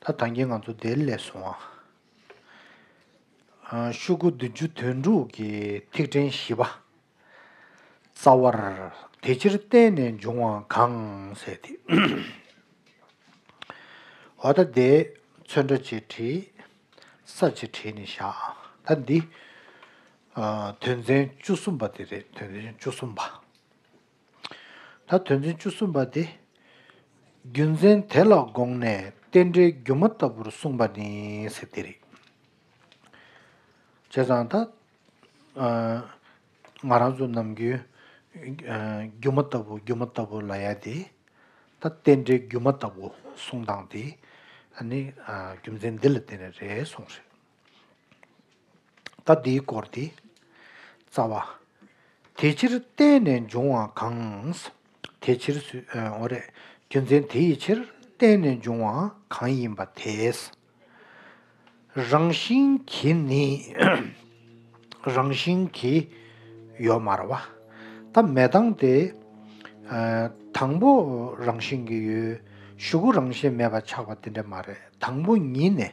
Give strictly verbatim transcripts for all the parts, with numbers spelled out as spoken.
ད་ད་གིན་ང་ཚོ་དེ་ལས་སོང་ཨ། ཤོག་གུ་བདུན་ཅུ་དོན་དྲུག་གི་ཐིག་ཕྲེང་བཞི་པ། རྩ་བར། དེ་ཕྱིར་བརྟེན་ནས་འབྱུང་བ་གང་ཟེར་ཏེ། འོ་ད་དེ་ཚོན་ཁྲ་གཅིག་བྲིས། ས་གཅིག་བྲིས་ནས་བཞག་ད་འདི། དོན་ཚན་བཅུ་གསུམ་པ་དེ་རེད། དོན་ཚན་བཅུ་གསུམ་པ། ད་དོན་ཚན་བཅུ་གསུམ་པ་དེ། རྒྱུ་མཚན་དེ་ལ་དགོངས་ནས་རྟེན་འབྲེལ་སྒྱུ་མ་ལྟ་བུར་གསུངས་པ་ནི་ཟེར་དེ་རེད། བྱས་ཙང་ད། ང་རང་ཚོ་ནམ་རྒྱུན། སྒྱུ་མ་ལྟ་བུ་སྒྱུ་མ་ལྟ་བུ་ལབ་ཡ་དེ། ད་རྟེན་འབྲེལ་སྒྱུ་མ་ལྟ་བུ་གསུང་སྟངས་དེ། ཨ་ནི། རྒྱུ་མཚན་འདི་ལ་བརྟེན་ནས་རེད་གསུངས་རེད། ད་འདིའི་སྐོར་དེ། རྩ་བ། དེ་ཕྱིར་བརྟེན་ནས་འབྱུང་བ་གང་། དེ་ཕྱིར་སུ། འོ་རེད། རྒྱུ་མཚན་དེ་ཡི་ཕྱིར་བརྟེན་ནས་འབྱུང་བ་གང་ཡིན་པ་དེས། རང་བཞིན་གྱིས་ནི། རང་བཞིན་གྱིས་ཡོད་མ་རེད་བ། ད་མེད་སྟངས་དེ། དང་པོ་རང་བཞིན་གྱིས་ཡོད། གཞུག་གུ་རང་བཞིན་མེད་པ་ཆགས་པ་དེ་འདྲ་མ་རེད། དང་པོ་ཉིད་ནས།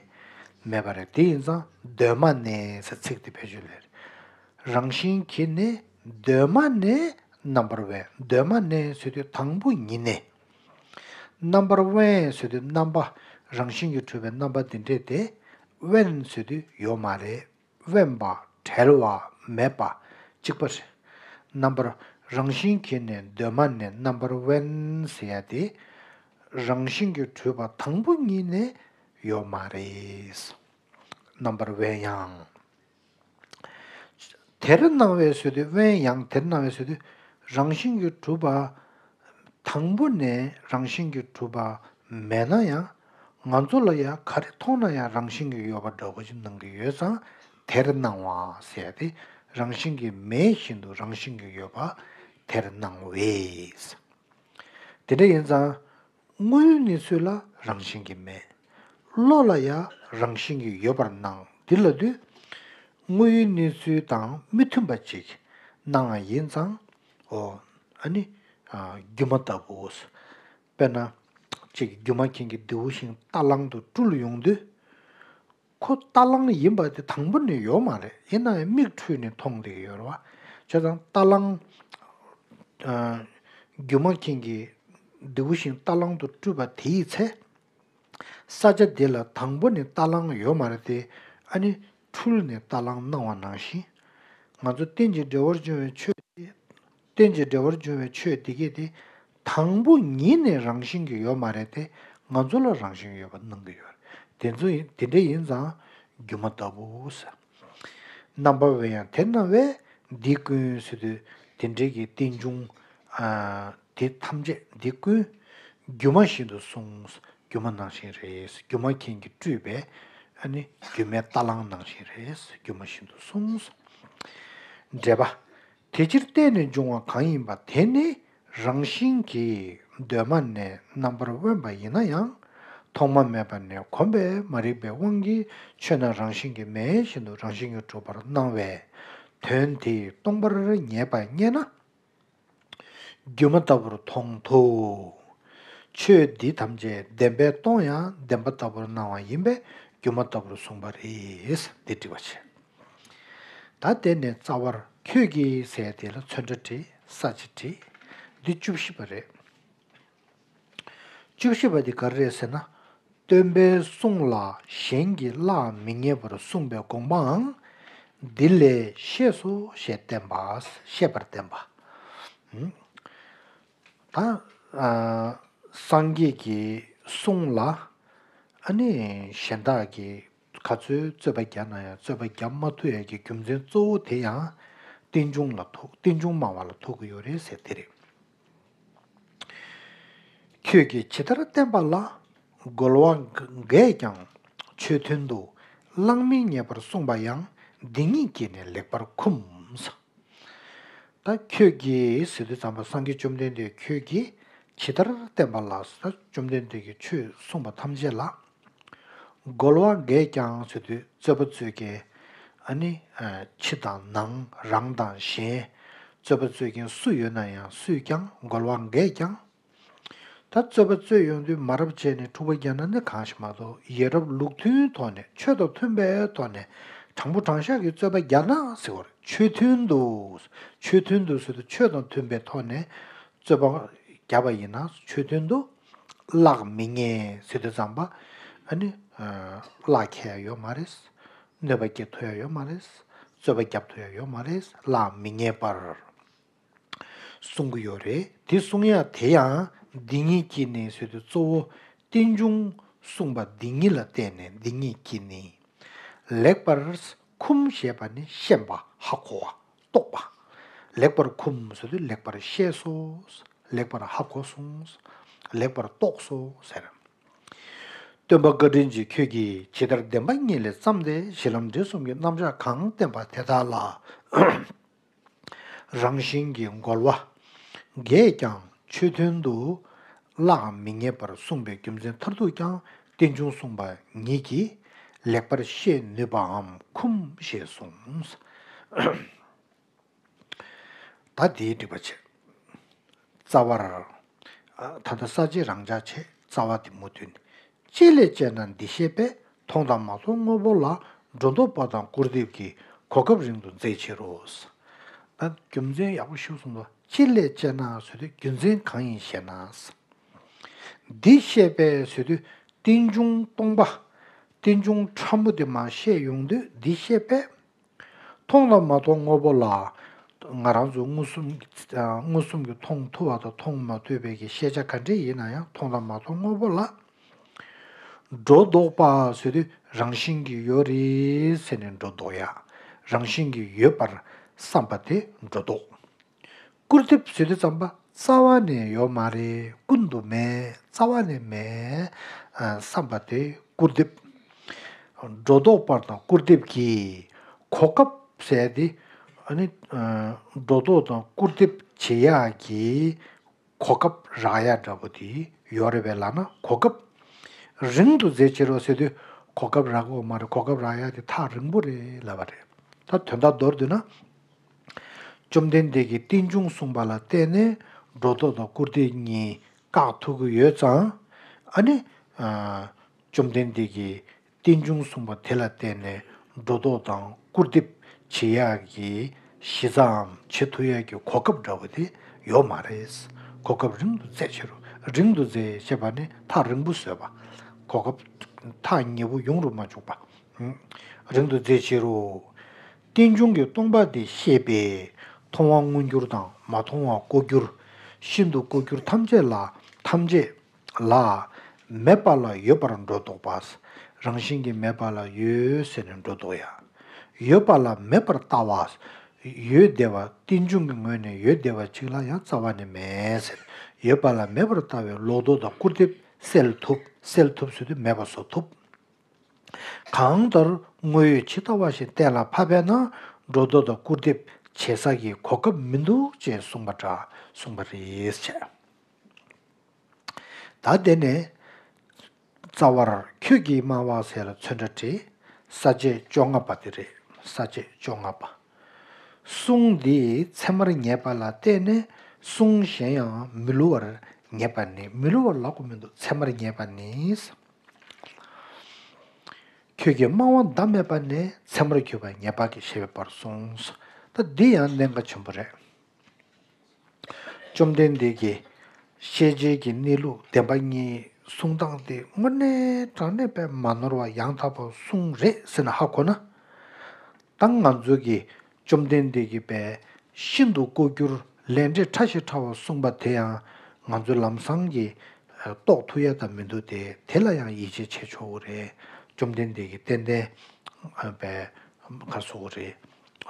མེད་པ་རེད། དེ་ཡིན་ཙང་གདོད་མ་ནས་ཟེར་ཚིག་དེ་བེད་སྤྱོད་ལས་རེད། རང་བཞིན་གྱིས་ནི་གདོད་མ་ནས་རྣམ་པར་དབེན། གདོད་མ་ནས་ཟེར་དུས་དང་པོ་ཉིད་ནས། རྣམ་པར་དབེན་ཟེར་དུས་རྣམ་པ་རང་བཞིན་གྱིས་གྲུབ་པའི་རྣམ་པ་འདི་འདྲས་དེ་དབེན་ཟེར་དུས་ཡོད་མ་རེད། དབེན་པ་བྲལ་བ་མེད་པ་གཅིག་པ་རེད། རྣམ་པར་རང་བཞིན་གྱིས་ནི་གདོད་མ་ནས་རྣམ་པར་དབེན་ཟེར་ཡ་དེ། རང་བཞིན་གྱིས་གྲུབ་པ་དང་པོ་ཉིད་ནས་ཡོད་མ་རེད། རྣམ་པར་དབེན་ཡང་། དེར་སྣང་བས་ཟེར་དུས། དབེན་ཡང་དེར་སྣང་བས་ཟེར་དུས། རང་བཞིན་གྱིས་གྲུབ་པ། དང་པོ་ནས་རང་བཞིན་གྱིས་གྲུབ་པ་མེད་ན་ཡང་། ང་ཚོ་ལ་ཡང་ག་རེ་མཐོང་ན་ཡང་རང་བཞིན་གྱིས་ཡོད་པ་འདྲ་པོ་ཞིག་སྣང་གི་ཡོད་ཙང་། དེར་སྣང་བ་ཟེར་ཏེ། རང་བཞིན་གྱིས་མེད་བཞིན་དུ་རང་བཞིན་གྱིས་ཡོད་པ་དེར་སྣང་བས། དེ་འདྲ་ཡིན་ཙང་། དངོས་ཡོད་གནས་ཚུལ་ལ་རང་བཞིན་གྱིས་མེད། བློ་ལ་ཡང་རང་བཞིན་གྱིས་ཡོད་པར་སྣང་། འདི་ལབ་དུས། དངོས་ཡོད་གནས་ཚུལ་དང་མི་མཐུན་པ་ཅིག་སྣང་བ་ཡིན་ཙང་། འོ། ཨ་ནི། སྒྱུ་མ་ལྟ་བུ། དཔེར་ན། གཅིག་སྒྱུ་མ་མཁན་གྱི་རྡེའུ་ཤིང་རྟ་གླང་དུ་སྤྲུལ་ཡོང་དུས། ཁོ་རྟ་གླང་ཡིན་པ་དེ་དང་པོ་ནས་ཡོད་མ་རེད། ཡིན་ན་ཡང་མིག་འཕྲུལ་ནས་མཐོང་བསྡད་ཀྱི་ཡོད་རེད་བ། བྱས་ཙང་རྟ་གླང་། ཨ། སྒྱུ་མ་མཁན་གྱིས་རྡེའུ་ཤིང་རྟ་གླང་དུ་སྤྲུལ་པ་དེའི་ཚེ། ས་ཆ་དེ་ལ་དང་པོ་ནས་རྟ་གླང་ཡོད་མ་རེད་དེ། ཨ་ནི་འཕྲུལ་ནས་རྟ་གླང་སྣང་བ་ནང་བཞིན། ང་ཚོ་རྟེན་ཅིང་འབྲེལ་བར་འབྱུང་བའི་ཆོས་དེ། རྟེན་ཅིང་འབྲེལ་བར་འབྱུང་བའི་ཆོས་འདི་གས་དེ། དང་པོ་ཉིད་ནས་རང་བཞིན་གྱིས་ཡོད་མ་རེད་དེ། ང་ཚོ་ལ་རང་བཞིན་ཡོད་པ་སྣང་གི་ཡོད་རེད། དེ་ཚོ་ཡིན། དེ་འདྲ་ཡིན་ཙང་སྒྱུ་མ་ལྟ་བུ་ཟེར། རྣམ་པར་དབེན་ཡང་དེར་སྣང་བས། འདི་ཀུན་ཟེར་དུས་དེ་འདྲའི་གི་རྟེན་འབྱུང་། ཨ། དེ་ཐམས་ཅད་འདི་ཀུན་སྒྱུ་མ་བཞིན་དུ་གསུངས། སྒྱུ་མ་ནང་བཞིན་རེད། སྒྱུ་མ་མཁན་གྱིས་སྤྲུལ་པའི། ཨ་ནི་སྒྱུ་མའི་རྟ་གླང་ནང་བཞིན་རེད། སྒྱུ་མ་བཞིན་དུ་གསུངས། འགྲེལ་པ། དེ་ཕྱིར་བརྟེན་ནས་འབྱུང་བ་གང་ཡིན་པ་དེ་ནི་རང་བཞིན་གྱིས་གདོད་མ་ནས་རྣམ་པར་དབེན་པ་ཡིན་ན་ཡང་། ཐོག་མ་མེད་པ་ནས་གོམས་པས་མ་རིག་པའི་དབང་གིས་ཆོས་རྣམས་རང་བཞིན་གྱིས་མེད་བཞིན་དུ་རང་བཞིན་གྱིས་གྲུབ་པར་སྣང་བས། དོན་དེས་སྟོང་པར་ངེས་པ་རྙེད་ན། སྒྱུ་མ་ལྟ་བུར་མཐོང་ཐུབ། ཆོས་འདི་ཐམས་ཅད་བདེན་པས་སྟོང་ཡང་བདེན་པ་ལྟ་བུར་སྣང་བ་ཡིན་པས་སྒྱུ་མ་ལྟ་བུར་གསུངས་པ་རེད། འདི་འགྲིག་པ་བྱས། ད་དེ་ནས་རྩ་བར་ཁྱོད་ཀྱིས་ཟེར་དེ་ལ་ཚོན་ཁྲ་བྲིས། ས་གཅིག་བྲིས། འདི་བཅུ་བཞི་པ་རེད། བཅུ་བཞི་པ་འདི་ག་རེ་རེད་ཟེར་ན། སྟོན་པའི་གསུང་ལ་གཞན་གྱིས་གླགས་མི་རྙེད་པར་གསུངས་པའི་དགོངས་པའང་འདི་ལས་ཤེས་སོ་ཞེས་བསྟན་པ། ཤེས་པར་བསྟན་པ། ཨུམ། ད། ཨ། སངས་རྒྱས་ཀྱི་གསུང་ལ། ཨ་ནི་གཞན་དག་གིས་ག་ཚོད་རྩོད་པ་རྒྱག་ན་ཡང་རྩོད་པ་རྒྱག་མ་ཐུབ་ཡ་གི་རྒྱུ་མཚན་གཙོ་བོ་དེ་ཡང་རྟེན་འབྱུང་ལ་ཐུག་རྟེན་འབྱུང་སྨྲ་བ་ལ་ཐུག་གི་ཡོད་རེད་ཟེར་དེ་རེད། ཁྱོད་ཀྱིས་ཇི་ལྟར་བསྟན་པ་ལ། རྒོལ་བ་འགས་ཀྱང་ཆོས་མཐུན་དུ། གླགས་མི་རྙེད་པར་གསུངས་པ་ཡང་། འདི་ཉིད་ཀྱིས་ནི་ལེགས་པར་ཁུམས། ད་ཁྱོད་ཀྱིས་ཟེར་དུས་ཙམ་པ་སངས་རྒྱས་བཅོམ་ལྡན་འདས་ཁྱོད་ཀྱིས་ཇི་ལྟར་བསྟན་པ་ལ། ད་བཅོམ་ལྡན་འདས་ཀྱིས་ཆོས་གསུངས་པ་ཐམས་ཅད་ལ། རྒོལ་བ་འགས་ཀྱང་ཟེར་དུས་རྩོད་པ་རྩོད་མཁན། ཨ་ནི། ཨ། ཕྱི་དང་ནང་རང་དང་གཞན། རྩོད་པ་རྩོད་མཁན་སུ་ཡོད་ན་ཡང་སུས་ཀྱང་རྒོལ་བ་འགས་ཀྱང་། ད་རྩོད་པ་རྩོད་ཡོང་དུས་མ་རབས་བྱས་ནས་འཁྲུག་པ་རྒྱག་ན་ནི་གང་ཞིག་མ་གཏོགས། ཡ་རབས་ལུགས་མཐུན་ཐོག་ནས་ཆོས་དང་མཐུན་པའི་ཐོག་ནས་དྲང་པོ་དྲང་བཞག་གི་རྩོད་པ་རྒྱག་ན་ཟེར་བ་རེད། ཆོས་མཐུན་དུ། ཆོས་མཐུན་དུ་ཟེར་དུས་ཆོས་དང་མཐུན་པའི་ཐོག་ནས་རྩོད་པ་བརྒྱབ་པ་ཡིན་ན་ཆོས་མཐུན་དུ་གླགས་མི་རྙེད་ཟེར་དུས་ཙམ་པ། ཨ་ནི་གླགས་འཁེལ་ཡ་ཡོད་མ་རེད། གནོད་པ་སྐྱེལ་ཐུབ་ཡ་ཡོད་མ་རེད། རྩོད་པ་རྒྱབ་ཐུབ་ཡ་ཡོད་མ་རེད། གླགས་མི་རྙེད་པར་གསུང་གི་ཡོད་རེད། དེ་གསུང་ཡ་དེ་ཡང་འདི་ཉིད་ཀྱིས་ནི་ཟེར་དུས་གཙོ་བོ་རྟེན་འབྱུང་གསུངས་པ་འདི་ཉིད་ལ་བརྟེན་ནས་འདི་ཉིད་ཀྱིས་ནི། ལེགས་པར་ཁུམས་ཞེས་པ་ནི་ཤེས་པ་ཧ་གོ་བ་རྟོགས་པ། ལེགས་པར་ཁུམས་ཟེར་དུས་ལེགས་པར་ཤེས་སོ། ལེགས་པར་ཧ་གོ་སོང་། ལེགས་པར་རྟོགས་སོ་ཟེར། སྟོན་པ་བཀའ་དྲིན་ཅན་ཁྱོད་ཀྱིས་ཇི་ལྟར་བདེན་པ་གཉིས་ལས་བརྩམས་ཏེ་གཞི་ལམ་འབྲས་གསུམ་གྱི་རྣམ་གཞག་གང་བསྟན་པ་དེ་དག་ལ། རང་བཞིན་གྱི་རྒོལ་བ་འགས་ཀྱང་ཆོས་མཐུན་དུ་གླགས་མི་རྙེད་པར་གསུངས་པའི་རྒྱུ་མཚན་མཐར་ཐུག་ཀྱང་རྟེན་འབྱུང་གསུངས་པ་ཉིད་ཀྱིས་ལེགས་པར་ཤེས་ནུས་པའམ་ཁུམས་ཞེས་གསུངས། ད་དེའི་འགྲེལ་པ་བྱེད། རྩ་བར། ད་ལྟ་ས་བཅད་རང་འཇགས་བྱས། རྩ་བ་དེ་མུ་མཐུད་ནས། ཅི་ལས་དཔྱད་ན་འདི་ཤེས་པས། མཐོང་དང་མ་མཐོང་དངོས་པོ་ལ། སྒྲོ་འདོགས་པ་དང་སྐུར་འདེབས་ཀྱི། གོ་སྐབས་རིང་དུ་མཛད་ཕྱིར་རོ། ད་རྒྱུ་མཚན་ཡག་པོ་ཞིག་གསུངས་འདུག་ཅི་ལས་དཔྱད་ན་ཟེར་དུས་རྒྱུ་མཚན་གང་ཡིན་ཞེ་ན། འདི་ཤེས་པས་ཟེར་དུས་རྟེན་འབྱུང་སྟོང་པ། རྟེན་འབྱུང་ཕྲ་མོ་དེ་མར་བཤད་ཡོང་དུས་འདི་ཤེས་པས། མཐོང་དང་མ་མཐོང་དངོས་པོ་ལ། ང་རང་ཚོ་མངོན་སུམ་མངོན་སུམ་གྱིས་མཐོང་ཐུབ་པ་དང་མཐོང་མ་ཐུབ་པའི་གི་ཤེས་བྱ་ག་འདྲ་ཡིན་ན་ཡང་མཐོང་དང་མ་མཐོང་དངོས་པོ་ལ། སྒྲོ་འདོགས་པ་ཟེར་དུས་རང་བཞིན་གྱིས་ཡོད་རེད་ཟེར་ནས་སྒྲོ་འདོགས་ཡ། རང་བཞིན་གྱིས་ཡོད་པར་བསམ་པ་དེ་སྒྲོ་འདོགས། སྐུར་འདེབས་ཟེར་དུས་ཙམ་པ་རྩ་བ་ནས་ཡོད་མ་རེད། ཀུན་ཏུ་མེད། རྩ་བ་ནས་མེད། ཨ། བསམ་པ་དེ་སྐུར་འདེབས། སྒྲོ་འདོགས་པ་དང་སྐུར་འདེབས་ཀྱི་གོ་སྐབས་ཟེར་དེ། ཨ་ནི། ཨ། སྒྲོ་འདོགས་དང་སྐུར་འདེབས་བྱེད་ཡག་གི་གོ་སྐབས་རག་ཡག་འདྲ་པོ་དེ་ཡོད་རེད་པས་ལབ་ན། གོ་སྐབས་རིང་དུ་མཛད་ཕྱིར་རོ་ཟེར་དུས་གོ་སྐབས་རག་གི་ཡོད་མ་རེད། གོ་སྐབས་རག་ཡག་དེ་ཐག་རིང་པོ་རེད་ལབ་པ་རེད། ད་དོན་དག་མདོར་བསྡུས་ན། བཅོམ་ལྡན་འདས་ཀྱིས་རྟེན་འབྱུང་གསུངས་པ་ལ་བརྟེན་ནས་སྒྲོ་འདོགས་དང་སྐུར་འདེབས་གཉིས་བཀག་ཐུབ་ཀྱི་ཡོད་ཙང་། ཨ་ནི། ཨ། བཅོམ་ལྡན་འདས་ཀྱིས་རྟེན་འབྱུང་གསུངས་པ་དེ་ལ་བརྟེན་ནས་སྒྲོ་འདོགས་དང་སྐུར་འདེབས་བྱེད་ཡག་གི་གཞི་རྩའམ་བྱེད་ཐུབ་ཡག་གི་གོ་སྐབས་འདྲ་པོ་དེ་ཡོད་མ་རེད། གོ་སྐབས་རིང་དུ་མཛད་ཕྱིར་རོ། རིང་དུ་མཛད་ཅེས་པ་ནི་ཐག་རིང་པོ་བཟོས་པ། གོ་སྐབས་ཐག་ཉེ་པོ་ཡོང་རུ་མ་བཅུག་པ། རིང་དུ་མཛད་ཕྱིར་རོ། རྟེན་འབྱུང་གི་སྟོང་པ་དེ་ཤེས་པས། མཐོང་བ་མངོན་གྱུར་དང་མ་མཐོང་བ་ལྐོག་གྱུར། ཤིན་ཏུ་ལྐོག་གྱུར་ཐམས་ཅད་ལ། ཐམས་ཅད་ལ། མེད་པ་ལ་ཡོད་པར་སྒྲོ་འདོགས་པ། རང་བཞིན་གྱིས་མེད་པ་ལ་ཡོད་ཟེར་ནས་སྒྲོ་འདོགས་ཡ། ཡོད་པ་ལ་མེད་པར་ལྟ་བ། ཡོད་བསྡད་པ། རྟེན་འབྱུང་གི་ངོས་ནས་ཡོད་བསྡད་པ་ཅིག་ལ་ཡང་རྩ་བ་ནས་མེད་ཟེར། ཡོད་པ་ལ་མེད་པར་ལྟ་བའི་ལོག་རྟོག་དང་སྐུར་འདེབས་སེལ་ཐུབ། སེལ་ཐུབ་ཟེར་དུས་མེད་པ་བཟོ་ཐུབ། གང་ལྟར་དངོས་ཡོད་ཇི་ལྟ་བ་བཞིན་གཏན་ལ་ཕབ་པས་ན་སྒྲོ་འདོགས་དང་སྐུར་འདེབས་བྱེད་ས་ཀྱི་གོ་སྐབས་མི་འདུག་ཅེས་གསུངས་པ་འདྲ་གསུངས་པ་རེད་ཅེས། ད་དེ་ནས་རྩ་བར་ཁྱོད་ཀྱིས་སྨྲ་བ་ཟེར་ལ་ཚོན་ཁྲ་བྲིས། ས་བཅད་བཅོ་ལྔ་པ་དེ་རེད། ས་བཅད་བཅོ་ལྔ་པ། གསུང་འདི་ཚད་མར་ངེས་པ་ལ་བརྟེན་ནས་གསུང་གཞན་ཡང་མི་བསླུ་བར་ངེས་པ་ནི། མི་བསླུ་བར་ལབ་དགོས་མི་འདུག་ཚད་མར་ངེས་པ་ནི། ཁྱོད་ཀྱིས་སྨྲ་བ་བདག་མེད་པ་ནས་ཚད་མར་གྱུར་པ་ངེས་པ་གི་ཞེས་པའི་བར་གསུངས། ད་འདི་ཡང་གནད་འགག་ཆེན་པོ་རེད། བཅོམ་ལྡན་འདས་ཀྱིས་ཤེས་བྱའི་གི་གནས་ལུགས་བདེན་པ་གཉིས་གསུང་སྟངས་དེ་དངོས་གནས་དྲང་གནས་དཔེ་མ་ནོར་བ་ཡང་དག་པ་གསུངས་རེད་ཟེར་ནས་ཧ་གོ་ན། ད་ང་ཚོ་གིས་བཅོམ་ལྡན་འདས་ཀྱིས་དཔེ་ཤིན་ཏུ་ལྐོག་གྱུར་ལས་འབྲས་ཕྲ་ཞིང་ཕྲ་བ་གསུངས་པ་དེ་ཡང་ང་ཚོས་ལམ་སང་གི་རྟོགས་ཐུབ་ཡ་ད་མི་འདུག་སྟེ། དེ་ལ་ཡང་ཡིད་ཆེས་བྱེད་ཆོག་གི་རེད། བཅོམ་ལྡན་འདས་ཀྱི་ཏན་ཏན་པའི་ག་སོགས་རེད།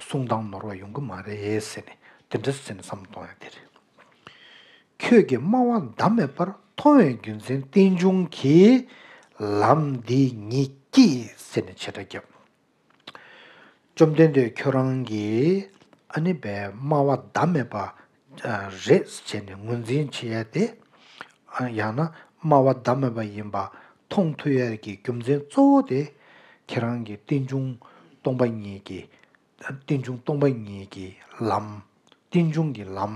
གསུང་སྟངས་ནོར་བ་ཡོང་གི་མ་རེད་ཟེར་ནས་དེ་འདྲ་ཟེར་ནས་བསམ་བློ་གཏོང་ཡ་དེ་རེད། ཁྱོད་ཀྱིས་སྨྲ་བ་བདག་མེད་པར་མཐོང་བའི་རྒྱུ་མཚན་རྟེན་འབྱུང་གི་ལམ་འདི་ཉིད་ཀྱིས་ཟེར་ནས་བྱེ་བྲག་བརྒྱབ། བཅོམ་ལྡན་འདས་ཁྱོད་རང་གིས་ཨ་ནི་བའི་སྨྲ་བ་བདག་མེད་པ་རེད་ཟེར་ནས་ངོས་འཛིན་བྱེད་ཡ་དེ། ཡང་ན་སྨྲ་བ་བདག་མེད་པ་ཡིན་པ་མཐོང་ཐུབ་ཡ་གི་རྒྱུ་མཚན་གཙོ་བོ་དེ་ཁྱེད་རང་གིས་རྟེན་འབྱུང་སྟོང་པ་ཉིད་ཀྱི། རྟེན་འབྱུང་སྟོང་པ་ཉིད་ཀྱི་ལམ། རྟེན་འབྱུང་གི་ལམ་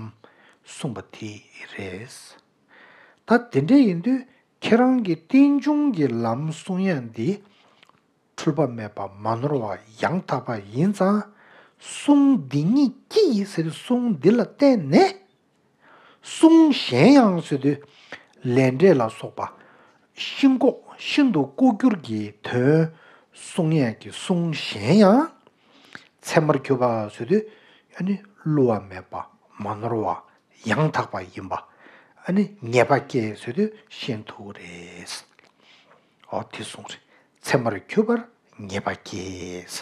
གསུངས་པ་དེ་རེད། ད་དེ་འདྲ་ཡིན་དུས་ཁྱེད་རང་གི་རྟེན་འབྱུང་གི་ལམ་གསུང་ཡ་འདི་འཁྲུལ་པ་མེད་པ་མ་ནོར་བ་ཡང་དག་པ་ཡིན་ཙང་། གསུང་འདི་ཉིད་ཀྱིས་ཟེར་དུས་གསུང་འདི་ལ་བརྟེན་ནས། གསུང་གཞན་ཡང་ཟེར་དུས་ལས་འབྲས་ལ་སོགས་པ་ཤིན་ལྐོག་ཤིན་ཏུ་ལྐོག་གྱུར་གྱི་དོན་གསུང་ཡས་ཀྱི་གསུང་གཞན་ཡང་། ཚད་མར་གྱུར་པ་ཟེར་དུས་ཨ་ནི་བསླུ་བ་མེད་པ་མ་ནོར་བ་ཡང་དག་པ་ཡིན་པ། ཨ་ནི་ངེས་པ་སྐྱེས་ཟེར་དུས་ཤེས་ཐུབ་རེད། འོ་དེ་གསུངས་རེད། ཚད་མར་གྱུར་པར་ངེས་པ་སྐྱེས།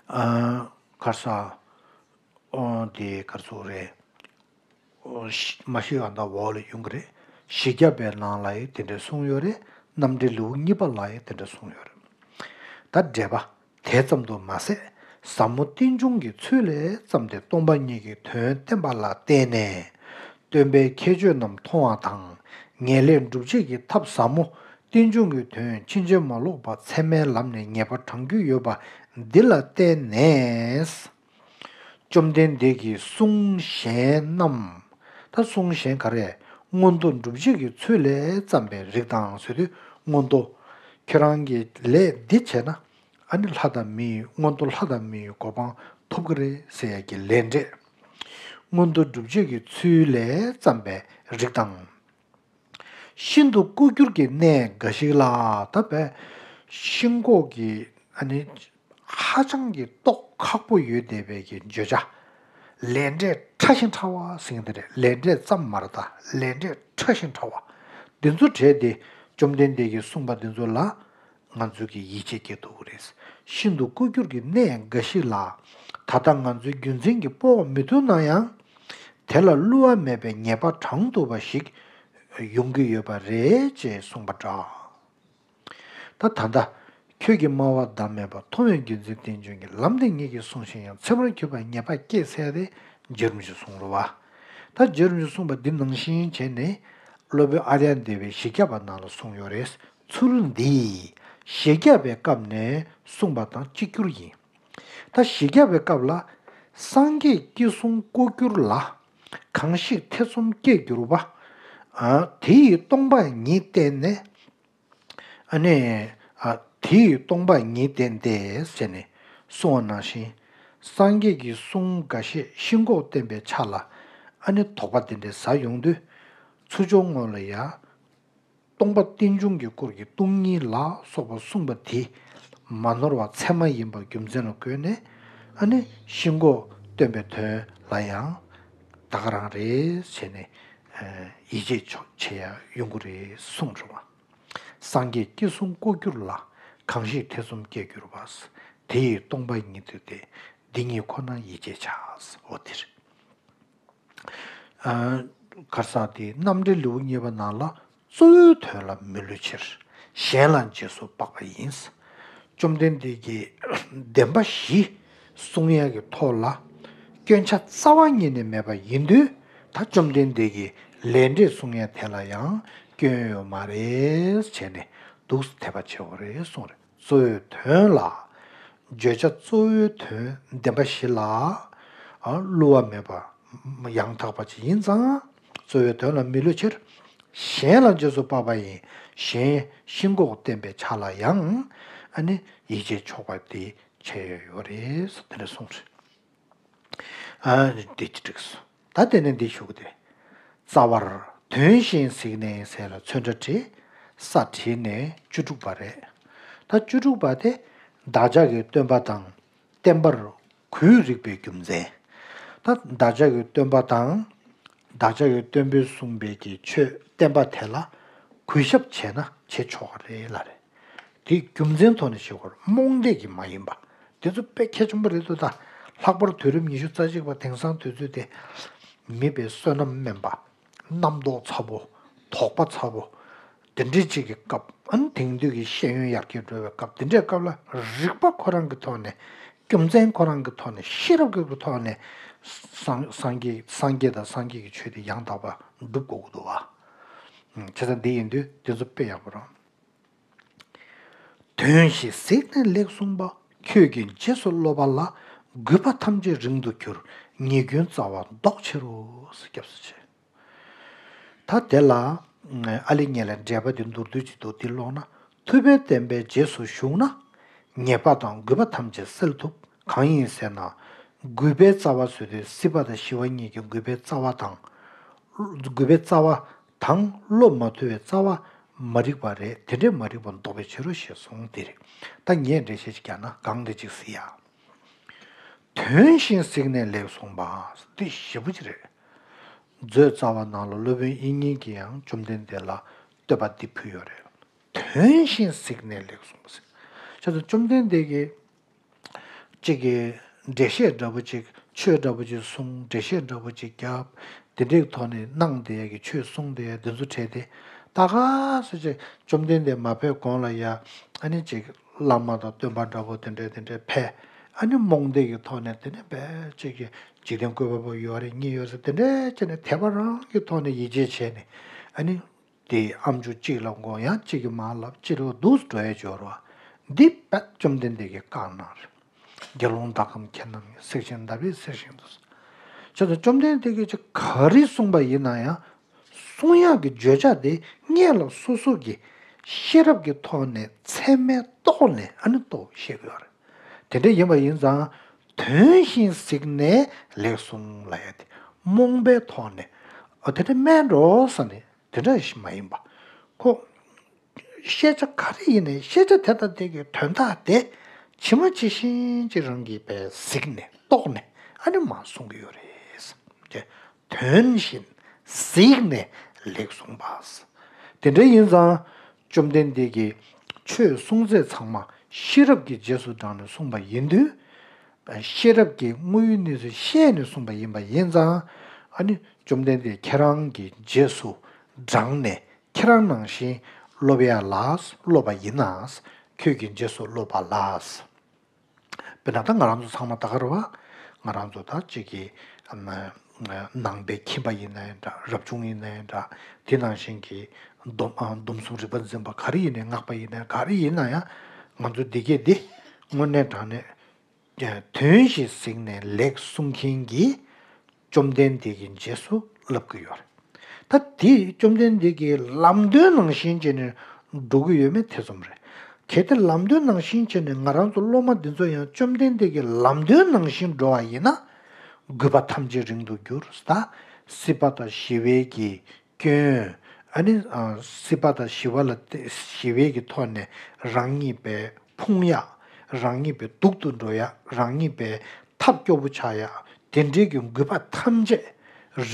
ཨ། ག་རེ་ཟ། ཨོ་དེ་ག་རེ་ཟེར་རེད། ཨོ་ཤི་མ་ཤི་ཨ་ད་འོག་ལ་ཡོང་གི་རེད། བཞི་བརྒྱ་པའི་ནང་ལ་ཡང་དེ་འདྲ་གསུངས་ཡོད་རེད། རྣམ་འགྲེལ་ལེའུ་གཉིས་པ་ལ་ཡང་དེ་འདྲ་གསུངས་ཡོད་རེད། ད་འགྲེལ་པ། དེ་ཙམ་དུ་མ་ཟད་ཟབ་མོ་རྟེན་འབྱུང་གི་ཚུལ་ལས་བརྩམས་ཏེ་སྟོང་པ་ཉིད་ཀྱི་དོན་བསྟན་པ་ལ་བརྟེན་ནས། སྟོན་པའི་ཁྱད་ཆོས་རྣམས་མཐོང་བ་དང་། ངེས་ལེགས་སྒྲུབ་བྱེད་ཀྱི་ཐབས་ཟབ་མོ། རྟེན་འབྱུང་གི་དོན་ཕྱིན་ཅི་མ་ལོག་པ་ཚད་མའི་ལམ་ནས་ངེས་པ་དྲངས་རྒྱུ་ཡོད་པ་འདི་ལ་བརྟེན་ནས། བཅོམ་ལྡན་འདས་ཀྱི་གསུང་གཞན་རྣམས། ད་གསུང་གཞན་ག་རེ། མངོན་མཐོ་སྒྲུབ་བྱེད་ཀྱི་ཚུལ་ལས་བརྩམས་པའི་རིགས་དང་ཟེར་དུས་མངོན་མཐོ། ཁྱེད་རང་གིས་ལས་འདི་བྱས་ན། ཨ་ནི་ལྷ་དང་མིའི་མངོན་མཐོ་ལྷ་དང་མིའི་གོ་འཕང་ཐོབ་ཀྱི་རེད་ཟེར་ཡ་གི་ལས་འབྲས། མངོན་མཐོ་སྒྲུབ་བྱེད་ཀྱི་ཚུལ་ལས་བརྩམས་པའི་རིགས་དང་། ཤིན་ཏུ་ལྐོག་གྱུར་གྱི་གནས་འགའ་ཞིག་ལ། ད་བས་ཤིན་ལྐོག་གི་ཨ་ནི་ཧ་ཅང་གི་རྟོགས་ཁག་པོ་ཡོད་བསྡད་པའི་གི་བརྗོད་བྱ། ལས་འབྲས་ཕྲ་ཞིང་ཕྲ་བ་ཟེར་གྱི་འདི་རེད། ལས་འབྲས་ཙམ་མ་རེད། ད་ལས་འབྲས་ཕྲ་ཞིང་ཕྲ་བ། འདི་ཚོ་བྲལ་ཏེ་བཅོམ་ལྡན་འདས་ཀྱིས་གསུངས་པ་འདི་ཚོ་ལ། ང་ཚོ་གིས་ཡིད་ཆེས་སྐྱེ་ཐུབ་ཀྱི་རེད། ཤིན་ཏུ་ལྐོག་གྱུར་གྱི་གནས་འགའ་ཞིག་ལ། ད་ལྟ་ང་ཚོའི་རྒྱུ་མཚན་གྱིས་སྤོ་བ་མི་ཐུབ་ན་ཡང་། དེ་ལ་བསླུ་བ་མེད་པའི་ངེས་པ་དྲངས་ཐུབ་པ་ཞིག་ཡོང་གི་ཡོད་པ་རེད་ཅེས་གསུངས་པ་འདྲ། ད་ད་ལྟ་ཁྱོད་ཀྱིས་སྨྲ་བ་བདག་མེད་པ། མཐོང་བས་རྒྱུ་མཚན་རྟེན་འབྱུང་གི། ལམ་དེ་ཉིད་ཀྱིས་གསུངས་ཤིང་ཡང་། ཚད་མར་གྱུར་པ་ངེས་པ་སྐྱེས་ཟེར་ཏེ་བརྒྱུད་རིམ་ཞིག་གསུངས་རེད་བ། ད་བརྒྱུད་རིམ་ཞིག་གསུངས་པ་འདི་ནང་བཞིན་བྱས་ནས་སློབ་དཔོན་ཨཱརྱ་དེ་བའི་བཞི་བརྒྱ་པ་ནང་ལ་གསུངས་ཡོད་རེད། ཚུལ་འདི་བཞི་བརྒྱ་པའི་སྐབས་ནས་གསུངས་པ་དང་གཅིག་གྱུར་ཡིན། ད་བཞི་བརྒྱ་པའི་སྐབས་ལ་སངས་རྒྱས་ཀྱི་གསུང་ལྐོག་གྱུར་ལ་གང་ཞིག་ཐེ་ཚོམ་སྐྱེས་གྱུར་པ། ཨ། དེ་ཡིས་སྟོང་པ་ཉིད་བསྟན་ནས། ཨ་ནི། ཨ། དེ་ཡིས་སྟོང་པ་ཉིད་བསྟན་ཏེ་ཟེར་ནས་གསུངས་པ་ནང་བཞིན། སངས་རྒྱས་ཀྱི་གསུང་འགའ་ཤས་ཤིན་ལྐོག་བསྟན་པའི་ཆ་ལ་ཨ་ནི་དོགས་པ་དེ་འདྲ་ཟ་ཡོང་དུས། ཚུར་ཕྱོགས་ངོས་ལ་ཡ། སྟོང་པ་རྟེན་འབྱུང་གི་སྐོར་གྱི་སྟོང་ཉིད་ལ་སོགས་པ་གསུངས་པ་དེ་མ་ནོར་བ་ཚད་མ་ཡིན་པ་རྒྱུ་མཚན་ལ་བཀོད་ནས། ཨ་ནི་ཤིན་ལྐོག་བསྟན་པའི་དོན་ལ་ཡང་ད་ག་རང་རེད་ཟེར་ནས་ཡིད་ཆེས་ཆོག་བྱེད་ཡ་ཡོང་གི་རེད་གསུངས་རེད་བ། སངས་རྒྱས་ཀྱི་གསུང་ལྐོག་གྱུར་ལ། གང་ཞིག་ཐེ་ཚོམ་སྐྱེས་གྱུར་པ། དེ་ཡིས་སྟོང་པ་ཉིད་བསྟན་ཏེ། འདི་ཉིད་ཁོ་ན་ཡིད་ཆེས་བྱ། འོ་དེ་རེད། ཨ། ག་རེ་ཟ། དེ་རྣམ་འགྲེལ་ལེའུ་གཉིས་པ་ནང་ལ། གཙོ་བོའི་དོན་ལ་མི་བསླུ་ཕྱིར། གཞན་ལ་རྗེས་སུ་དཔག་པ་ཡིན། བཅོམ་ལྡན་འདས་ཀྱིས་བདེན་པ་བཞི་གསུང་ཡག་གི་ཐོག་ལ་སྐྱོན་ཆ་རྩ་བ་ཉིད་ནས་མེད་པ་ཡིན་དུས། ད་བཅོམ་ལྡན་འདས་ཀྱིས་ལས་འབྲས་གསུང་ཡག་དེ་ལ་ཡང་སྐྱོན་ཡོད་མ་རེད་བྱས་ནས་འདུག་སེ་དད་པ་ཆེ་བོ་རེད་གསུངས་རེད། གཙོ་བོའི་དོན་ལ། བརྗོད་བྱ་གཙོ་བོའི་དོན་བདེན་པ་བཞི་ལ། ཨ། བསླུ་བ་མེད་པ་ཡང་དག་པ་ཅིག་ཡིན་ཙང་། གཙོ་བོའི་དོན་ལ་མི་བསླུ་ཕྱིར། གཞན་ལ་རྗེས་སུ་དཔག་པ་ཡིན། གཞན་ཤིན་ལྐོག་བསྟན་པའི་ཆ་ལ་ཡང་། ཨ་ནི་ཡིད་ཆེས་ཆོག་པ་དེ་བྱས་ཡོད་རེད། དེ་འདྲ་གསུངས་རེད། ཨ། འདི་ཅི་འགྲིག་སོང་། ད་དེ་ནས་འདི་ཞུ་གི་དེ། རྩ་བར་དོན་གཞན་གཟིགས་ནས་ཟེར་ལ་ཚོན་ཁྲ་བྲིས། ས་བྲིས་ནས་བཅུ་དྲུག་པ་རེད། ད་བཅུ་དྲུག་པ་དེ་བདག་ཅག་གི་སྟོན་པ་དང་བསྟན་པར་གུས་རིགས་པའི་རྒྱུ་མཚན། ད་བདག་ཅག་གི་སྟོན་པ་དང་། བདག་ཅག་གི་སྟོན་པས་གསུངས་པའི་གི་ཆོས་བསྟན་པ་དེ་ལ་གུས་ཞབས་བྱས་ན་བྱེད་ཆོག་གི་རེད་ལ་རེད། དེའི་རྒྱུ་མཚན་ཐོག་ནས་བཤད་དགོས་རེད། རྨོངས་དད་ཀྱིས་མ་ཡིན་པ། དེ་ཚོ་དཔེ་གལ་ཆེན་པོ་རེད་འདུག་ད་ལྷག་པར་དུས་རབས་ཉི་ཤུ་རྩ་གཅིག་པ་དེང་སང་དུས་ཚོད་དེ། མི་དཔེ་བསོད་ནམས་དམན་པ། རྣམ་རྟོག་ཚ་པོ། དོགས་པ་ཚ་པོ། དེ་འདྲའི་ཅིག་གི་སྐབས། ཨ་ནི་དེང་དུས་ཀྱི་ཤེས་ཡོན་ཡར་རྒྱས་འགྲོ་བའི་སྐབས། དེ་འདྲའི་སྐབས་ལ་རིག་པ་ཁོ་རང་གི་ཐོག་ནས། རྒྱུ་མཚན་ཁོ་རང་གི་ཐོག་ནས། ཤེས་རབ་ཀྱི་ཐོག་ནས། སངས་སངས་རྒྱས་སངས་རྒྱས་དང་སངས་རྒྱས་ཀྱི་ཆོས་དེ་ཡང་དག་པ་སྒྲུབ་དགོས་ཀྱི་འདུག་བ། བྱས་ཙང་འདི་ཡིན་དུས་དེ་ཚོ་དཔེ་ཡག་པོ་རང་། དོན་ཞིག་གཟིགས་ནས་ལེགས་གསུངས་པ། ཁྱོད་ཀྱི་རྗེས་སུ་སློབ་པ་ལ། གུས་པ་ཐམས་ཅད་རིང་དུ་གྱུར། ཉེས་སྐྱོན་རྩ་བ་ཟློག་ཕྱིར་རོ། སྐྱབས་སུ་མཆི། ད་དེ་ལ་ཨ་ལི་ཉེ་ལ་འགྲེལ་པ་དེ་མདོར་བསྡུས་ཅིག་འདུག་དེ་ཀློག་ན། ཐུབ་པའི་བསྟན་པའི་རྗེས་སུ་ཞུགས་ན། ཉེས་པ་དང་རྒུད་པ་ཐམས་ཅད་སེལ་ཐུབ། གང་ཡིན་ཟེར་ན། རྒུད་པའི་རྩ་བ་ཟེར་དུས་སྲིད་པ་དང་ཞི་བ་གཉིས་ཀྱི་རྒུད་པའི་རྩ་བ་དང་། རྒུད་པའི་རྩ་བ་དང་བློ་མ་མཐུན་པའི་རྩ་བ་མ་རིག་པ་རེད། དེ་འདྲའི་མ་རིག་པ་བཟློག་པའི་ཕྱིར་རོ་ཞེས་གསུངས་དེ་རེད། ད་ངས་འགྲེལ་བཤད་ཅིག་རྒྱག་ན་གང་འདི་ཅིག་ཟེར་ཡ། དོན་བཞིན་གཟིགས་ནས་ལེགས་གསུངས་པ། འདི་ཞེ་པོ་ཅིག་རེད། མཛོད་རྩ་བ་ནང་ལ་སློབ་དཔོན་དབྱིག་གཉེན་གྱིས་ཡང་བཅོམ་ལྡན་འདས་ལ་བསྟོད་པ་འདི་ཕུལ་ཡོད་རེད། དོན་བཞིན་གཟིགས་ནས་ལེགས་གསུངས་པ་ཟེར། བྱས་ཙང་བཅོམ་ལྡན་འདས་ཀྱིས་གཅིག་གི་འགྲེལ་བཤད་འདྲ་པོ་ཅིག་ཆོས་འདྲ་པོ་ཅིག་གསུངས། འགྲེལ་བཤད་འདྲ་པོ་ཅིག་བརྒྱབ། དེ་འདྲའི་ཐོག་ནས་གནང་བསྡད་ཡ་གི་ཆོས་གསུངས་བསྡད་ཡ་འདི་ཚོ་བྲལ་ཏེ། ད་ག་སེ་ཅིག་བཅོམ་ལྡན་འདས་མ་ཕེབས་གོང་ལ་ཡ་ཨ་ནི་ཅིག་བླ་མ་དང་སྟོན་པ་འདྲ་པོ་དེ་འདྲ་དེ་འདྲ་ཕེབས། ཨ་ནི་རྨོངས་དད་ཀྱི་ཐོག་ནས་དེ་ནས་བས་ཅིག་གི་འཇིག་རྟེན་བཀོད་པ་པོ་ཡོད་རེད་གཉིས་ཡོད་ཟེར་དེ་འདྲ་བྱས་ནས་དད་པ་རང་གི་ཐོག་ནས་ཡིད་ཆེས་བྱས་ནས། ཨ་ནི་དེ་ཨམ་ཅོག་གཅིག་ལ་མགོ་ཡང་གཅིག་གི་མར་ལབ་གཅིག་ལ་འདུག་འགྲོ་ཡ་སྦྱོར་བ་འདི་བས་བཅོམ་ལྡན་འདས་ཀྱིས་བཀག་གནང་རེད། དགེ་སློང་དག་གམ་མཁས་རྣམས་ཀྱིས། གཟིགས་ཤིང་དད་པས་གཟིགས་ཤིང་དུ། བྱས་ཙང་བཅོམ་ལྡན་འདས་ཀྱིས་ཅིག་ག་རེ་གསུངས་པ་ཡིན་ན་ཡང་། གསུང་ཡག་གི་བརྗོད་བྱ་དེ་སྔོན་ལ་སོ་སོ་གི་ཤེས་རབ་ཀྱི་ཐོག་ནས་ཚད་མས་རྟོགས་ནས་ཨ་ནི་རྟོགས་བཤད་ཀྱི་ཡོད་རེད། དེ་འདྲ་ཡིན་པ་ཡིན་ཙང་། དོན་བཞིན་གཟིགས་ནས་ལེགས་གསུངས་ལབ་ཡ་དེ་རྨོངས་པའི་ཐོག་ནས་ཨ་དེ་འདྲ་མིན་འགྲོ་ཟེར་ནས་དེ་འདྲ་ཞིག་མ་ཡིན་པ། ཁོ། ཤེས་བྱ་ག་རེ་ཡིན་ནའི་ཤེས་བྱ་དེ་དང་དེ་གི་དོན་དག་དེ་ཇི་མ་ཇི་བཞིན་ཅིག་རང་གིས་བས་གཟིགས་ནས་རྟོགས་ནས་ཨ་ནི་མར་གསུང་གི་ཡོད་རེད། དེ་དོན་བཞིན་གཟིགས་ནས་ལེགས་གསུངས་པ། དེ་འདྲ་ཡིན་ཙང་བཅོམ་ལྡན་འདས་ཀྱིས་ཆོས་གསུང་ཚད་ཚང་མ་ཤེས་རབ་ཀྱི་རྗེས་སུ་འབྲངས་ནས་གསུངས་པ་ཡིན་དུས། ཤེས་རབ་ཀྱིས་དངོས་ཡོད་གནས་ཚུལ་ཤེས་ནས་གསུངས་པ་ཡིན་པ་ཡིན་ཙང་། ཨ་ནི་བཅོམ་ལྡན་འདས་ཁྱེད་རང་གི་རྗེས་སུ་འབྲངས་ནས། ཁྱེད་རང་ནང་བཞིན་སློབ་ཡ་ལ་སློབ་པ་ཡིན་ན། ཁྱོད་ཀྱི་རྗེས་སུ་སློབ་པ་ལ། དཔེར་ན་ད་ང་རང་ཚོ་ཚང་མ་ད་ག་རེད་བ། ང་རང་ཚོ་ད་གཅིག་གི་ཨ་ནང་པའི་ཁྱིམ་པ་ཡིན་ན་ཡང་འདྲ། རབ་བྱུང་ཡིན་ན་ཡང་འདྲ། དེ་ནང་བཞིན་གྱི་སྡོམ་ཨ་སྡོམ་གསུམ་རིག་པ་འཛིན་པ་ག་རེ་ཡིན་ནའི། སྔགས་པ་ཡིན་ན་ག་རེ་ཡིན་ན་ཡང་། ང་ཚོ་འདི་གས་འདི་དངོས་གནས་དྲང་གནས། དོན་བཞིན་གཟིགས་ནས་ལེགས་གསུང་མཁན་གྱི་བཅོམ་ལྡན་འདས་ཀྱི་རྗེས་སུ་བསླབ་ཀྱི་ཡོད་རེད། ད་དེ་བཅོམ་ལྡན་འདས་ཀྱི་ལམ་སྟོན་ནང་བཞིན་བྱས་ནས་འགྲོ་གི་ཡོད་མེད་ཐེ་ཚོམ་རེད། གལ་ཏེ་ལམ་སྟོན་ནང་བཞིན་བྱས་ནས་ང་རང་ཚོ་སློབ་མ་འདི་ཚོ་ཡང་བཅོམ་ལྡན་འདས་ཀྱི་ལམ་སྟོན་ནང་བཞིན་འགྲོ་བ་ཡིན་ན། རྒུད་པ་ཐམས་ཅད་རིང་དུ་འགྱུར། ད་སྲིད་པ་དང་ཞི་བའི་གི་སྐྱོན། ཨ་ནི་ཨ་སྲིད་པ་དང་ཞི་བ་ལ་བརྟེན། ཞི་བའི་གི་ཐོག་ནས་རང་ཉིད་པའི་ཕུང་ཡ། རང་ཉིད་པའི་སྡུག་ཏུ་འགྲོ་ཡ། རང་ཉིད་པའི་ཐབས་སྐྱོ་པོ་ཆགས་ཡ། དེ་འདྲའི་གི་རྒུད་པ་ཐམས་ཅད་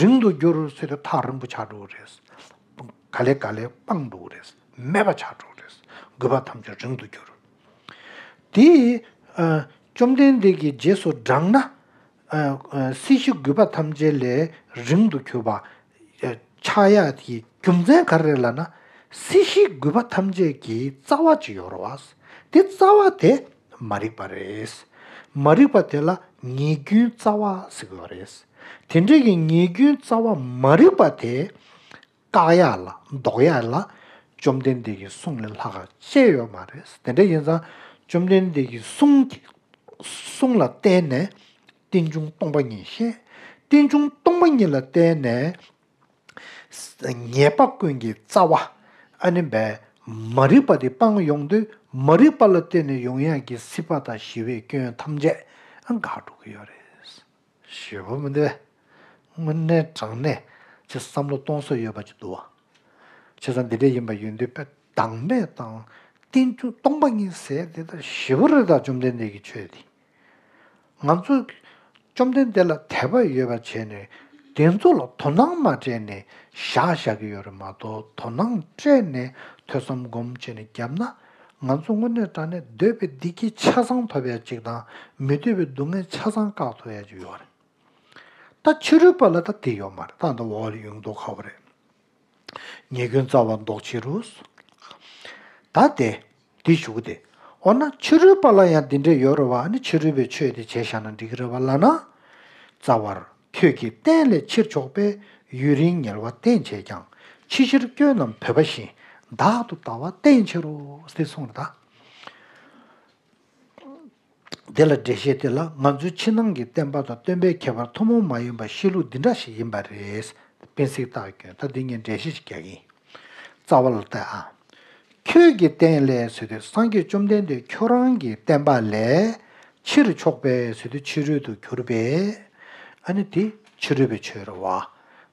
རིང་དུ་འགྱུར་ཟེར་དུས་ཐག་རིང་པོ་ཆགས་འགྲོ་གི་རེད། ག་ལེ་ག་ལེ་སྤངས་འགྲོ་གི་རེད། མེད་པ་ཆགས་འགྲོ་གི་རེད། རྒུད་པ་ཐམས་ཅད་རིང་དུ་འགྱུར། དེ་ཨ་བཅོམ་ལྡན་འདས་ཀྱི་རྗེས་སུ་འབྲངས་ན། ཨ་ཨ་སྲིད་ཞི་རྒུད་པ་ཐམས་ཅད་ལས་རིང་དུ་གྱུར་པ་ཨ་ཆགས་ཡ་གི་རྒྱུ་མཚན་ག་རེ་རེད་ལབ་ན། སྲིད་ཞི་རྒུད་པ་ཐམས་ཅད་ཀྱི་རྩ་བ་ཅིག་ཡོད་རེད་བ། དེ་རྩ་བ་དེ་མ་རིག་པ་རེད། མ་རིག་པ་དེ་ལ་ཉེས་སྐྱོན་རྩ་བ་ཟེར་གྱི་ཡོད་རེད། དེ་འདྲའི་གི་ཉེས་སྐྱོན་རྩ་བ་མ་རིག་པ་དེ། བཀག་ཡག་ལ་ཟློག་ཡག་ལ་བཅོམ་ལྡན་འདས་ཀྱི་གསུང་ལས་ལྷག་ག་ཅི་ཡོད་མ་རེད། དེ་འདྲ་ཡིན་ཙང་བཅོམ་ལྡན་འདས་ཀྱི་གསུང་གསུང་ལ་བརྟེན་ནས་རྟེན་འབྱུང་སྟོང་པ་ཉིད་བཤད། རྟེན་འབྱུང་སྟོང་པ་ཉིད་ལ་བརྟེན་ནས་ཉེས་པ་ཀུན་གྱི་རྩ་བ་ཨ་ནི་བས་མ་རིག་པ་དེ་སྤངས་ཡོང་དུས། མ་རིག་པ་ལ་བརྟེན་ནས་ཡོང་ཡག་གི་སྲིད་པ་དང་ཞི་བའི་སྐྱོན་ཐམས་ཅད་འགག་འགྲོ་གི་ཡོད་རེད། ཞེ་པོ་མི་འདུག་གས། དངོས་གནས་དྲང་གནས་ཅིག་བསམ་བློ་གཏོང་ས་ཡོད་པ་ཅིག་འདུག་བ། བྱས་ཙང་འདི་འདྲ་ཡིན་པ་ཡིན་དུས་དཔེ་བདག་མེད་དང་རྟེན་འབྱུང་སྟོང་པ་ཉིད་ཟེར་དེ་ད་ཞེ་པོ་རེད། ད་བཅོམ་ལྡན་འདས་ཀྱི་ཆོས་འདི་ང་ཚོ་བཅོམ་ལྡན་འདས་ལ་དད་པ་ཡོད་པ་བྱས་ནས་དེ་ཚོ་ལ་དོ་སྣང་མ་སྤྲད་ནས་བཞག་བཞག་གི་ཡོད་རེད་མ་གཏོགས། དོ་སྣང་སྤྲད་ནས་ཐོས་བསམ་སྒོམ་བྱས་ནས་བརྒྱབ་ན། ང་ཚོ་དངོས་གནས་དྲང་གནས་འདོད་པའི་བདེ་སྐྱིད་ཆ་ཚང་ཐོབ་ཡ་ཅིག་དང་། མི་འདོད་པའི་སྡུག་བསྔལ་ཆ་ཚང་བཀག་ཐུབ་ཡ་ཅིག་ཡོད་རེད། ད་ཕྱི་རོལ་པ་ལ་ད་དེ་ཡོད་མ་རེད། ད་ད་འོག་ལ་ཡོང་མདོག་ཁ་པོ་རེད། ཉེས་སྐྱོན་རྩ་བ་ཟློག་ཕྱིར་རོ། ད་དེ་དེ་ཞུ་གི་དེ། འོ་ན་ཕྱི་རོལ་པ་ལ་ཡང་དེ་འདྲས་ཡོད་རེད་བ། ཨ་ནི་ཕྱི་རོལ་པའི་ཆོས་དེ་བྱས་བཞག་ན་འགྲིག་གི་རེད་བ་ལབ་ན། རྩ་བར་ཁྱོད་ཀྱིས་བསྟན་ལས་ཕྱིར་ཕྱོགས་པའི། ཡུན་རིང་ཉེ་བར་བསྟན་བྱས་ཀྱང་། ཕྱི་ཕྱིར་སྐྱོན་རྣམས་བོད་པ་བཞིན། བདག་ཏུ་ལྟ་བ་བསྟེན་ཕྱིར་རོ། དེ་གསུངས་རེད་ད། དེ་ལ་འགྲེལ་བཤད་དེ་ལ་ང་ཚོའི་ཕྱི་ནང་གི་བསྟན་པ་དང་སྟོན་པའི་ཁྱད་པར་ཐུན་མོང་མ་ཡིན་པ་བཤད་ལུགས་འདི་འདྲ་ཞིག་ཡིན་པ་རེད། སྤེན་གཟིགས་རྟགས་སྐྱོན། ད་འདི་ངས་འགྲེལ་བཤད་ཅིག་རྒྱག་གི་ཡིན། རྩ་བ་ལ་ལྟ་ཨ། ཁྱོད་ཀྱི་བསྟན་ལས་ཟེར་དུས་སངས་རྒྱས་བཅོམ་ལྡན་འདས་ཁྱོད་རང་གི་བསྟན་པ་ལས་ཕྱིར་ཕྱོགས་པའི་ཟེར་དུས་ཕྱི་རོལ་དུ་གྱུར་པའི། ཨ་ནི་དེ་ཕྱི་རོལ་པའི་ཆོས་རེད་བ།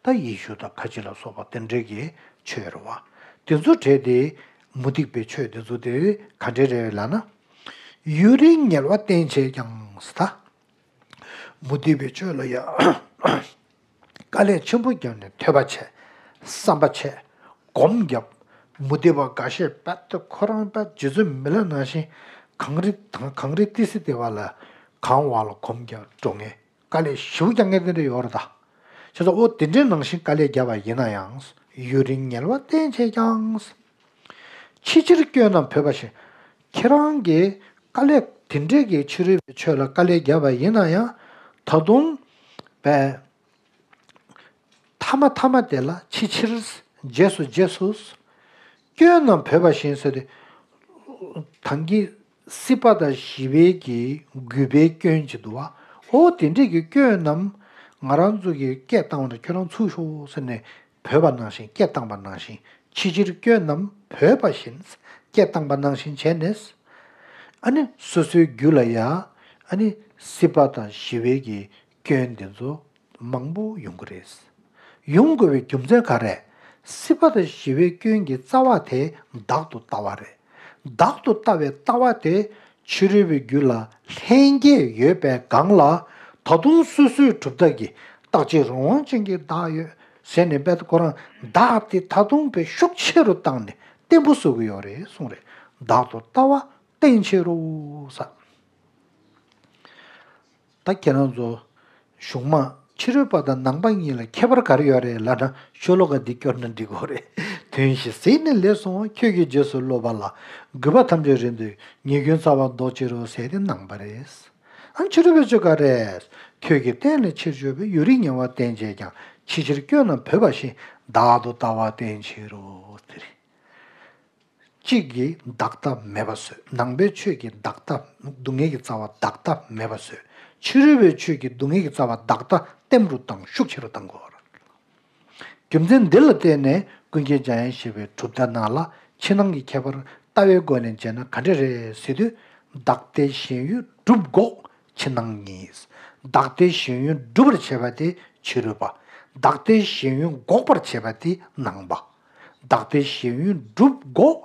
ད་ཡེ་ཤུ་དང་ཁ་ཆེ་ལ་སོགས་པ་དེ་འདྲའི་གི་ཆོས་རེད་བ། དེ་ཚོ་བྲལ་ཏེ་མུ་སྟེགས་པའི་ཆོས་དེ་ཚོ་དེ་ག་འདྲས་རེད་ལབ་ན། ཡུན་རིང་ཉལ་བ་བསྟེན་བྱས་ཀྱང་ཟེར་ད། མུ་སྟེགས་པའི་ཆོས་ལ་ཡང་དཀའ་ལས་ཆེན་པོ་བརྒྱབ་ནས་ཐོས་པ་བྱས། བསམ་པ་བྱས། སྒོམ་བརྒྱབ། མུ་སྟེགས་པ་འགའ་ཤས་རྦད་དེ་ཁོ་རང་རྦད་རྗེ་བཙུན་མི་ལ་ནང་བཞིན་གངས་རི་དང་གངས་རི་ཏི་སེ་ལྟེ་བ་ལ་གངས་བར་ལ་སྒོམ་རྒྱག་འགྲོ་མཁན། དཀའ་ལས་ཞེ་པོ་རྒྱག་མཁན་དེ་འདྲ་ཡོད་རེད་ད། བྱས་ཙང་ཨོ་དེ་འདྲའི་ནང་བཞིན་དཀའ་ལས་བརྒྱབ་པ་ཡིན་ན་ཡང་། ཡུན་རིང་ཉལ་བ་བསྟེན་བྱས་ཀྱང་། ཕྱི་ཕྱིར་སྐྱོན་རྣམས་བོས་པ་བཞིན། ཁྱེད་རང་གིས་དཀའ་ལས་དེ་འདྲས་ཀྱི་ཕྱི་རོལ་པའི་ཆོས་ལ་དཀའ་ལས་བརྒྱབ་པ་ཡིན་ན་ཡང་། ད་དུང་བས། མཐའ་མ་མཐའ་མ་དེ་ལ་ཕྱི་ཕྱིར། རྗེས་སུ་རྗེས་སུ། སྐྱོན་རྣམས་བོས་པ་བཞིན་ཟེར་ཏེ། ད་གིན་སྲིད་པ་དང་ཞི་བའི་གི་རྒུད་པའི་སྐྱོན་ཅིག་འདུག་བ། ཨོ་དེ་འདྲས་ཀྱི་སྐྱོན་རྣམས་ང་རང་ཚོ་གིས་སྐད་བཏང་བ་ན་ཁྱོད་རང་ཚུགས་ཤོག་ཟེར་ནས་བོས་པ་ནང་བཞིན། སྐད་བཏང་བ་ནང་བཞིན། ཕྱི་ཕྱིར་སྐྱོན་རྣམས་བོས་པ་བཞིན། སྐད་བཏང་བ་ནང་བཞིན་བྱས་ནས། ཨ་ནི་སོ་སོའི་རྒྱུད་ལ་ཡ། ཨ་ནི་སྲིད་པ་དང་ཞི་བའི་གི་སྐྱོན་དེ་ཚོ་མང་པོ་ཡོང་གི་རེད། ཡོང་དགོས་པའི་རྒྱུ་མཚན་ག་རེ། སྲིད་པ་དང་ཞི་བའི་སྐྱོན་གྱི་རྩ་བ་དེ་བདག་ཏུ་ལྟ་བ་རེད། བདག་ཏུ་ལྟ་བའི་ལྟ་བ་དེ་ཕྱི་རོལ་པའི་རྒྱུད་ལ་ལྷན་སྐྱེས་ཡོད་པའི་སྒང་ལ། ད་དུང་སོ་སོའི་གྲུབ་མཐའ་གིས་རྟག་གཅིག་རང་དབང་ཅན་གྱི་བདག་ཡོད་ཟེར་ནས། རྦད་དེ་ཁོ་རང་བདག་དེ་ད་དུང་དཔེ་ཤུགས་ཆེ་རུ་བཏང་ནས་བརྟན་པོ་བཟོ་གི་ཡོད་རེད་གསུངས་རེད། བདག་ཏུ་ལྟ་བ་བསྟེན་བྱེད་རོ་ཟེར། ད་ཁྱེད་རང་ཚོ་གཞུང་མ་ཕྱི་རོལ་པ་དང་ནང་པ་གཉིས་ལ་ཁྱད་པར་ག་རེ་ཡོད་རེད་ལབ་ན། ཤོ་ལོ་ཀ་འདི་སྐྱོར་ན་འགྲིག་གོ་རེད། དོན་བཞི་གཟིགས་ནས་ལེགས་གསུངས་པ། ཁྱོད་ཀྱིས་རྗེས་སུ་སློབ་པ་ལ། རྒུད་པ་ཐམས་ཅད་རིང་དུ་ཉེས་སྐྱོན་ཚ་བ་བཟློག་བྱེད་རོ་ཟེར་དེ་ནང་པ་རེད། ཨ་ཕྱི་རོལ་པའི་ཆོས་ག་རེ། ཁྱོད་ཀྱི་བསྟན་ལས་ཕྱིར་བྱོན་པའི། ཡུན་རིང་ཉལ་བ་བསྟེན་བྱས་ཀྱང་། ཕྱི་ཕྱིར་སྐྱོན་རྣམས་བོས་པ་བཞིན། བདག་ཏུ་ལྟ་བ་བསྟེན་བྱེད་རོ་དེ་རེད། གཅིག་གིས་བདག་ལྟ་མེད་པ་བཟོས། ནང་པའི་ཆོས་ཀྱིས་བདག་ལྟ། སྡུག་བསྔལ་གྱི་རྩ་བ་བདག་ལྟ་མེད་པ་བཟོས། ཕྱི་རོལ་པའི་ཆོས་ཀྱིས་སྡུག་བསྔལ་གྱི་རྩ་བ་བདག་ལྟ་བརྟན་རུ་བཏང་། ཤུགས་ཆེ་རུ་བཏང་དགོས། རྒྱུ་མཚན་འདི་ལ་བརྟེན་ནས་ཀུན་མཁྱེན་འཇམ་དབྱངས་བཞད་པའི་གྲུབ་མཐའ་ནང་ལ་ཕྱི་ནང་གི་ཁྱད་པར་ལྟ་བའི་སྒོ་ནས་འབྱེད་ན་ག་འདྲ་རེད་ཟེར་དུས། བདག་ལྟའི་ཞེན་ཡུལ་སྒྲུབ་འགོག་ཕྱི་ནང་གཉིས། བདག་ལྟའི་ཞེན་ཡུལ་སྒྲུབ་པར་བྱེད་པ་དེ་ཕྱི་རོལ་པ། བདག་ལྟའི་ཞེན་ཡུལ་འགོག་པར་བྱེད་པ་དེ་ནང་པ། བདག་ལྟའི་ཞེན་ཡུལ་སྒྲུབ་འགོག་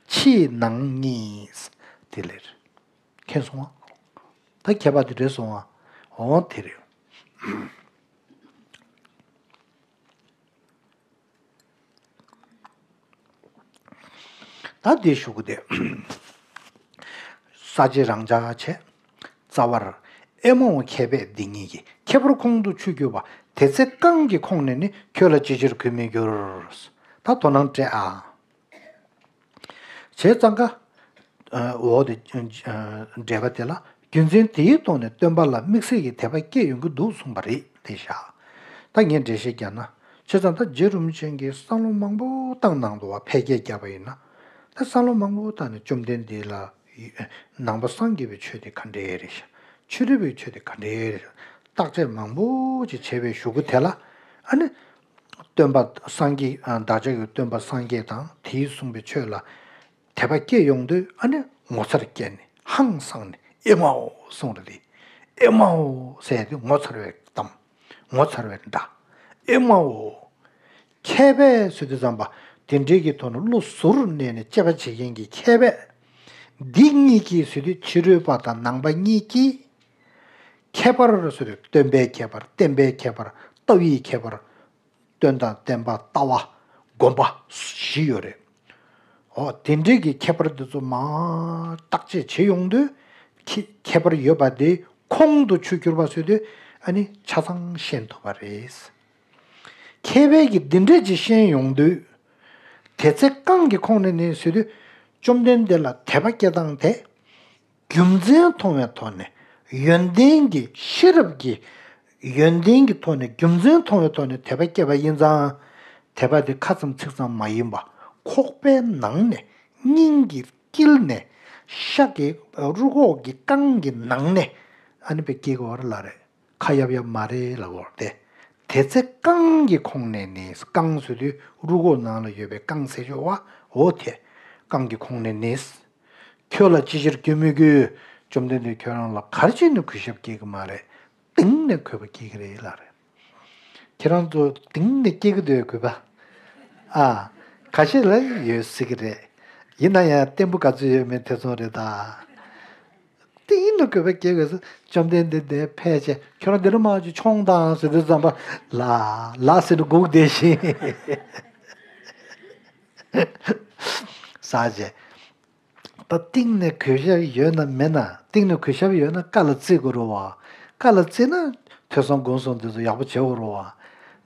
ཕྱི་ནང་གཉིས། དེ་ལེར། མཁྱེན་སོང་ང་། ད་ཁྱད་པར་དེ་རེད་སོང་ང་། འོ་དེ་རེད། ད་འདི་ཞུ་གི་དེ། ས་བཅད་རང་འཇགས་བྱས། རྩ་བར། ཨེ་མའོ་མཁས་པས་འདི་ཉིད་ཀྱི། ཁྱད་པར་ཁོང་དུ་ཆུད་གྱུར་པ། དེ་ཚེ་རྐང་གི་ཁོང་ནས་ནི། ཁྱོད་ལ་ཅི་ཕྱིར་གུས་མི་འགྱུར། ད་དོ་སྣང་སྤྲད་ཨ། བྱས་ཙང་ཀ། འོ་དེ། འགྲེལ་པ་དེ་ལ། རྒྱུ་མཚན་དེའི་ཐོག་ནས་སྟོན་པ་ལ་དམིགས་བསལ་གྱི་དད་པ་སྐྱེ་ཡོང་གི་འདུག་གསུངས་པ་རེད་དེ་བཞག་ད་ངས་འགྲེལ་བཤད་རྒྱག་ན། བྱས་ཙང་ད་རྗེ་རིན་པོ་ཆེ་གིས་བསམ་བློ་མང་པོ་བཏང་གནང་འདུག་བ། ཕལ་སྐད་བརྒྱབ་པ་ཡིན་ན། ད་བསམ་བློ་མང་པོ་བཏང་ནས་བཅོམ་ལྡན་འདས་ལ། ནང་པ་སངས་རྒྱས་པའི་ཆོས་དེ་ག་འདྲས་རེད་ཤག་ཕྱི་རོལ་པའི་ཆོས་དེ་ག་འདྲས་རེད། བརྟག་དཔྱད་མང་པོ་ཅིག་བྱས་པའི་གཞུག་གུ་དེ་ལ། ཨ་ནི། སྟོན་པ་སངས་རྒྱས། བདག་ཅག་གི་སྟོན་པ་སངས་རྒྱས་དང་དེས་གསུངས་པའི་ཆོས་ལ་དད་པ་སྐྱེ་ཡོང་དུས། ཨ་ནི་ངོ་མཚར་སྐྱེས་ནས་ཧང་སངས་ནས། ཨེ་མའོ་གསུངས་རེད་དེ། ཨེ་མའོ་ཟེར་དུས་ངོ་མཚར་བའི་གཏམ། ངོ་མཚར་བའི་སྒྲ། ཨེ་མའོ། མཁས་པས་ཟེར་དུས་ཙམ་པ། དེ་འདྲའི་གི་ཐོག་ནས་བློ་གཟུར་གནས་ནས་དཔྱད་པ་བྱེད་མཁན་གྱི་མཁས་པས། འདི་གཉིས་ཀྱིས་ཟེར་དུས་ཕྱི་རོལ་པ་དང་ནང་པ་གཉིས་ཀྱིས། ཁྱད་པར་ཟེར་དུས་སྟོན་པའི་ཁྱད་པར། བསྟན་པའི་ཁྱད་པར། ལྟ་བའི་ཁྱད་པར། སྟོན་དང་བསྟན་པ། ལྟ་བ། སྒོམ་པ་བཞི་ཡོད་རེད། འོ་དེ་འདྲའི་གི་ཁྱད་པར་འདི་ཚོ་མར་བརྟག་དཔྱད་བྱེད་ཡོང་དུས། ཁྱད་ཁྱད་པར་ཡོད་པ་དེ་ཁོང་དུ་ཆུད་གྱུར་པ་ཟེར་དུས། ཨ་ནི་ཆ་ཚང་ཤེས་ཐུབ་པ་རེད། མཁས་པས་ཀྱིས་འདི་འདྲས་ཅིག་ཤེས་ཡོང་དུས། དེ་ཚེ་རྐང་གི་ཁོང་ནས་ནི་ཟེར་དུས། བཅོམ་ལྡན་འདས་ལ་དད་པ་སྐྱེ་སྟངས་དེ། རྒྱུ་མཚན་མཐོང་བའི་ཐོག་ནས། ཡོན་ཏན་གྱི་ཤེས་རབ་ཀྱི། ཡོན་ཏན་གྱི་ཐོག་ནས། རྒྱུ་མཚན་མཐོང་བའི་ཐོག་ནས་དད་པ་སྐྱེས་པ་ཡིན་ཙང་། དད་པ་དེ་ཁ་ཙམ་ཚིག་ཙམ་མ་ཡིན་པ། ཁོག་པའི་ནང་ནས། སྙིང་གི་དཀྱིལ་ནས། ཤ་གི་རུས་ཁོག་གི་རྐང་གི་ནང་ནས། ཨ་ནི་དཔེ་སྐྱེ་གི་ཡོད་རེད་ལབ་རེད། ཁ་ཡབ་ཡབ་མ་རེད་ལབ་ཡོད་རེད་དེ། དེ་ཚེ་རྐང་གི་ཁོང་ནས་ནི། རྐང་ཟེར་དུས་རུས་ཁོག་ནང་ལ་ཡོད་པའི་རྐང་ཟེར་ཆོག་པ། འོ་དེ་རྐང་གི་ཁོང་ནས་ནི། ཁྱོད་ལ་ཅི་ཕྱིར་གྱུར་མོད་ཀྱི། བཅོམ་ལྡན་འདས་ཁྱོད་རང་ལ་ག་རེ་བྱས་ནས་གུས་ཞབས་སྐྱེ་གི་མ་རེད། གཏིང་ནས་གུས་པ་སྐྱེ་གི་རེད་ལབ་རེད། ཁྱེད་རང་ཚོ་གཏིང་ནས་སྐྱེ་གི་འདུག་གུས་པ། ཨ། ཁ་ཤས་ལ་ཡོད་སྲིད་གི་རེད། ཡིན་ན་ཡང་བརྟན་པོ་ག་ཚོད་ཡོད་མེད་ཐེ་ཚོམ་རེད་ད། གཏིང་ནས་གུས་པ་སྐྱེ་དགོས་སོ། བཅོམ་ལྡན་འདས་འདིར་ཕེབས་བྱས་ཁྱོད་རང་འདི་ལ་མར་ཅིག་མཆོངས་དང་ཟེར་དུས་ཙམ་པ་ལ་ལ་ཟེར་དུ་སྒུག་བསྡད་ཤིང་ཟ་བྱས། ད་གཏིང་ནས་གུས་ཞབས་ཡོད་ན་མེད་ན། གཏིང་ནས་གུས་ཞབས་ཡོད་ན་བཀའ་ལ་བརྩི་དགོས་རེད་བ། བཀའ་ལ་བརྩི་ན་ཐོས་བསམ་སྒོམ་གསུམ་འདི་ཚོ་ཡག་པོ་བྱེད་དགོས་རེད་བ།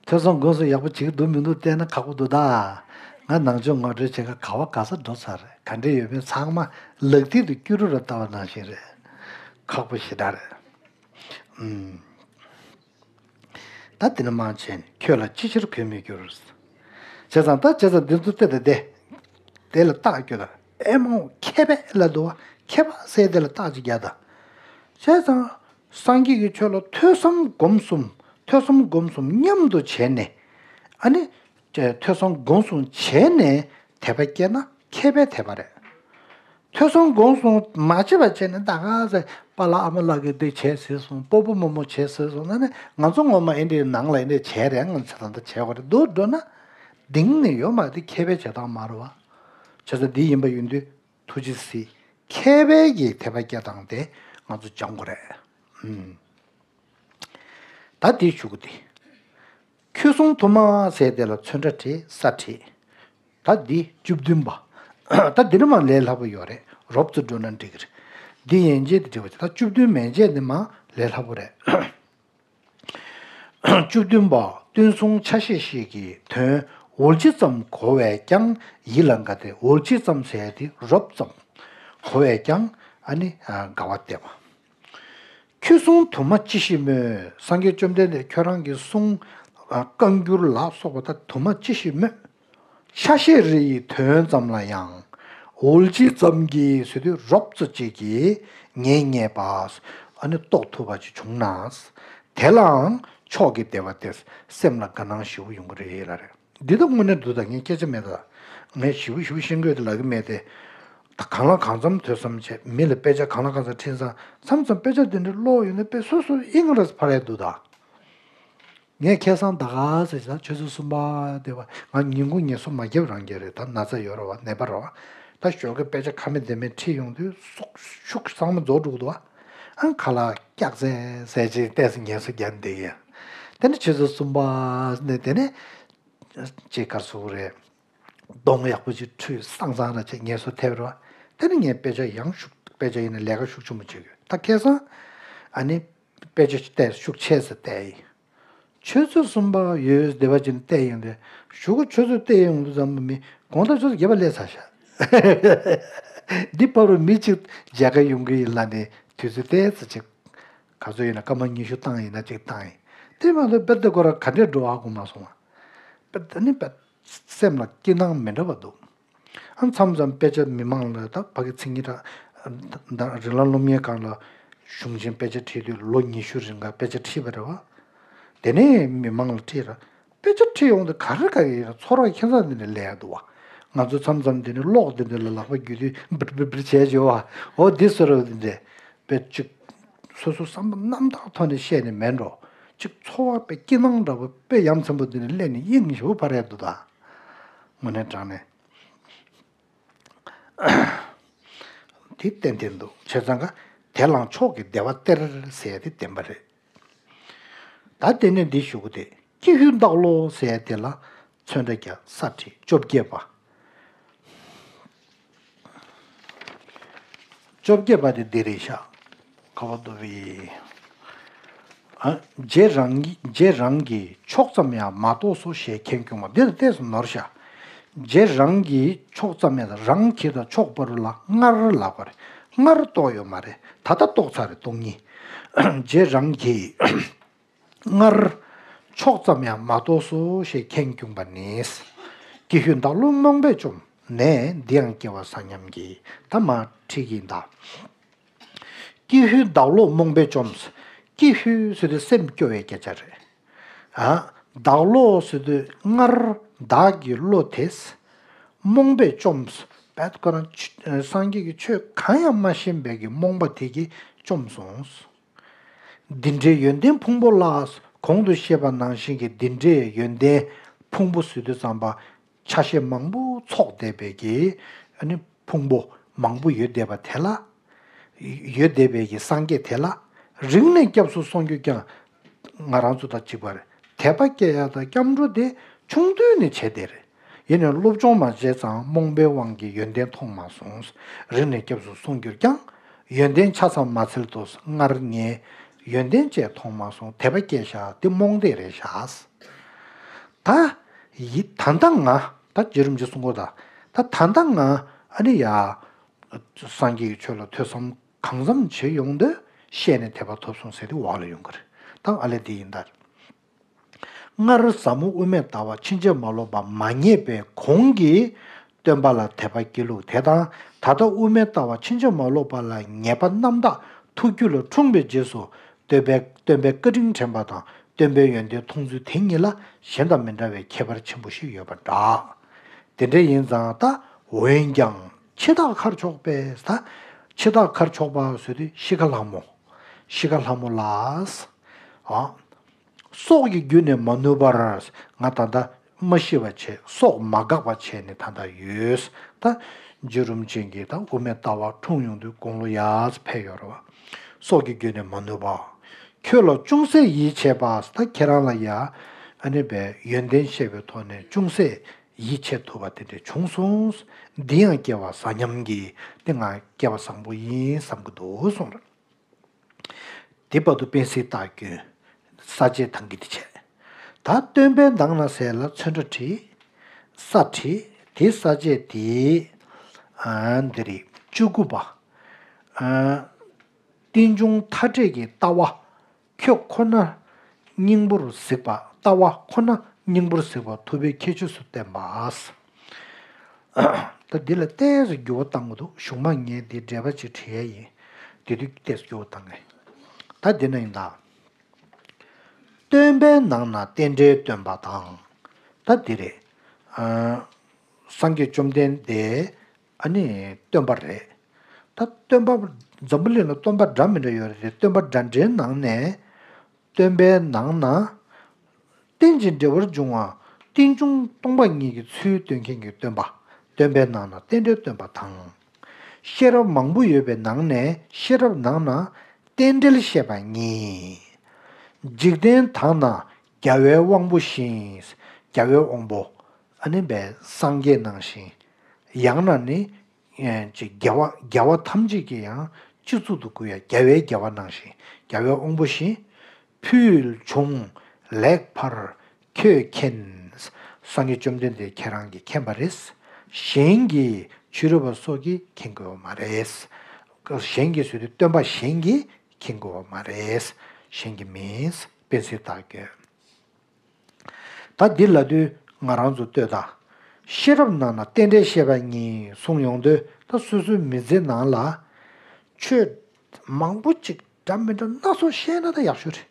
ཐོས་བསམ་སྒོམ་གསུམ་ཡག་པོ་བྱེད་ཀྱི་འདུག་མི་འདུག་བལྟས་ན་ཁག་པོ་འདུག་ད། ང་ནང་ཆོས་ངོ་སྤྲོད་བྱེད་ག་ག་བ་ག་ས་འགྲོ་ཚར་རེད། ག་འདྲས་ཡོད་མེད་ཚང་མ་ལག་མཐིལ་དུ་སྐྱུ་རུ་ར་ལྟ་བ་ནང་བཞིན་རེད། ཁག་པོ་ཞེ་དྲག་རེད། ཨུམ། ད་དེ་ནས་མར་བྱས་ནས་ཁྱོད་ལ་ཅི་ཕྱིར་གུས་མོས་གྱུར། བྱས་ཙང་ད་བྱས་ཙང་འདི་ཚོ་བལྟས་ད་དེ། དེ་ལ་རྟགས་བསྐྱོན་ད། ཨེ་མའོ་མཁས་པས་ལབ་འདུག་བ། མཁས་པ་ཟེར་དེ་ལ་རྟགས་ཅིག་རྒྱག་ད། བྱས་ཙང་སངས་རྒྱས་ཀྱིས་ཁྱོད་ལ་ཐོས་བསམ་སྒོམ་གསུམ། ཐོས་བསམ་སྒོམ་གསུམ་མཉམ་དུ་བྱས་ནས། ཨ་ནི། ཐོས་བསམ་སྒོམ་གསུམ་བྱས་ནས་དད་པ་སྐྱེས་ན་མཁས་པའི་དད་པ་རེད། ཐོས་བསམ་སྒོམ་གསུམ་མ་བྱས་པ་བྱས་ནས་ད་ག་ཟེ་པཱ་ལགས་ཨ་མ་ལགས་ཀྱིས་འདི་བྱས་ཟེར་སོང་། སྤོ་བོ་རྨོ་མོ་བྱས་ཟེར་སོང་ན་ནི་ང་ཚོ་ངོ་མ་ཨེ་འདྲའི་ནང་ལ་ཨེ་འདྲའི་བྱས་རེད། ང་ཚོ་ད་ལྟ་བྱས་པ་རེད་འདུག་འགྲོ་ན། གཏིང་ནས་ཡོད་མ་རེད། དེ་མཁས་པའི་བྱེད་སྟངས་མ་རེད་བ། བྱས་ཙང་འདི་ཡིན་པ་ཡིན་དུས་ཐུགས་རྗེ་གཟིགས། མཁས་པའི་གི་དད་པ་སྐྱེ་སྟངས་དེ་ང་ཚོ་སྦྱང་དགོས་རེད། ཨུམ། ད་འདི་ཞུ་གི་འདི། ཁྱོད་གསུང་དུ་མ་ཟེར་དེ་ལ་ཚོན་ཁྲ་བྲིས་ས་བྲིས། ད་འདི་བཅུ་བདུན་པ། ད་འདི་ནི་མ་ལས་སླ་པོ་ཡོད་རེད། རོབ་ཙམ་འགྲོ་ན་འགྲིག་གི་རེད། འདི་ཡན་ཆད་དུ་བྲིས་པ་བྱས། ད་བཅུ་བདུན་མན་ཆད་ནི་མ་ལས་སླ་པོ་རེད། བཅུ་བདུན་པ། བསྟན་སྲུང་ཆ་ཤས་ཤིག་གི་དོན་འོལ་ཅི་ཙམ་གོ་བས་ཀྱང་ཡིད་ལ་དགའ་སྟེ། འོལ་ཅི་ཙམ་ཟེར་དེ་རོབ་ཙམ་གོ་བས་ཀྱང་ཨ་ནི་དགའ་བ་སྟེར་བ། ཁྱོད་གསུང་དུ་མ་ཅི་ཞིག་སྨོས། སངས་རྒྱས་བཅོམ་ལྡན་འདས་ཁྱོད་རང་གི་གསུང་བཀའ་འགྱུར་ལ་སོགས་པ་དག་དུ་མ་ཅི་ཞིག་སྨོས། ཆ་ཤས་རེ་ཡི་དོན་ཙམ་ལ་ཡང་། འོལ་ཅི་ཙམ་གྱིས་ཟེར་དུས་རོབ་ཙམ་ཅིག་གིས་ངེས་ངེས་པ་ཨ་ནི་རྟོགས་ཐུབ་པ་ཅིག་བྱུང་ན། དེ་ལའང་མཆོག་གི་བདེ་བ་སྟེ། སེམས་ལ་དགའ་སྣང་ཞེ་པོ་ཡོང་གི་རེད་ལབ་རེད། འདི་ད་དངོས་གནས་འདུག་ད། ངས་སྐད་ཆ་མེད་ད། ངས་ཞེ་པོ་ཞེ་པོ་ཤེས་དགོས་དེ་ལབ་ཀྱི་མེད་དེ། ད་གང་ལ་གང་འཚམ་ཐོས་བསམ་བྱས། མི་ལ་དཔེ་ཆ་གང་ལ་གང་འཚམ་ཁྲིད་ཙང་མཚམས་མཚམས་དཔེ་ཆ་འདི་འདྲ་ཀློག་ཡོང་ནས་དཔེ་སོ་སོ་དབྱིངས་རེ་འཕར་ཡ་འདུག་ད། ངས་ཁ་སང་ད་ག་ཟེར་ད་ཆུ་ཚོད་གསུམ་པ་དེ་བ། ང་ཉིན་གུང་ངལ་གསོ་མ་བརྒྱབ་རང་རྒྱག་རེད། ད་ན་ཚ་ཡོད་རེད་བ། ནད་པ་རེད་བ། ད་ཞོགས་ཀས་དཔེ་ཆ་ཁ་མེད་ལྡེ་མེད་ཁྲིད་ཡོང་དུས་སྲོག་ཤུགས་ཚང་མ་རྫོགས་འགྲོ་གི་འདུག་བ། ཨང་ཁ་ལག་སྐྱག་ཟེར་ཟེར་ཅིག་ལྟས་སུ་ངལ་གསོ་བརྒྱབ་བསྡད་ཀྱི་ཡ། དེ་ནི་ཆུ་ཚོད་གསུམ་པ་ནས་དེ་ནས་ཅིག་གར་སོང་རེད། གདོང་ཡག་པོ་ཅིག་འཁྲུད། སང་སང་ར་ཅིག་ངལ་གསོ་ཐེབས་རེད་བ། དེ་ནི་ངས་དཔེ་ཆ་ཡང་ཤུགས། དཔེ་ཆ་ཡིན་ན་ལས་ཀ་ཤུགས་ཆེན་པོ་བྱེད་དགོས། ད་ཁ་སང་ཨ་ནི་དཔེ་ཆ་ལྟས་ཤུགས་ཆེ་ས་བལྟས་ཡིན། ཆུ་ཚོད་གསུམ་པ་ཡོལ་བདེ་བ་ཅན་བལྟས་ཡོང་དུས། གཞུག་གུ་ཆུ་ཚོད་བལྟས་ཡོང་དུས་ཙམ་པ་མི་དགོང་དག་ཆུ་ཚོད་བརྒྱད་པ་སླེབས་ཚར་ཤག་འདི་བར་དུ་མི་གཅིག་མཇལ་ཁ་ཡོང་གི་ཡིན་ལབ་ནས་དུས་ཚོད་ཏོག་ཙམ་ཅིག་ག་ཚོད་ཡིན་ན་སྐར་མ་ཉི་ཤུ་བཏང་ཡིན་ན་ཅིག་བཏང་ཡིན། དེ་མ་གཏོགས་དཔེ་ད་ཁོ་རང་ག་འདྲས་འགྲོ་བ་གོ་མ་སོང་བ། དཔེ་ད་ནི་དཔེ་སེམས་ལ་སྐྱིད་སྣང་མི་འདྲ་བ་འདུག་ཨ་མཚམས་མཚམས་དཔེ་ཆ་མི་མང་ལ་ད་ཕ་གི་མཚན་ཉིད་དྲ་ད་རིགས་ལམ་སློབ་གཉེར་ཁང་ལ་གཞུང་ཆེན་དཔེ་ཆ་ཁྲིད་དུས་ལོ་ཉི་ཤུ་རིང་ག་དཔེ་ཆ་ཁྲིད་པ་རེད་བ། དེ་ནས་མི་མང་ལ་ཁྲིད་ར། དཔེ་ཆ་ཁྲིད་ཡོང་དུས་ག་རེ་ག་རེ་ཡིན་ན་ཚོར་བ་ཁྱད་མཚར་འདི་འདྲ་སླེབས་ཡ་འདུག་བ། ང་ཚོ་མཚམས་མཚམས་འདི་ནས་གློག་འདི་འདྲ་ལ་ལག་པ་བརྒྱུད་དུས་འབིར་འབིར་འབིར་བྱས་བྱས་བ། འོ་འདི་བཟོ་འདྲ་འདི་འདྲ་དཔེ་གཅིག་སོ་སོ་བསམ་པ་རྣམ་དག་ཐོག་ནས་བཤད་ནས་མེད་འགྲོ། གཅིག་ཚོར་བ་དཔེ་སྐྱིད་སྣང་འདྲ་བོ་དཔེ་ཡ་མཚན་པོ་འདི་ནས་སླེབས་ནས་དབྱིངས་ཞེ་པོ་འཕར་ཡ་འདུག་ད། དངོས་གནས་དྲང་གནས། དེ་ཏན་ཏན་འདུག་བྱས་ཙང་ག་དེ་ལའང་མཆོག་གི་བདེ་བ་སྟེར་ཟེར་ཡ་དེ་བདེན་པ་རེད། ད་དེ་ནས་འདི་ཞུ་གི་དེ། ཀྱི་ཧུད་བདག་བློ་ཟེར་ཡ་དེ་ལ་ཚོན་ཁྲ་རྒྱག་ས་བྲིས། བཅོ་བརྒྱད་པ། བཅོ་བརྒྱད་པ་དེ་འདི་རེད་ཤག་ག་བ་འདུག་བི། ཨ། རྗེ་རང་གི་རྗེ་རང་གིས་ཕྱོགས་ཙམ་ཡང་མ་རྟོགས་སོ་ཞེས་ཁས་བསྐྱུངས་པ། འདི་ལ་ཏོག་ཙམ་ནོར་ཤག་རྗེ་རང་གིས་ཕྱོགས་ཙམ་ཡང་། རང་གི་དང་ཕྱོགས་བར་ལ་སྔར་ལབ་པ་རེད། སྔར་རྟོགས་ཡོད་མ་རེད། ད་ལྟ་རྟོགས་ཚར་རེད། སྟོང་ཉིད། རྗེ་རང་གིས་སྔར་ཕྱོགས་ཙམ་ཡང་མ་རྟོགས་སོ་ཞེས་ཁས་བསྐྱུངས་པ་ནི། ཀྱི་ཧུད་བདག་བློ་རྨོངས་པས་བཅོམ་ནས། འདི་ཡང་སྐྱེ་བ་ས་མཉམ་གྱིས། ད་མར་ཁྲིད་ཀྱི་ཡིན་ད། ཀྱི་ཧུད་བདག་བློ་རྨོངས་པས་བཅོམ། ཀྱི་ཧུད་ཟེར་དུས་སེམས་སྐྱོ་བའི་སྐད་ཆ་རེད། ཨ། བདག་བློ་ཟེར་དུས་སྔར་བདག་གི་བློ་དེས་རྨོངས་པས་བཅོམ། བད་ཁོ་རང་ཆོས་སངས་རྒྱས་ཀྱི་ཆོས་གང་ཡང་མ་ཤེས་པའི་གི་རྨོངས་པ་དེ་གིས་བཅོམ་སོང་། འདི་འདྲའི་ཡོན་ཏན་ཕུང་པོ་ལ། གོང་དུ་བཤད་པ་ནང་བཞིན་གྱི་འདི་འདྲའི་ཡོན་ཏན་ཕུང་པོ་ཟེར་དུས་ཙམ་པ་ཆ་ཤས་མང་པོ་ཚོགས་བསྡད་པའི་གི་ཨ་ནི་ཕུང་པོ་མང་པོ་ཡོད་བསྡད་པ་དེ་ལ། ཡོད་བསྡད་པའི་གི་སངས་རྒྱས་དེ་ལ་རིང་ནས་སྐྱབས་སུ་སོང་གྱུར་ཀྱང་། ང་རང་ཚོ་དང་གཅིག་པ་རེད། དད་པ་སྐྱེ་ཡག་དང་སྐྱབས་འགྲོ་དེ་ཆུང་དུས་ནས་བྱས་བསྡད་རེད། ཡིན་ནའི་སློབ་སྦྱོང་མ་བྱས་ཙང་རྨོངས་པའི་དབང་གིས་ཡོན་ཏན་མཐོང་མ་སོང་། རིང་ནས་སྐྱབས་སུ་སོང་གྱུར་ཀྱང་། ཡོན་ཏན་ཆ་ཚང་མ་འཚལ་དུས་སྔར་ངས་ཡོན་ཏན་ཅིག་མཐོང་མ་སོང་། དད་པ་སྐྱེས་ཤག་དེ་རྨོངས་དད་རེད་ཤག་ད་ཡི་ད་ལྟ་ང་ད་རྗེ་རིན་པོ་ཆེས་གསུང་གོ། ད་ད་ད་ལྟ་ང་ཨ་ནི་ཡ། སངས་རྒྱས་ཀྱི་ཆོས་ལ་ཐོས་བསམ་གང་འཚམ་བྱེད་ཡོང་དུས་ཤེས་ནས་དད་པ་ཐོབ་སོང་ཟེར་དུས་འོག་ལ་ཡོང་གི་རེད། ད་ཨ་ལས་འདི་ཡིན་ད། སྔར་ཟབ་མོ་དབུ་མའི་ལྟ་བ་ཕྱིན་ཅི་མ་ལོག་པ་མ་རྙེད་པའི་གོང་གི་སྟོན་པ་ལ་དད་པ་སྐྱེ་ལུགས་དེ་དང་། ད་ལྟ་དབུ་མའི་ལྟ་བ་ཕྱིན་ཅི་མ་ལོག་པ་ལ་ངེས་པ་རྣམ་དག་ཐུགས་རྒྱུད་ལ་འཁྲུངས་པའི་རྗེས་སུ། སྟོན་པའི་སྟོན་པའི་བཀའ་དྲིན་དྲན་པ་དང་སྟོན་པའི་ཡོན་ཏན་མཐོང་ཚུལ་དེ་གཉིས་ལ་གཞན་དང་མི་འདྲ་བའི་ཁྱད་པར་ཆེན་པོ་ཞིག་ཡོད་པ་འདྲ། དེ་འདྲ་ཡིན་ཙང་ད། འོན་ཀྱང་འཆི་བདག་ཁར་ཕྱོགས་པས། ད་འཆི་བདག་ཁར་ཕྱོགས་པ་ཟེར་དུས་ཤི་ཁ་ལྷ་མོ། ཤི་ཁ་ལྷ་མོ་ལ། ཨ། སྲོག་གི་རྒྱུ་ནི་མ་ནུབ་པར། ང་ད་ལྟ་མ་ཤི་བ་བྱས། སྲོག་མ་འགག་པ་བྱས་ནས་ད་ལྟ་ཡོད། ད་རྗེ་རིན་པོ་ཆེ་གིས་ད་དབུ་མའི་ལྟ་བ་འཁྲུངས་ཡོང་དུས་དགུང་ལོ་ཡར་ཕེབས་ཡོད་རེད་བ། སྲོག་གི་རྒྱུ་ནི་མ་ནུབ་པ། ཁྱོད་ལ་ཅུང་ཟད་ཡིད་ཆེས་པ། ད་ཁྱེད་རང་ལ་ཡ་ཨ་ནི་བའི་ཡོན་ཏན་ཤེས་པའི་ཐོག་ནས་ཅུང་ཟད་ཡིད་ཆེས་ཐུབ་པ་དེ་འདྲ་བྱུང་སོང་། འདི་ཡང་སྐལ་བ་ཟ་སྙམ་གྱིས། དེ་ང་སྐལ་བ་བཟང་པོ་ཡིན་བསམ་གྱི་འདུག་གསུངས་རེད། དེ་བར་དུ་པཎ་ཟེར་རྟགས་སྐྱོན། ས་བཅད་ཐང་གི་དེ་བྱས། ད་སྟོན་པའི་ནང་ན་ཟེར་ལ་ཚོན་ཁྲ་བྲིས། ས་བྲིས། དེ་ས་བཅད་དེ། ཨ། འདི་རེད། བཅུ་དགུ་པ། ཨ། རྟེན་འབྱུང་མཐའ་བྲལ་གྱི་ལྟ་བ། ཁྱོད་ཁོ་ན་སྙིང་པོར་གཟིགས་པ། ལྟ་བ་ཁོ་ན་སྙིང་པོར་གཟིགས་པ་ཐུབ་པའི་ཁྱད་ཆོས་སུ་བསྟན་པ། ད་འདི་ལ་ཏོག་ཙམ་འགྱུར་བ་བཏང་དགོས་འདུག་གཞུག་མ་ངས་འདི་འགྲེལ་པ་ཅིག་བྲིས་ཡ་ཡིན། དེ་དུས་ཏོག་ཙམ་འགྱུར་བ་བཏང་ངེས། ད་འདི་ན་ཡིན་ད། སྟོན་པའི་ནང་ན་རྟེན་འབྲེལ་སྟོན་པ་དང་། ད་འདི་རེད། ཨ། སངས་རྒྱས་བཅོམ་ལྡན་འདས་ཨ་ནི་སྟོན་པ་རེད། ད་སྟོན་པ་འཛམ་བུ་གླིང་ལ་སྟོན་པ་འདྲ་མི་འདྲ་ཡོད་རེད་དེ། སྟོན་པ་འདྲ་འདྲའི་ནང་ནས། སྟོན་པའི་ནང་ན། རྟེན་ཅིང་འབྲེལ་བར་འབྱུང་བ། རྟེན་འབྱུང་སྟོང་པ་ཉིད་ཀྱི་ཚུལ་སྟོན་མཁན་གྱི་སྟོན་པ། སྟོན་པའི་ནང་ན་རྟེན་འབྲེལ་སྟོན་པ་དང་། ཤེས་རབ་མང་པོ་ཡོད་པའི་ནང་ནས་ཤེས་རབ་ནང་ན་རྟེན་འབྲེལ་བཤད་པ་གཉིས། འཇིག་རྟེན་དག་ན་རྒྱལ་བའི་དབང་པོ་བཞིན། རྒྱལ་བའི་དབང་པོ། ཨ་ནི་བའི་སངས་རྒྱས་ནང་བཞིན། ཡང་ན་ནི། ཅིག་རྒྱལ་བ་རྒྱལ་བ་ཐམས་ཅད་ཀྱི་ཡང་སྤྱི་གཙུག་ཏུ་བཀུར་ཡ། རྒྱལ་བའི་རྒྱལ་བ་ནང་བཞིན། རྒྱལ་བའི་དབང་པོ་བཞིན། ཕུལ་བྱུང་ལེགས་པར་ཁྱོད་མཁྱེན། སངས་རྒྱས་བཅོམ་ལྡན་འདས་ཁྱེད་རང་གིས་མཁྱེན་པ་རེད། གཞན་གྱིས་ཕྱི་རོལ་པ་སོགས་ཀྱིས་མཁྱེན་དགོས་པ་མ་རེད། གཞན་གྱིས་ཟེར་དུས་སྟོན་པ་གཞན་གྱིས་མཁྱེན་དགོས་པ་མ་རེད། གཞན་གྱིས་མིན། པཎ་ཟེར་རྟགས་སྐྱོན། ད་འདི་ལབ་དུས་ང་རང་ཚོ་ལྟོས་དང་། ཤེས་རབ་ནང་ན་རྟེན་འབྲེལ་བཤད་པ་གཉིས་གསུངས་ཡོང་དུས། ད་སོ་སོའི་མི་ཚེ་ནང་ལ་ཆོས་མང་པོ་ཅིག་འདྲ་མི་འདྲ་སྣ་ཚོགས་ཤེས་ན་ད་ཡག་ཤོས་རེད།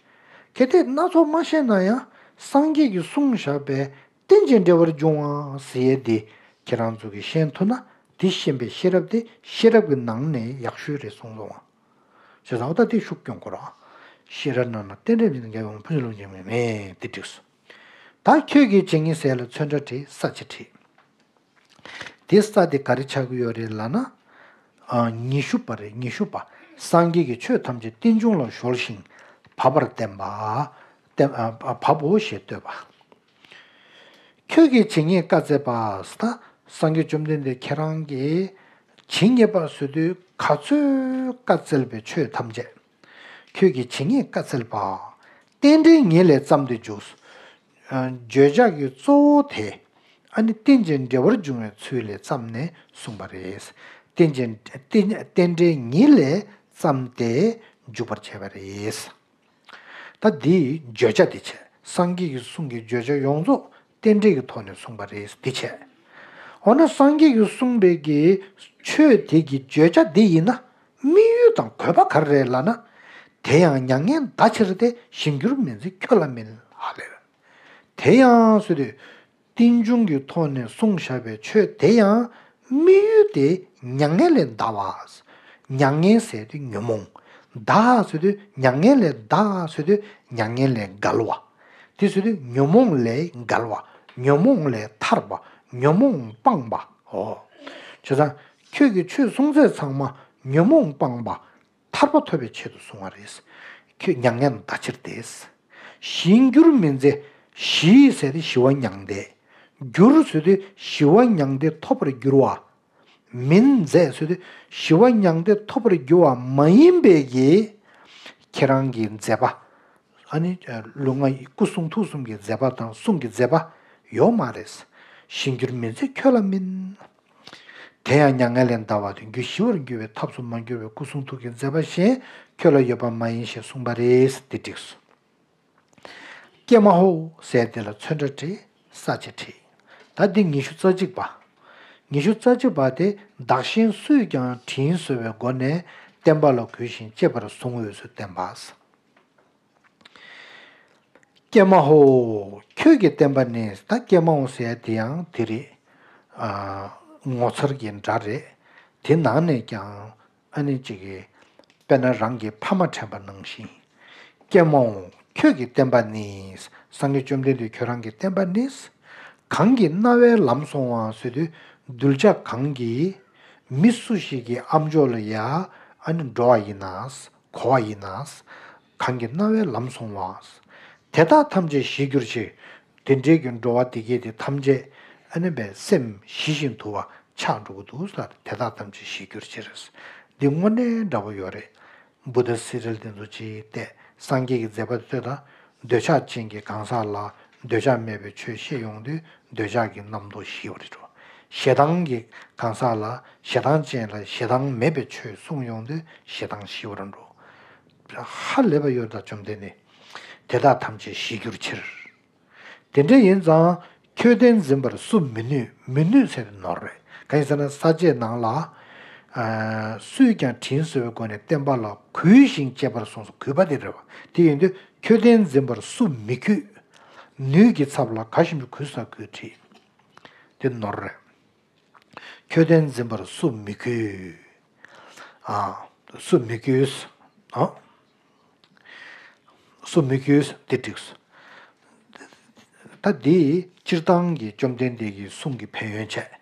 གལ་ཏེ་སྣ་ཚོགས་མ་ཤེས་ན་ཡང་སངས་རྒྱས་ཀྱིས་གསུངས་བཞག་པའི་རྟེན་ཅིང་འབྲེལ་བར་འབྱུང་བ་ཟེར་ཡས་འདི་ཁྱེད་རང་ཚོ་གིས་ཤེས་ཐུབ་ན། དེ་ཤེས་པའི་ཤེས་རབ་དེ་ཤེས་རབ་ཀྱི་ནང་ནས་ཡག་ཤོས་རེད་གསུངས་སོང་བ། ཞེས་བྱ་བ་ད་དེ་ཤུགས་སྐྱོན་དགོས་ར། ཤེས་རབ་ནང་ན་རྟེན་འབྲེལ་མི་འདུག་རྒྱལ་བའི་དབང་པོ་ཕུན་སུམ་ཚོགས་ཀྱི་མེད་དེ་འགྲིགས་སོ། ད་ཁྱོད་ཀྱིས་བྱེད་ངེས་ཟེར་ལ་ཚོན་ཁྲ་བྲིས། ས་བཅད་བྲིས། དེ་ས་དེ་ག་རེ་ཆགས་ཀྱི་ཡོད་རེད་ལབ་ན། ཨ། ཉི་ཤུ་པ་རེད། ཉི་ཤུ་པ། སངས་རྒྱས་ཀྱིས་ཆོས་ཐམས་ཅད་རྟེན་འབྱུང་ལ་གཞོལ་ཞིང་བབ་པར་བསྟན་པ། བསྟན། ཨ། བབ་བོ་ཞེས་བསྟོད་པ། ཁྱོད་ཀྱིས་བྱེད་ངེས་བཀའ་སྩལ་པ། ད་སངས་རྒྱས་བཅོམ་ལྡན་འདས་ཁྱེད་རང་གིས་བྱེད་ངེས་པ་ཟེར་དུས་ག་ཚོད་བཀའ་སྩལ་པའི་ཆོས་ཐམས་ཅད། ཁྱོད་ཀྱིས་བྱེད་ངེས་བཀའ་སྩལ་པ། རྟེན་འབྲེལ་ཉིད་ལས་བརྩམས་ཏེ་འཇུག་བརྗོད་བྱ་གི་གཙོ་བོ་དེ། ཨ་ནི་རྟེན་ཅིང་འབྲེལ་བར་འབྱུང་བའི་ཚུལ་ལས་བརྩམས་ནས་གསུངས་པ་རེད། རྟེན་ཅིང་། རྟེན། རྟེན་འབྲེལ་ཉིད་ལས་བརྩམས་ཏེ་འཇུག་པར་བྱས་པ་རེད། ད་འདིའི་བརྗོད་བྱ་འདི་བྱས། སངས་རྒྱས་ཀྱི་གསུང་གི་བརྗོད་བྱ་ཡོངས་རྫོགས་རྟེན་འབྲེལ་གྱི་ཐོག་ནས་གསུངས་པ་རེད། འདི་བྱས། འོ་ན་སངས་རྒྱས་ཀྱིས་གསུངས་པའི་གི་ཆོས་དེ་གི་བརྗོད་བྱ་འདི་ཡིན་ན། དམིགས་ཡུལ་དང་དགོས་པ་ག་རེ་རེད་ལབ་ན། དེ་ཡང་མྱ་ངན་འདའ་ཕྱིར་ཏེ། གཞན་འགྱུར་མིན་འཛིན་ཁྱོད་ལ་མིན། ཧ་ལས། དེ་ཡང་ཟེར་དུས། རྟེན་འབྱུང་གི་ཐོག་ནས་གསུངས་བཞག་པའི་ཆོས་དེ་ཡང་དམིགས་ཡུལ་དེ་མྱ་ངན་ལས་འདའ་བ། མྱ་ངན་ཟེར་དུས་ཉོན་མོངས། འདའ་ཟེར་དུས་མྱ་ངན་ལས་འདའ་ཟེར་དུས་མྱ་ངན་ལས་བརྒལ་བ། དེ་ཟེར་དུས་ཉོན་མོངས་ལས་བརྒལ་བ། ཉོན་མོངས་ལས་ཐར་བ། ཉོན་མོངས་སྤངས་པ། འོ། བྱས་ཙང་ཁྱོད་ཀྱིས་ཆོས་གསུང་ཚད་ཚང་མ་ཉོན་མོངས་སྤངས་པ། ཐར་པ་ཐོབ་པའི་ཆེད་དུ་གསུང་བ་རེད། ཁྱོད་མྱ་ངན་འདའ་ཕྱིར་ཏེ། ཞིང་རྒྱུར་མི་མཛད། ཞི་ཟེར་ཏེ་ཞི་བ་མྱང་འདས། རྒྱུར་ཟེར་ཏེ་ཞི་བ་མྱང་འདས་ཐོབ་པར་འགྱུར་བ། མི་མཛད་ཟེར་ཏེ་ཞི་བ་མྱང་འདས་ཐོབ་པར་འགྱུར་བ་མ་ཡིན་པའི་གི། ཁྱེད་རང་གི་མཛད་པ། ཨ་ནི་ལུས་ངག་སྐུ་གསུང་ཐུགས་གསུམ་གྱི་མཛད་པ་དང་གསུང་གི་མཛད་པ་ཡོད་མ་རེད། ཞིང་རྒྱུར་མི་མཛད་ཁྱོད་ལ་སྨིན། དེ་ཡང་མྱ་ངན་ལས་འདའ་བ་དེ་རྒྱུད་ཞི་བར་འགྱུར་བའི་ཐབས་སུ་མ་གྱུར་པའི་སྐུ་གསུང་ཐུགས་ཀྱི་མཛད་པ་གཞན་ཁྱོད་ལ་ཡོད་པ་མ་ཡིན་ཞེས་གསུངས་པ་རེད། འདི་འགྲིགས་སོ། ཀྱེ་མ་ཧོ་ཟེར་དེ་ལ་ཚོན་ཁྲ་བྲིས། ས་བཅད་བྲིས། ད་འདི་ཉི་ཤུ་རྩ་གཅིག་པ། ཉི་ཤུ་རྩ་གཅིག་པ་དེ་བདག་གཞན་སུས་ཀྱང་དྲིན་གཟོ་བའི་སྒོ་ནས་བསྟན་པ་ལ་གུས་ཤིང་གཅེས་པར་བཟུང་འོས་སུ་བསྟན་པ། ཀྱེ་མ་ཧོ། ཁྱོད་ཀྱི་བསྟན་པ་ནི་ད་ཀྱེ་མ་ཧོ་ཟེར་ཡ་དེ་ཡང་དེ་རེད། ཨ། ངོ་མཚར་གྱི་སྒྲ་རེད། དེ་ནང་ནས་ཀྱང་ཨ་ནི་ཅིག་གིས་དཔེར་ན་རང་གི་ཕ་མ་དྲན་པ་ནང་བཞིན། ཀྱེ་མ་ཧོ། ཁྱོད་ཀྱི་བསྟན་པ་ནི། སངས་རྒྱས་བཅོམ་ལྡན་འདས་ཁྱོད་རང་གི་བསྟན་པ་ནི། གང་གི་རྣ་བའི་ལམ་སོང་བ་ཟེར་དུས་གདུལ་བྱ་གང་གིས་མི་སུ་ཞིག་གི་ཨ་མཆོག་ལ་ཡ་ཨ་ནི་འགྲོ་བ་ཡིན་ན། གོ་བ་ཡིན་ན། གང་གི་རྣ་བའི་ལམ་སོང་བ། དེ་དག་ཐམས་ཅད་ཞི་འགྱུར་ཕྱིར། དེ་འདྲའི་གི་འགྲོ་བ་དེ་གས་དེ་ཐམས་ཅད་ཨ་ནི་བའི་སེམས་ཞི་ཞིང་དུལ་བ་ཆགས་འགྲོ་གི་འདུག་ཟེར། དེ་དག་ཐམས་ཅད་ཞི་འགྱུར་ཕྱིར། འདི་དངོས་གནས་འདྲ་པོ་ཡོད་རེད། བུདྡྷ་སི་རིལ་དེ་ཚོ་ཅིག་བལྟས། སངས་རྒྱས་ཀྱི་མཛད་པ་དེ་ལྟོས་དང་། འདོད་ཆགས་ཅན་གྱི་གང་ཟག་ལ་འདོད་ཆགས་མེད་པའི་ཆོས་བཤད་ཡོང་དུས་འདོད་ཆགས་ཀྱི་རྣམ་རྟོག་ཞི་བར་འགྲོ། ཞེ་སྡང་གི་གང་ཟག་ལ་ཞེ་སྡང་ཅན་ལ་ཞེ་སྡང་མེད་པའི་ཆོས་གསུངས་ཡོང་དུས་ཞེ་སྡང་ཞི་བར་འགྲོ། ཧ་ལས་པ་ཡོད་ད་བཅོམ་ལྡན་འདས། དེ་དག་ཐམས་ཅད་ཞི་འགྱུར་ཕྱིར། དེ་འདྲ་ཡིན་ཙང་ཁྱོད་བསྟན་འཛིན་པར་སུ་མི་ནུས། མི་ནུས་ཟེར་ནོར་རེད། གང་ཡིན་ཟེར་ན་ས་བཅད་ནང་ལ། ཨ། སུས་ཀྱང་དྲིན་གཟོ་བའི་སྒོ་ནས་བསྟན་པ་ལ་གུས་ཤིང་གཅེས་པར་གསུངས་སོ། གུས་པ་དེ་རེད་བ། དེ་ཡིན་དུས་ཁྱོད་བསྟན་འཛིན་པར་སུ་མི་གུས། ནུས་ཀྱི་ཚབ་ལ་ག་ཞིག་གུས་ས་གུས་བྲིས། དེ་ནོར་རེད། ཁྱོད་བསྟན་འཛིན་པར་སུ་མི་གུས། ཨ། སུ་མི་གུས། ཨ། སུ་མི་གུས་འདི་འགྲིགས་སོ། ད་འདི་སྤྱིར་བཏང་གི་བཅོམ་ལྡན་འདས་ཀྱི་གསུང་གི་ཕན་ཡོན་བྱས།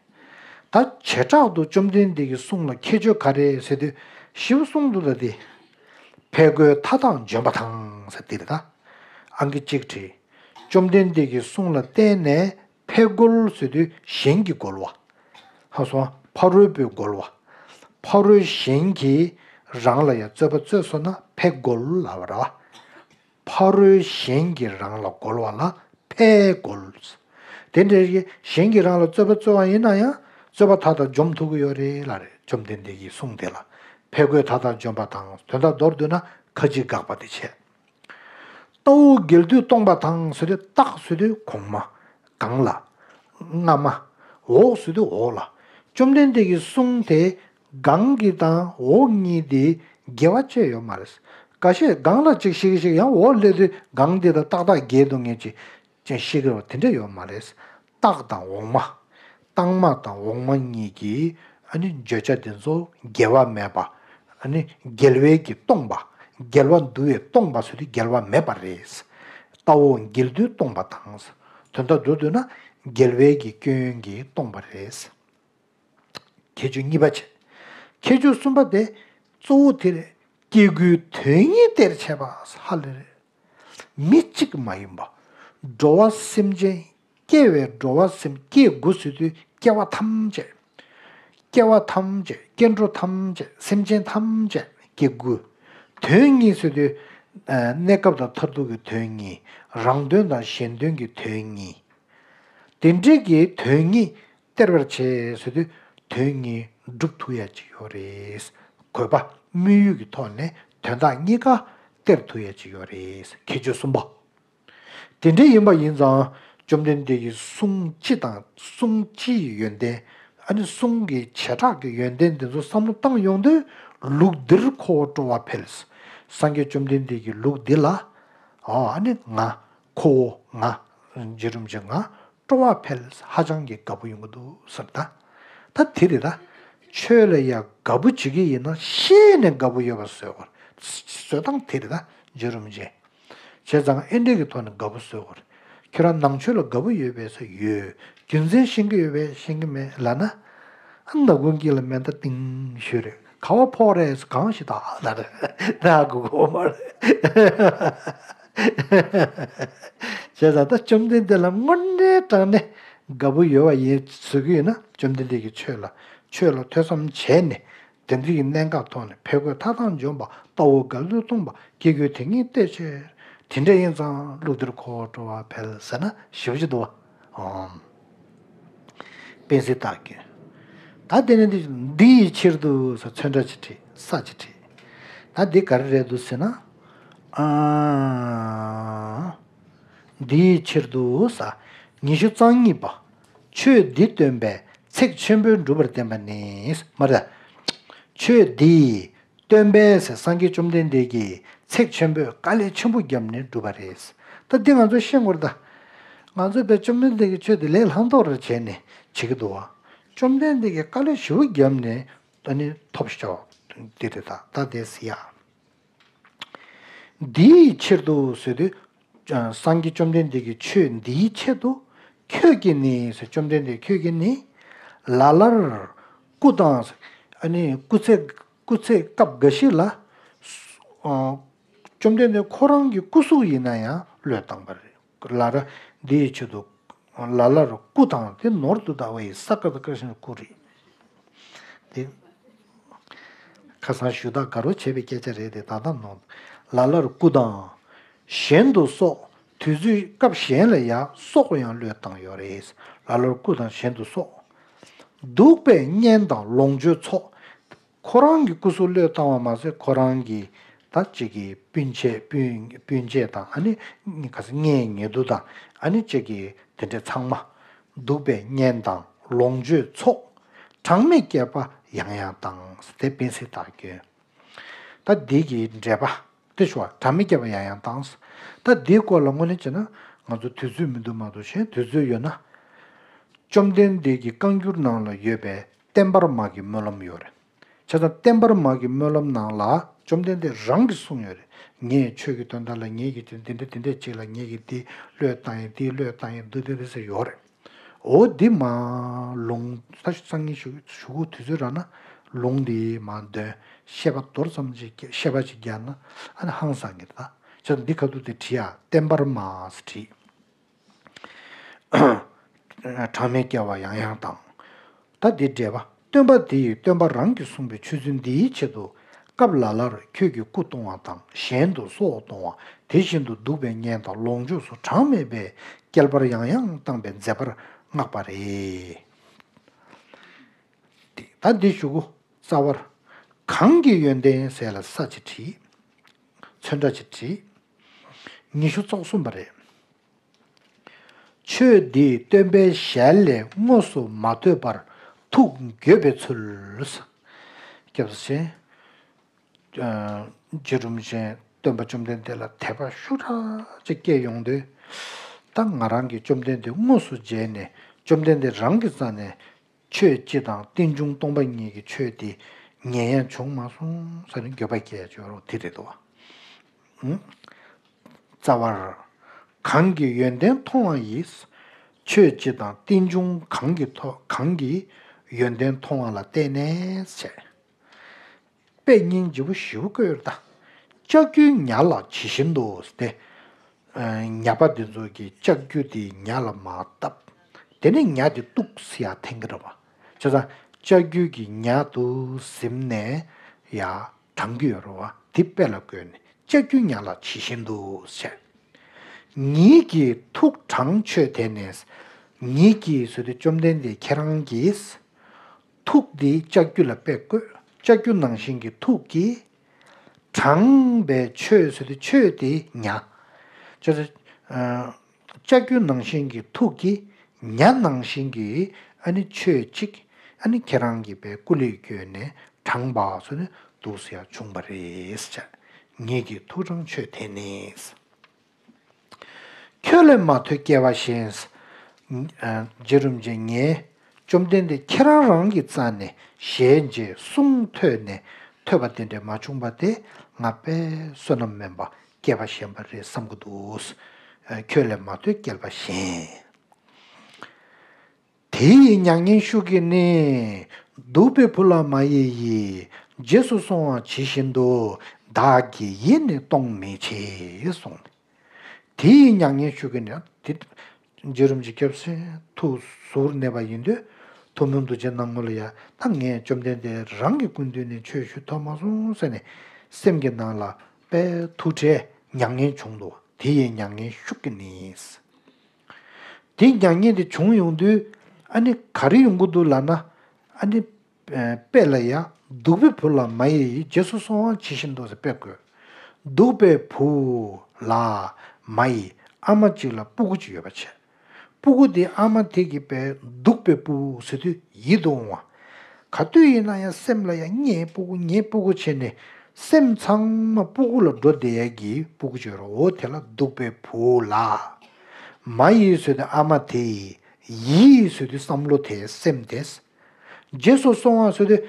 ད་བྱེ་བྲག་ཏུ་བཅོམ་ལྡན་འདས་ཀྱི་གསུང་ལ་ཁྱད་ཆོས་ག་རེ་ཟེར་དུས་ཞིབ་གསུང་དུ་ད་འདི། ཕས་རྒོལ་མཐའ་དག་འཇོམས་པ་དང་ཟེར་འདི་རེད་ད། ཨང་ཀི་གཅིག་བྲིས། བཅོམ་ལྡན་འདས་ཀྱི་གསུང་ལ་བརྟེན་ནས་ཕས་རྒོལ་ཟེར་དུས་གཞན་གྱིས་རྒོལ་བ། ཧ་སོང་ཕ་རོལ་པོས་རྒོལ་བ། ཕ་རོལ་གཞན་གྱིས་རང་ལ་ཡང་རྩོད་པ་རྩོད་སོང་ན་ཕས་རྒོལ་ལབ་པ་རེད་བ། ཕ་རོལ་གཞན་གྱིས་རང་ལ་རྒོལ་བ་ལ་ཕས་རྒོལ། དེ་འདྲའི་གཞན་གྱིས་རང་ལ་རྩོད་པ་རྩོད་པ་ཡིན་ན་ཡང་རྩོད་པ་མཐའ་དག་འཇོམས་ཐུབ་ཀྱི་ཡོད་རེད་ལབ་རེད། བཅོམ་ལྡན་འདས་ཀྱི་གསུང་དེ་ལ་ཕས་རྒོལ་མཐའ་དག་འཇོམས་པ་དང་དོན་དག་མདོར་བསྡུས་ན་ཁ་ཅིག་དགག་པ་དེ་བྱས། ལྟ་བ་འགལ་འདུས་སྟོང་པ་དང་ཟེར་དུས་རྟགས་ཟེར་དུས་གོང་མ། གང་ལ། སྔ་མ། འོག་ཟེར་དུས་འོག་ལ། བཅོམ་ལྡན་འདས་ཀྱི་གསུང་དེ་སྒང་གི་དང་འོག་གཉིས་དེ་འགལ་བ་བཅས་ཡོད་མ་རེད། འགའ་ཤས་སྒང་ལ་གཅིག་བཤད་ཀྱི་ཞིག་ཡང་འོག་སླེབས་དུས་སྒང་དེ་དང་ཏག་ཏག་འགལ་འདུག་ངེས་ཀྱི་ཅན་ཤེས་ཀྱི་རེད་བ། དེ་འདྲ་ཡོད་མ་རེད། རྟགས་དང་འོག་མ། ལྟག་མ་དང་འོག་མ་གཉིས་ཀྱི་ཨ་ནི་བརྗོད་བྱ་དེ་ཚོ་འགལ་བ་མེད་པ། ཨ་ནི་འགལ་བའི་གི་སྟོང་པ། འགལ་བ་འདུ་བའི་སྟོང་པ་ཟེར་དུས་འགལ་བ་མེད་པ་རེད། ལྟ་བ་འགལ་འདུས་སྟོང་པ་དང་། དོན་དག་མདོར་བསྡུས་ན་འགལ་བའི་གི་སྐྱོན་གྱིས་སྟོང་པ་རེད། ཁྱད་ཆོས་གཉིས་པ་བྱས། ཁྱད་ཆོས་གསུམ་པ་དེ་གཙོ་བོ་དེ་རེད། སྐྱེ་དགུའི་དོན་ཉིད་གཏེར་ཆད་པ་ཧ་ལས་རེད། མི་གཅིག་མ་ཡིན་པ། འགྲོ་བ་སེམས་ཅན། སྐྱེ་བའི་འགྲོ་བ་སེམས་སྐྱེ་དགུ་ཟེར་དུས་སྐྱེ་བ་ཐམས་ཅད། སྐྱེ་བ་ཐམས་ཅད། སྐྱེ་འགྲོ་ཐམས་ཅད། སེམས་ཅན་ཐམས་ཅད་སྐྱེ་དགུ། དོན་གཉིས་ཟེར་དུས། ཨ། གནས་སྐབས་དང་མཐར་ཐུག་གི་དོན་གཉིས། རང་དོན་དང་གཞན་དོན་གྱི་དོན་གཉིས། དེ་འདྲའི་གི་དོན་གཉིས་སྟེར་བར་བྱེད་ཟེར་དུས་དོན་གཉིས་སྒྲུབ་ཐུབ་ཡ་ཅིག་ཡོད་རེད། དགོས་པ་དམིགས་ཡུལ་གྱི་ཐོག་ནས་དོན་དག་གཉིས་ཀ་སྟེར་ཐུབ་ཡ་ཅིག་ཡོད་རེད། ཁྱད་ཆོས་གསུམ་པ། དེ་འདྲ་ཡིན་པ་ཡིན་ཙང་བཅོམ་ལྡན་འདས་ཀྱི་གསུང་སྤྱི་དང་གསུང་སྤྱིའི་ཡོན་ཏན། ཨ་ནི་གསུང་གི་བྱེ་བྲག་གི་ཡོན་ཏན་འདི་ཚོ་བསམ་བློ་བཏང་ཡོང་དུས་ལུགས་འདིར་ཁོ་བོ་སྤྲོ་བ་འཕེལ། སངས་རྒྱས་བཅོམ་ལྡན་འདས་ཀྱི་ལུགས་འདི་ལ། ཨ་ནི་ང་། ཁོ་བོ་ང་ རྗེ་རིན་པོ་ཆེ་ང་སྤྲོ་བ་འཕེལ། ཧ་ཅང་གི་དགའ་པོ་ཡོང་གི་འདུག་ཟེར། ད་ད་དེ་རེད། ད་ཆོས་ལ་ཡ་དགའ་པོ་བྱེད་ཀྱི་ཡིན་ན་ཤེས་ནས་དགའ་པོ་ཡོད་པ་བཟོ་དགོས། བཟོ་སྟངས་དེ་རེད། ད་རྗེ་རིན་པོ་ཆེ། བྱས་ཙང་ཨེ་འདྲས་ཀྱི་ཐོག་ནས་དགའ་པོ་བཟོ་དགོས། ཁྱོད་རང་ནང་ཆོས་ལ་དགའ་པོ་ཡོད་པས་ཟེར། ཡོད། རྒྱུ་མཚན་ཤེས་ཀྱི་ཡོད་པས་ཤེས་ཀྱི་མེད་ལབ་ན། ཨ་ནག་ཁུང་དཀྱིལ་ལ་མེ་མདའ་ཏིང་ཞུ་རེད། ག་བ་ཕོག་རེད་གང་ཞིག་ད་ལ་རེད་ན་གོ་གོ་མ་རེད། བྱས་ཙང་ད་བཅོམ་ལྡན་འདས་ལ་དངོས་གནས་དྲང་གནས་དགའ་པོ་ཡོད་པ་ཡིན་ཟེར་གྱི་ཡོད་ན། བཅོམ་ལྡན་འདས་ཀྱི་ཆོས་ལ་ཆོས་ལ་ཐོས་བསམ་བྱས་ནས། དེ་འདྲ་གི་གནད་འགག་ཐོག་ནས་ཕས་རྒོལ་མཐའ་དག་འཇོམས་པ། ལྟ་བ་འགལ་འདུ་སྟོང་པ། སྐྱེ་དགུའི་དེ་ཉིད་བལྟས་ཕྱིར། དེ་འདྲ་ཡིན་ཙང་ཀླུ་འདིར་འཁོར་བ་སྤྲོ་བ་འཕེལ་ཟེར་ན་ཞེ་པོ་ཅིག་འདུག་བ། ཨོམ། དཔེ་སྲིད་བདག་ཀྱང་། ད་དེ་ནས་འདི་འདི་ཡི་ཕྱིར་དུ་ཟེར་ཚོན་ཁྲ་ཅིག་བྲིས། ས་ཅིག་བྲིས། ད་འདི་ག་རེ་རེད་འདུག་ཟེར་ན། ཨ། འདི་ཡི་ཕྱིར་དུ་ཟེར། ཉི་ཤུ་རྩ་གཉིས་པ། ཆོས་འདི་སྟོན་པས་ཚེགས་ཆེན་པོས་འགྲུབ་པར་བསྟན་པ་ནི། མ་རེད། ཆོས་འདི་སྟོན་པས་ཟེར། སངས་རྒྱས་བཅོམ་ལྡན་འདས་ཀྱིས་ཚེགས་ཆེན་པོས་དཀའ་ལས་ཆེན་པོ་བརྒྱབ་ནས་བསྒྲུབས་པ་རེད། ད་འདི་ང་ཚོས་ཤེས་དགོས་རེད་ད། ང་ཚོས་བས་བཅོམ་ལྡན་འདས་ཀྱི་ཆོས་འདི་ལས་སླ་མོ་རེད་བྱས་ནས་བྱེད་ཀྱི་འདུག་བ། བཅོམ་ལྡན་འདས་ཀྱིས་དཀའ་ལས་ཞེ་པོ་བརྒྱབ་ནས་ད་ནི་ཐོབ་ཤོག་འདི་རེད་ད། ད་དེ་ཟེར་ཡ། འདིའི་ཕྱིར་དུ་ཟེར་དུས། སངས་རྒྱས་བཅོམ་ལྡན་འདས་ཀྱི་ཆོས་འདིའི་ཆེད་དུ། ཁྱོད་ཀྱིས་ནི་ཟེར། བཅོམ་ལྡན་འདས་ཁྱོད་ཀྱིས་ནི། ལ་ལར་སྐུ་དང་། ཨ་ནི་སྐུ་ཚེ་སྐུ་ཚེ་སྐབས་འགའ་ཞིག་ལ། ཨ། བཅོམ་ལྡན་འདས་ཁོ་རང་གི་སྐུ་གཟུགས་ཡིན་ན་ཡང་བློས་བཏང་བ་རེད། ལ་ལར་འདིའི་ཆེད་དུ། ལ་ལར་སྐུ་དང་། དེ་ནོར་དུ་བཏགས་པ་ཡི། ས་ཀ་བཏགས་སྐ་ཞབས་ཀྱུ་སྐུ་རེད། དེ་ཁ་སང་ཞུ་དག་དགའ་རོགས་བྱས་པའི་སྐད་ཆ་རེད་དེ། ད་ལྟ་ནོར། ལ་ལར་སྐུ་དང་། གཞན་དུ་སོགས། དུས་ཚོད་སྐབས་གཞན་ལ་ཡང་སོགས་ཡང་བློས་བཏང་ཡོད་རེད། ལ་ལར་སྐུ་དང་གཞན་དུ་སོགས། གདུག་པའི་གཉེན་དང་ལོངས་སྤྱོད་ཚོགས། ཁོ་རང་གི་སྐུ་གཟུགས་བློས་བཏང་བ་མ་ཟད། ཁོ་རང་གི་ད་ཅིག་གི་སྤུན་མཆེད་སྤུན་སྤུན་མཆེད་དང་། ཨ་ནི་ག་ས་གཉེན་ཉེ་དུ་དང་། ཨ་ནི་ཅིག་གི་དེ་འདྲ་ཚང་མ། གདུག་པའི་གཉེན་དང་ལོངས་སྤྱོད་ཚོགས། གྲངས་མེད་བསྐལ་པ་ཡང་ཡང་བཏང་། དེ་དཔེ་སྲིད་བདག་ཀྱང་། ད་འདི་གི་འགྲེལ་པ་དེ་ཞུ་བ། གྲངས་མེད་བསྐལ་པ་ཡང་ཡང་བཏང་། ད་འདིའི་སྐོར་ལ་དངོས་གནས་བྱས་ན་ང་ཚོ་དུས་ཚོད་མི་འདུག་མ་གཏོགས། གཞན་དུས་ཚོད་ཡོད་ན། བཅོམ་ལྡན་འདས་ཀྱི་བཀའ་འགྱུར་ནང་ལ་ཡོད་པའི་བསྟན་པར་མ་གི་སྨོན་ལམ་ཡོད་རེད། བྱས་ཙང་བསྟན་པར་མ་གི་སྨོན་ལམ་ནང་ལ་བཅོམ་ལྡན་འདས་རང་གིས་གསུངས་ཡོད་རེད། ངས་ཆོས་ཀྱི་དོན་དག་ལ་ངེད་ཀྱིས་འདི་འདྲ་འདི་འདྲ་ཅིག་ལ་ངེད་ཀྱིས་འདི་བློས་བཏང་ཡིན། འདི་བློས་བཏང་ཡིན། འདི་འདི་འདི་ཟེར་ཡོད་རེད། འོ་འདི་མ་ལུང་ད་སང་ཉིན་ཞུ་ཞུ་དགོས་དུས་ཚོད་རག་ན་ལུང་འདི་མ་འདོན། བཤད་པ་མདོར་ཙམ་ཅིག་བཤད་པ་ཅིག་རྒྱག་ན་ཨ་ནི་ཧང་སང་གི་རེད། ད་བྱས་ཙང་འདི་ཁ་ཐུག་དེ་བྲིས་ཡ། བསྟན་པར་མ་ཟེར་བྲིས། གྲངས་མེད་བསྐལ་པ་ཡང་ཡང་བཏང་། ད་འདི་འགྲེལ་པ། སྟོན་པ་དེ་ཡིས་སྟོན་པ་རང་གིས་གསུངས་པའི་ཆོས་ཚུལ་འདིའི་ཆེད་དུ། སྐབས་ལ་ལར་ཁྱོད་ཀྱི་སྐུ་གཏོང་བ་དང་། གཞན་དུ་སོགས་གཏོང་བ། དེ་བཞིན་དུ་གདུག་པའི་གཉེན་དང་ལོངས་སྤྱོད་སོགས་གྲངས་མེད་པའི་བསྐལ་པར་ཡང་ཡང་བཏང་བའི་མཛད་པར་བསྔགས་པ་རེད། ད་འདི་ཞུ་གུ་རྩ་བར། གང་གི་ཡོན་ཏན་ཟེར་ལ་ས་ཅིག་བྲིས། ཚོན་ཁྲ་ཅིག་བྲིས། ཉི་ཤུ་རྩ་གསུམ་པ་རེད། ཆོས་འདི་སྟོན་པའི་ཞལ་ལས་དངོས་སུ་མ་ཐོས་པར་ཐུགས་འགྱོད་པའི་ཚུལ། སྐྱབས་སུ་མཆི། ཨ། རྗེ་རིན་པོ་ཆེ་སྟོན་པ་བཅོམ་ལྡན་འདས་ལ་དད་པ་ཤུགས་དྲག་ཅིག་སྐྱེས་ཡོང་དུས། ད་ང་རང་གིས་བཅོམ་ལྡན་འདས་དངོས་སུ་མཇལ་ནས་བཅོམ་ལྡན་འདས་རང་གི་རྩ་ནས། ཆོས་སྤྱི་དང་རྟེན་འབྱུང་སྟོང་པ་ཉིད་ཀྱི་ཆོས་དེ་ཉན་ཡ་བྱུང་མ་སོང་ཟེར་ནས་འགྱོད་པ་སྐྱེ་ཡ་ཅིག་ཡོད་རེད་པ། དེ་རེད་འདུག་བ། ཨང་། རྩ་བར། གང་གི་ཡོན་ཏན་མཐོང་བ་ཡིས། ཆོས་སྤྱི་དང་རྟེན་འབྱུང་གང་གི་ཐོག་གང་གི་ཡོན་ཏན་མཐོང་བ་ལ་བརྟེན་ནས་བྱས། དཔེ་སྙིང་རྗེ་པོ་ཞེ་པོ་བཀོད་ཡོད་རེད་ད། ལྕགས་ཀྱུའི་ཉ་ལགས་ཇི་བཞིན་དུ་སྟེ། ཉ་པ་འདི་ཚོ་གིས་ལྕགས་ཀྱུ་དེ་ཉ་ལ་མར་བཏབ། དེ་ནས་ཉ་དེ་གཏུགས་ཟེར་ཡ་འཐེན་གྱི་རེད་པ། བྱས་ཙང་ལྕགས་ཀྱུ་གི་ཉ་དེ་ཟིན་ནས་ཡར་དྲངས་ཀྱི་ཡོད་རེད་པ། དེ་དཔེ་ལ་བཀོད་ནས་ལྕགས་ཀྱུའི་ཉ་ལགས་ཇི་བཞིན་དུ་ཟེར། ཉིད་ཀྱིས་ཐུགས་དྲངས་ཆོས་དེ་ནི། ཉིད་ཀྱིས་ཟེར་དུས་བཅོམ་ལྡན་འདས་ཁྱེད་རང་གིས། ཐུགས་འདི་ལྕགས་ཀྱུ་ལ་དཔེ་བཀོད། ལྕགས་ཀྱུ་ནང་བཞིན་གྱི་ཐུགས་ཀྱིས་དྲངས་པའི་ཆོས་ཟེར་དུས་ཆོས་དེ་ཉ། ཅེས་སོ། ལྕགས་ཀྱུ་ནང་བཞིན་གྱི་ཐུགས་ཀྱིས་ཉ་ནང་བཞིན་གྱི་ཨ་ནི་ཆོས་གཅིག་ཨ་ནི་ཁྱེད་རང་གི་པའི་སྐུ་ལས་བསྐྱོན་ནས་དྲངས་པ་ཟེར་ནས་འདུག་ཟེར་ཡ་བྱུང་བ་རེད་ཟེར། ཉིད་ཀྱིས་ཐུགས་དྲངས་ཆོས་དེ་ནི། ཁྱོད་ལས་མ་ཐོས་སྐྱེ་བ་གཞན། རྗེ་རིན་པོ་ཆེ་ངས་བཅོམ་ལྡན་འདས་ཁྱེད་རང་རང་གི་རྩ་ནས་ཞལ་མཇལ་གསུང་ཐོས་ནས་ཐོས་པ་དེ་འདྲ་མ་བྱུང་བ་དེ་ང་དཔེ་བསོད་ནམས་དམན་པ་སྐྱེ་བ་གཞན་པ་རེད་བསམ་གྱི་འདུག། ཁྱོད་ལས་མ་ཐོས་སྐྱེ་བ་གཞན། དེ་ཡི་མྱ་ངན་ཤུགས་ཀྱིས་ནི། གདུག་པའི་བུ་ལ་མ་ཡི་ཡིས། རྗེས་སུ་སོང་བ་ཇི་བཞིན་དུ། བདག་གིས་ཡིད་ནི་གཏོང་མི་བྱེད་གསུངས། དེ་ཡི་མྱ་ངན་ཤུགས་ཀྱིས་ནི་དེ། རྗེ་རིན་པོ་ཆེ་སྐྱབས་སེང་ཐུགས་ཟུར་གནས་པ་ཡིན་དུས་ཐུགས་སྨོན་འདུ་བྱེད་གནང་ངོ་ལ་ཡ། ད་ངས་བཅོམ་ལྡན་འདས་རང་གི་སྐུ་མདུན་ནས་ཆོས་ཞུ་ཐུབ་མ་སོང་ཟེར་ནས་སེམས་ཀྱི་ནང་ལ་དཔེ་ཐུགས་ཁྲལ་མྱ་ངན་བྱུང་འདུག། དེ་ཡི་མྱ་ངན་ཤུགས་ཀྱིས་ནི། དེ་མྱ་ངན་དེ་བྱུང་ཡོང་དུས་ཨ་ནི་ག་རེ་ཡོང་གི་འདུག་ལབ་ན། ཨ་ནི་དཔེ་ལ་ཡ་གདུག་པའི་བུ་ལ་མ་ཡི་ཡིས། རྗེས་སུ་སོང་བ་ཇི་བཞིན་དུ་ཟེར་དཔེ་བཀོད། གདུག་པའི་བུ་ལ་མ་ཡི་ཨ་མ་གཅིག་ལ་སྤུ་གུ་གཅིག་ཡོད་པ་བྱས། སྤུ་གུ་དེ་ཨ་མ་དེ་གི་དཔེ་གདུག་པའི་སྤུ་གུ་ཟེར་དུས་ཡིད་དུ་འོང་བ། ག་དུས་ཡིན་ན་ཡང་སེམས་ལ་ཡང་ངའི་སྤུ་གུ་ངའི་སྤུ་གུ་བྱས་ནས་སེམས་ཚང་མ་སྤུ་གུ་ལ་འགྲོ་བསྡད་ཡས་ཀྱི་སྤུ་གུ་བྱོས་རོགས། འོ་དེ་ལ་གདུག་པའི་བུ་ལ། མ་ཡི་ཟེར་དུས་ཨ་མ་དེ། ཡི་ཟེར་དུས་བསམ་བློ་དེ་སེམས་དེ། རྗེས་སུ་སོང་བ་ཟེར་དུས་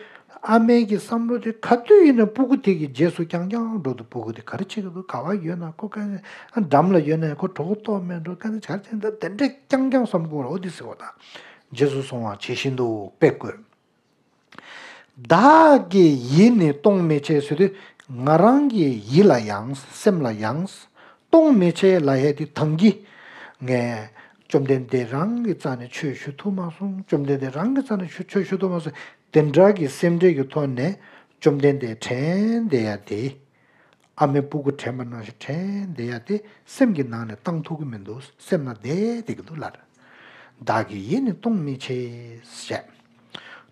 ཨ་མའི་གི་བསམ་བློ་དེ་ག་དུས་ཡིན་ན་སྤུ་གུ་དེ་གི་རྗེས་སུ་རྐྱང་རྐྱང་འགྲོ་འདུག། སྤུ་གུ་དེ་ག་རེ་བྱེད་ཀྱི་འདུག། ག་བ་ཡོད་ན་ཁོ་ག་འགྲམ་ལ་ཡོད་ན་ཁོ་གྲོད་ཁོག་ལྟོགས་མེད་འགྲོ་ག་ནས་ཆར་ཆེན་འདི་དེ་འདྲས་རྐྱང་རྐྱང་བསམ་དགོས་ར། འོ་དེ་ཟེར་བ་དང་། རྗེས་སུ་སོང་བ་ཇི་བཞིན་དུ་དཔེ་བཀོད། བདག་གིས་ཡིད་ནི་གཏོང་མི་བྱེད་ཟེར་དུས་ང་རང་གི་ཡིད་ལ་ཡང་སེམས་ལ་ཡང་གཏོང་མི་བྱེད་ལབ་ཡས་དེ་ད་གིན་ངས་བཅོམ་ལྡན་འདས་རང་གི་རྩ་ནས་ཆོས་ཞུ་ཐུབ་མ་སོང་། བཅོམ་ལྡན་འདས་རང་གི་རྩ་ནས་ཆོས་ཆོས་ཞུ་ཐུབ་མ་སོང་། དེ་འདྲ་གི་སེམས་ཁྲལ་གྱི་ཐོག་ནས་བཅོམ་ལྡན་འདས་དྲན་བསྡད་ཡ་དེ། ཨ་མའི་སྤུ་གུ་དྲན་པ་ནང་བཞིན་དྲན་བསྡད་ཡ་དེ་སེམས་ཀྱི་ནང་ནས་བཏང་ཐུབ་ཀྱི་མི་འདུག། སེམས་ལ་བསྡད་བསྡད་ཀྱི་འདུག་ལབ། བདག་གིས་ཡིད་ནི་གཏོང་མི་བྱེད་ཞེས།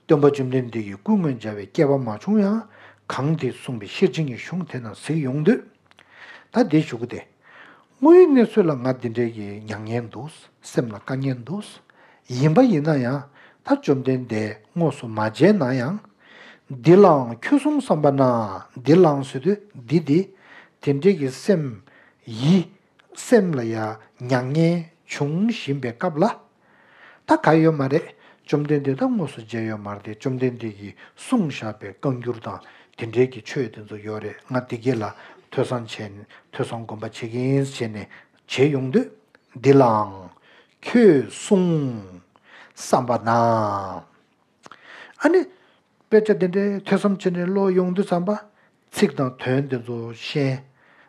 སྟོན་པ་བཅོམ་ལྡན་འདས་ཀྱི་སྐུ་མངོན་མཇལ་བའི་སྐལ་བ་མ་བྱུང་ཡང་གང་དེས་གསུངས་པའི་ཤེར་ཕྱིན་གྱི་གཞུང་དེ་རྣམས་གཟིགས་ཡོང་དུས། ད་དེ་ཞུ་གི་དེ། དངོས་ཡོད་གནས་ཚུལ་ལ་ང་འདི་འདྲའི་གི་མྱ་ངན་འདུག། སེམས་ལ་དཀའ་ངལ་འདུག། ཡིན་པ་ཡིན་ན་ཡང་ད་བཅོམ་ལྡན་འདས་དངོས་སུ་མ་མཇལ་ན་ཡང་། འདི་ལའང་ཁྱོད་གསུང་བསམ་པ་ན། འདི་ལའང་ཟེར་དུས་འདི་འདི། དེ་འདྲའི་གི་སེམས་ཡིད་སེམས་ལ་ཡ་མྱ་ངན་བྱུང་བཞིན་པའི་སྐབས་ལ། ད་ག་ཡོད་མ་རེད། བཅོམ་ལྡན་འདས་ད་དངོས་སུ་མཇལ་ཡོད་མ་རེད་དེ། བཅོམ་ལྡན་འདས་ཀྱིས་གསུངས་བཞག་པའི་བཀའ་འགྱུར་དང་དེ་འདྲའི་གི་ཆོས་དེ་ཚོ་ཡོད་རེད། ང་དེ་གའི་ལ་ཐོས་བསམ་བྱས་ནས་ཐོས་བསམ་སྒོམ་པ་བྱེད་ཀྱི་ཡིན་བྱས་ནས་བྱས་ཡོང་དུས། འདི་ལའང་ཁྱོད་གསུང་བསམ་པ་ན། ཨ་ནི། དཔེ་ཆ་དེ་འདྲའི་ཐོས་བསམ་བྱས་ནས་ཀློག་ཡོང་དུས་ཙམ་པ། ཚིག་དང་དོན་དེ་ཚོ་ཤེས།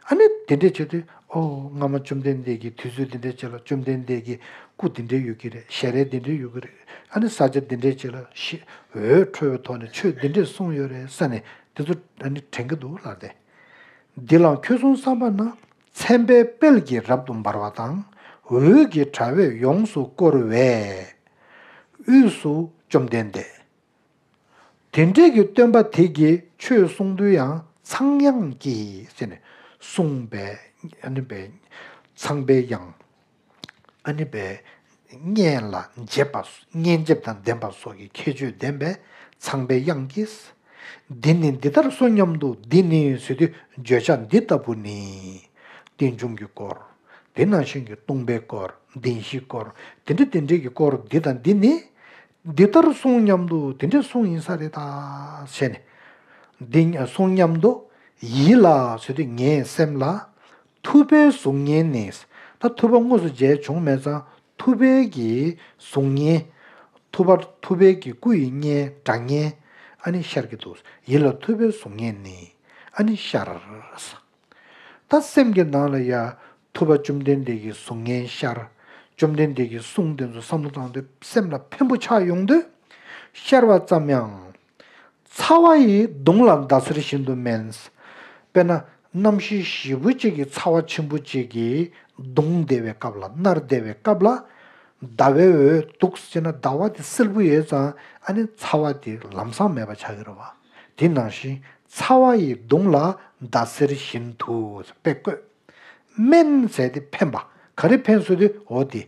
ཨ་ནི་དེ་འདྲས་བྱེད་དུས་ཨོ་སྔ་མ་བཅོམ་ལྡན་འདས་ཀྱིས་དུས་ཚོད་དེ་འདྲས་བྱས་ལ་བཅོམ་ལྡན་འདས་ཀྱི་སྐུ་དེ་འདྲས་ཡོད་ཀྱི་རེད། ཞལ་རས་དེ་འདྲས་ཡོད་ཀྱི་རེད། ཨ་ནི་ས་ཆ་དེ་འདྲས་བྱས་ལ་ཤི་འོད་འཕྲོ་བའི་ཐོག་ནས་ཆོས་དེ་འདྲས་གསུངས་ཡོད་རེད་ས་ནས་དེ་ཚོ་ཨ་ནི་དྲན་གྱི་འདུག་ལབ་དེ། འདི་ལའང་ཁྱོད་གསུང་བསམ་པ་ན། མཚན་དཔེའི་དཔལ་གྱིས་རབ་ཏུ་འབར་བ་དང་། འོད་ཀྱི་དྲ་བས་ཡོངས་སུ་བསྐོར་བའི། དབུས་སུ་བཅོམ་ལྡན་འདས། དེ་འདྲའི་གི་སྟོན་པ་དེ་གིས་ཆོས་གསུང་དུས་ཡང་ཚངས་དབྱངས་ཀྱིས་ཟེར་ནས་གསུངས་པའི་ཨ་ནི་པའི་ཚངས་པའི་དབྱངས། ཨ་ནི་པའི་སྙན་ལ་འཇེབས་པ་སྙན་འཇེབས་དང་ལྡན་པ་སོགས་ཀྱི་ཁྱད་ཆོས་ལྡན་པའི་ཚངས་པའི་དབྱངས་ཀྱིས། འདི་ནི་འདི་ལྟར་གསུངས་སྙམ་དུ། འདི་ནི་ཟེར་དུས་བརྗོད་བྱ་འདི་ལྟ་བུ་ནི། རྟེན་འབྱུང་གི་སྐོར། དེ་ནང་བཞིན་གྱི་སྟོང་པའི་སྐོར། བདེན་བཞིའི་སྐོར། དེ་འདྲ་དེ་འདྲའི་གི་སྐོར་འདི་དང་འདི་ནི། འདི་ལྟར་གསུངས་སྙམ་དུ་དེ་འདྲས་གསུངས་ཡིན་ས་རེད་ད་ཟེར་ནས། འདི་གསུངས་སྙམ་དུ། ཡིད་ལ་ཟེར་དུས་ངའི་སེམས་ལ། ཐུབ་པའི་གཟུགས་བརྙན་ནི། ད་ཐུབ་པ་དངོས་སུ་མཇལ་བྱུང་མེད་ཙང་ཐུབ་པའི་གི་གཟུགས་བརྙན། ཐུབ་པ་ཐུབ་པའི་གི་སྐུ་ཡི་བརྙན་སྒྲ་བརྙན། ཨ་ནི་ཤར་གྱི་འདུག། ཡིད་ལ་ཐུབ་པའི་གཟུགས་བརྙན་ནི། ཨ་ནི་ཤར། ད་སེམས་ཀྱི་ནང་ལ་ཡ། ཐུབ་པ་བཅོམ་ལྡན་འདས་ཀྱི་གཟུགས་བརྙན་ཤར། བཅོམ་ལྡན་འདས་ཀྱི་གསུང་དེ་ཚོ་བསམ་བློ་བཏང་དུས་སེམས་ལ་ཕན་པོ་ཆགས་ཡོང་དུས། ཤར་བ་ཙམ་ཡང་། ཚ་བ་ཡིས་གདུང་ལ་ཟླ་ཟེར་བཞིན་དུ་མིན། དཔེར་ན་གནམ་གཤིས་ཞེ་པོ་ཅིག་གི་ཚ་བ་ཆེན་པོ་ཅིག་གིས་གདུང་བསྡད་པའི་སྐབས་ལ་མནར་བསྡད་པའི་སྐབས་ལ། ཟླ་བའི་འོད་འདུག་ཟེར་ན་ཟླ་བ་དེ་སེར་པོ་ཡོད་ཙང་ཨ་ནི་ཚ་བ་དེ་ལམ་སང་མེད་པ་ཆགས་ཀྱི་རེད་བ། དེ་ནང་བཞིན་ཚ་བ་ཡིས་གདུང་ལ་ཟླ་ཟེར་བཞིན་དུ་དཔེ་བཀོད། སྨན་ཟེར་དེ་ཕན་པ། ག་རེ་ཕན་ཟེར་དུས་འོ་དེ།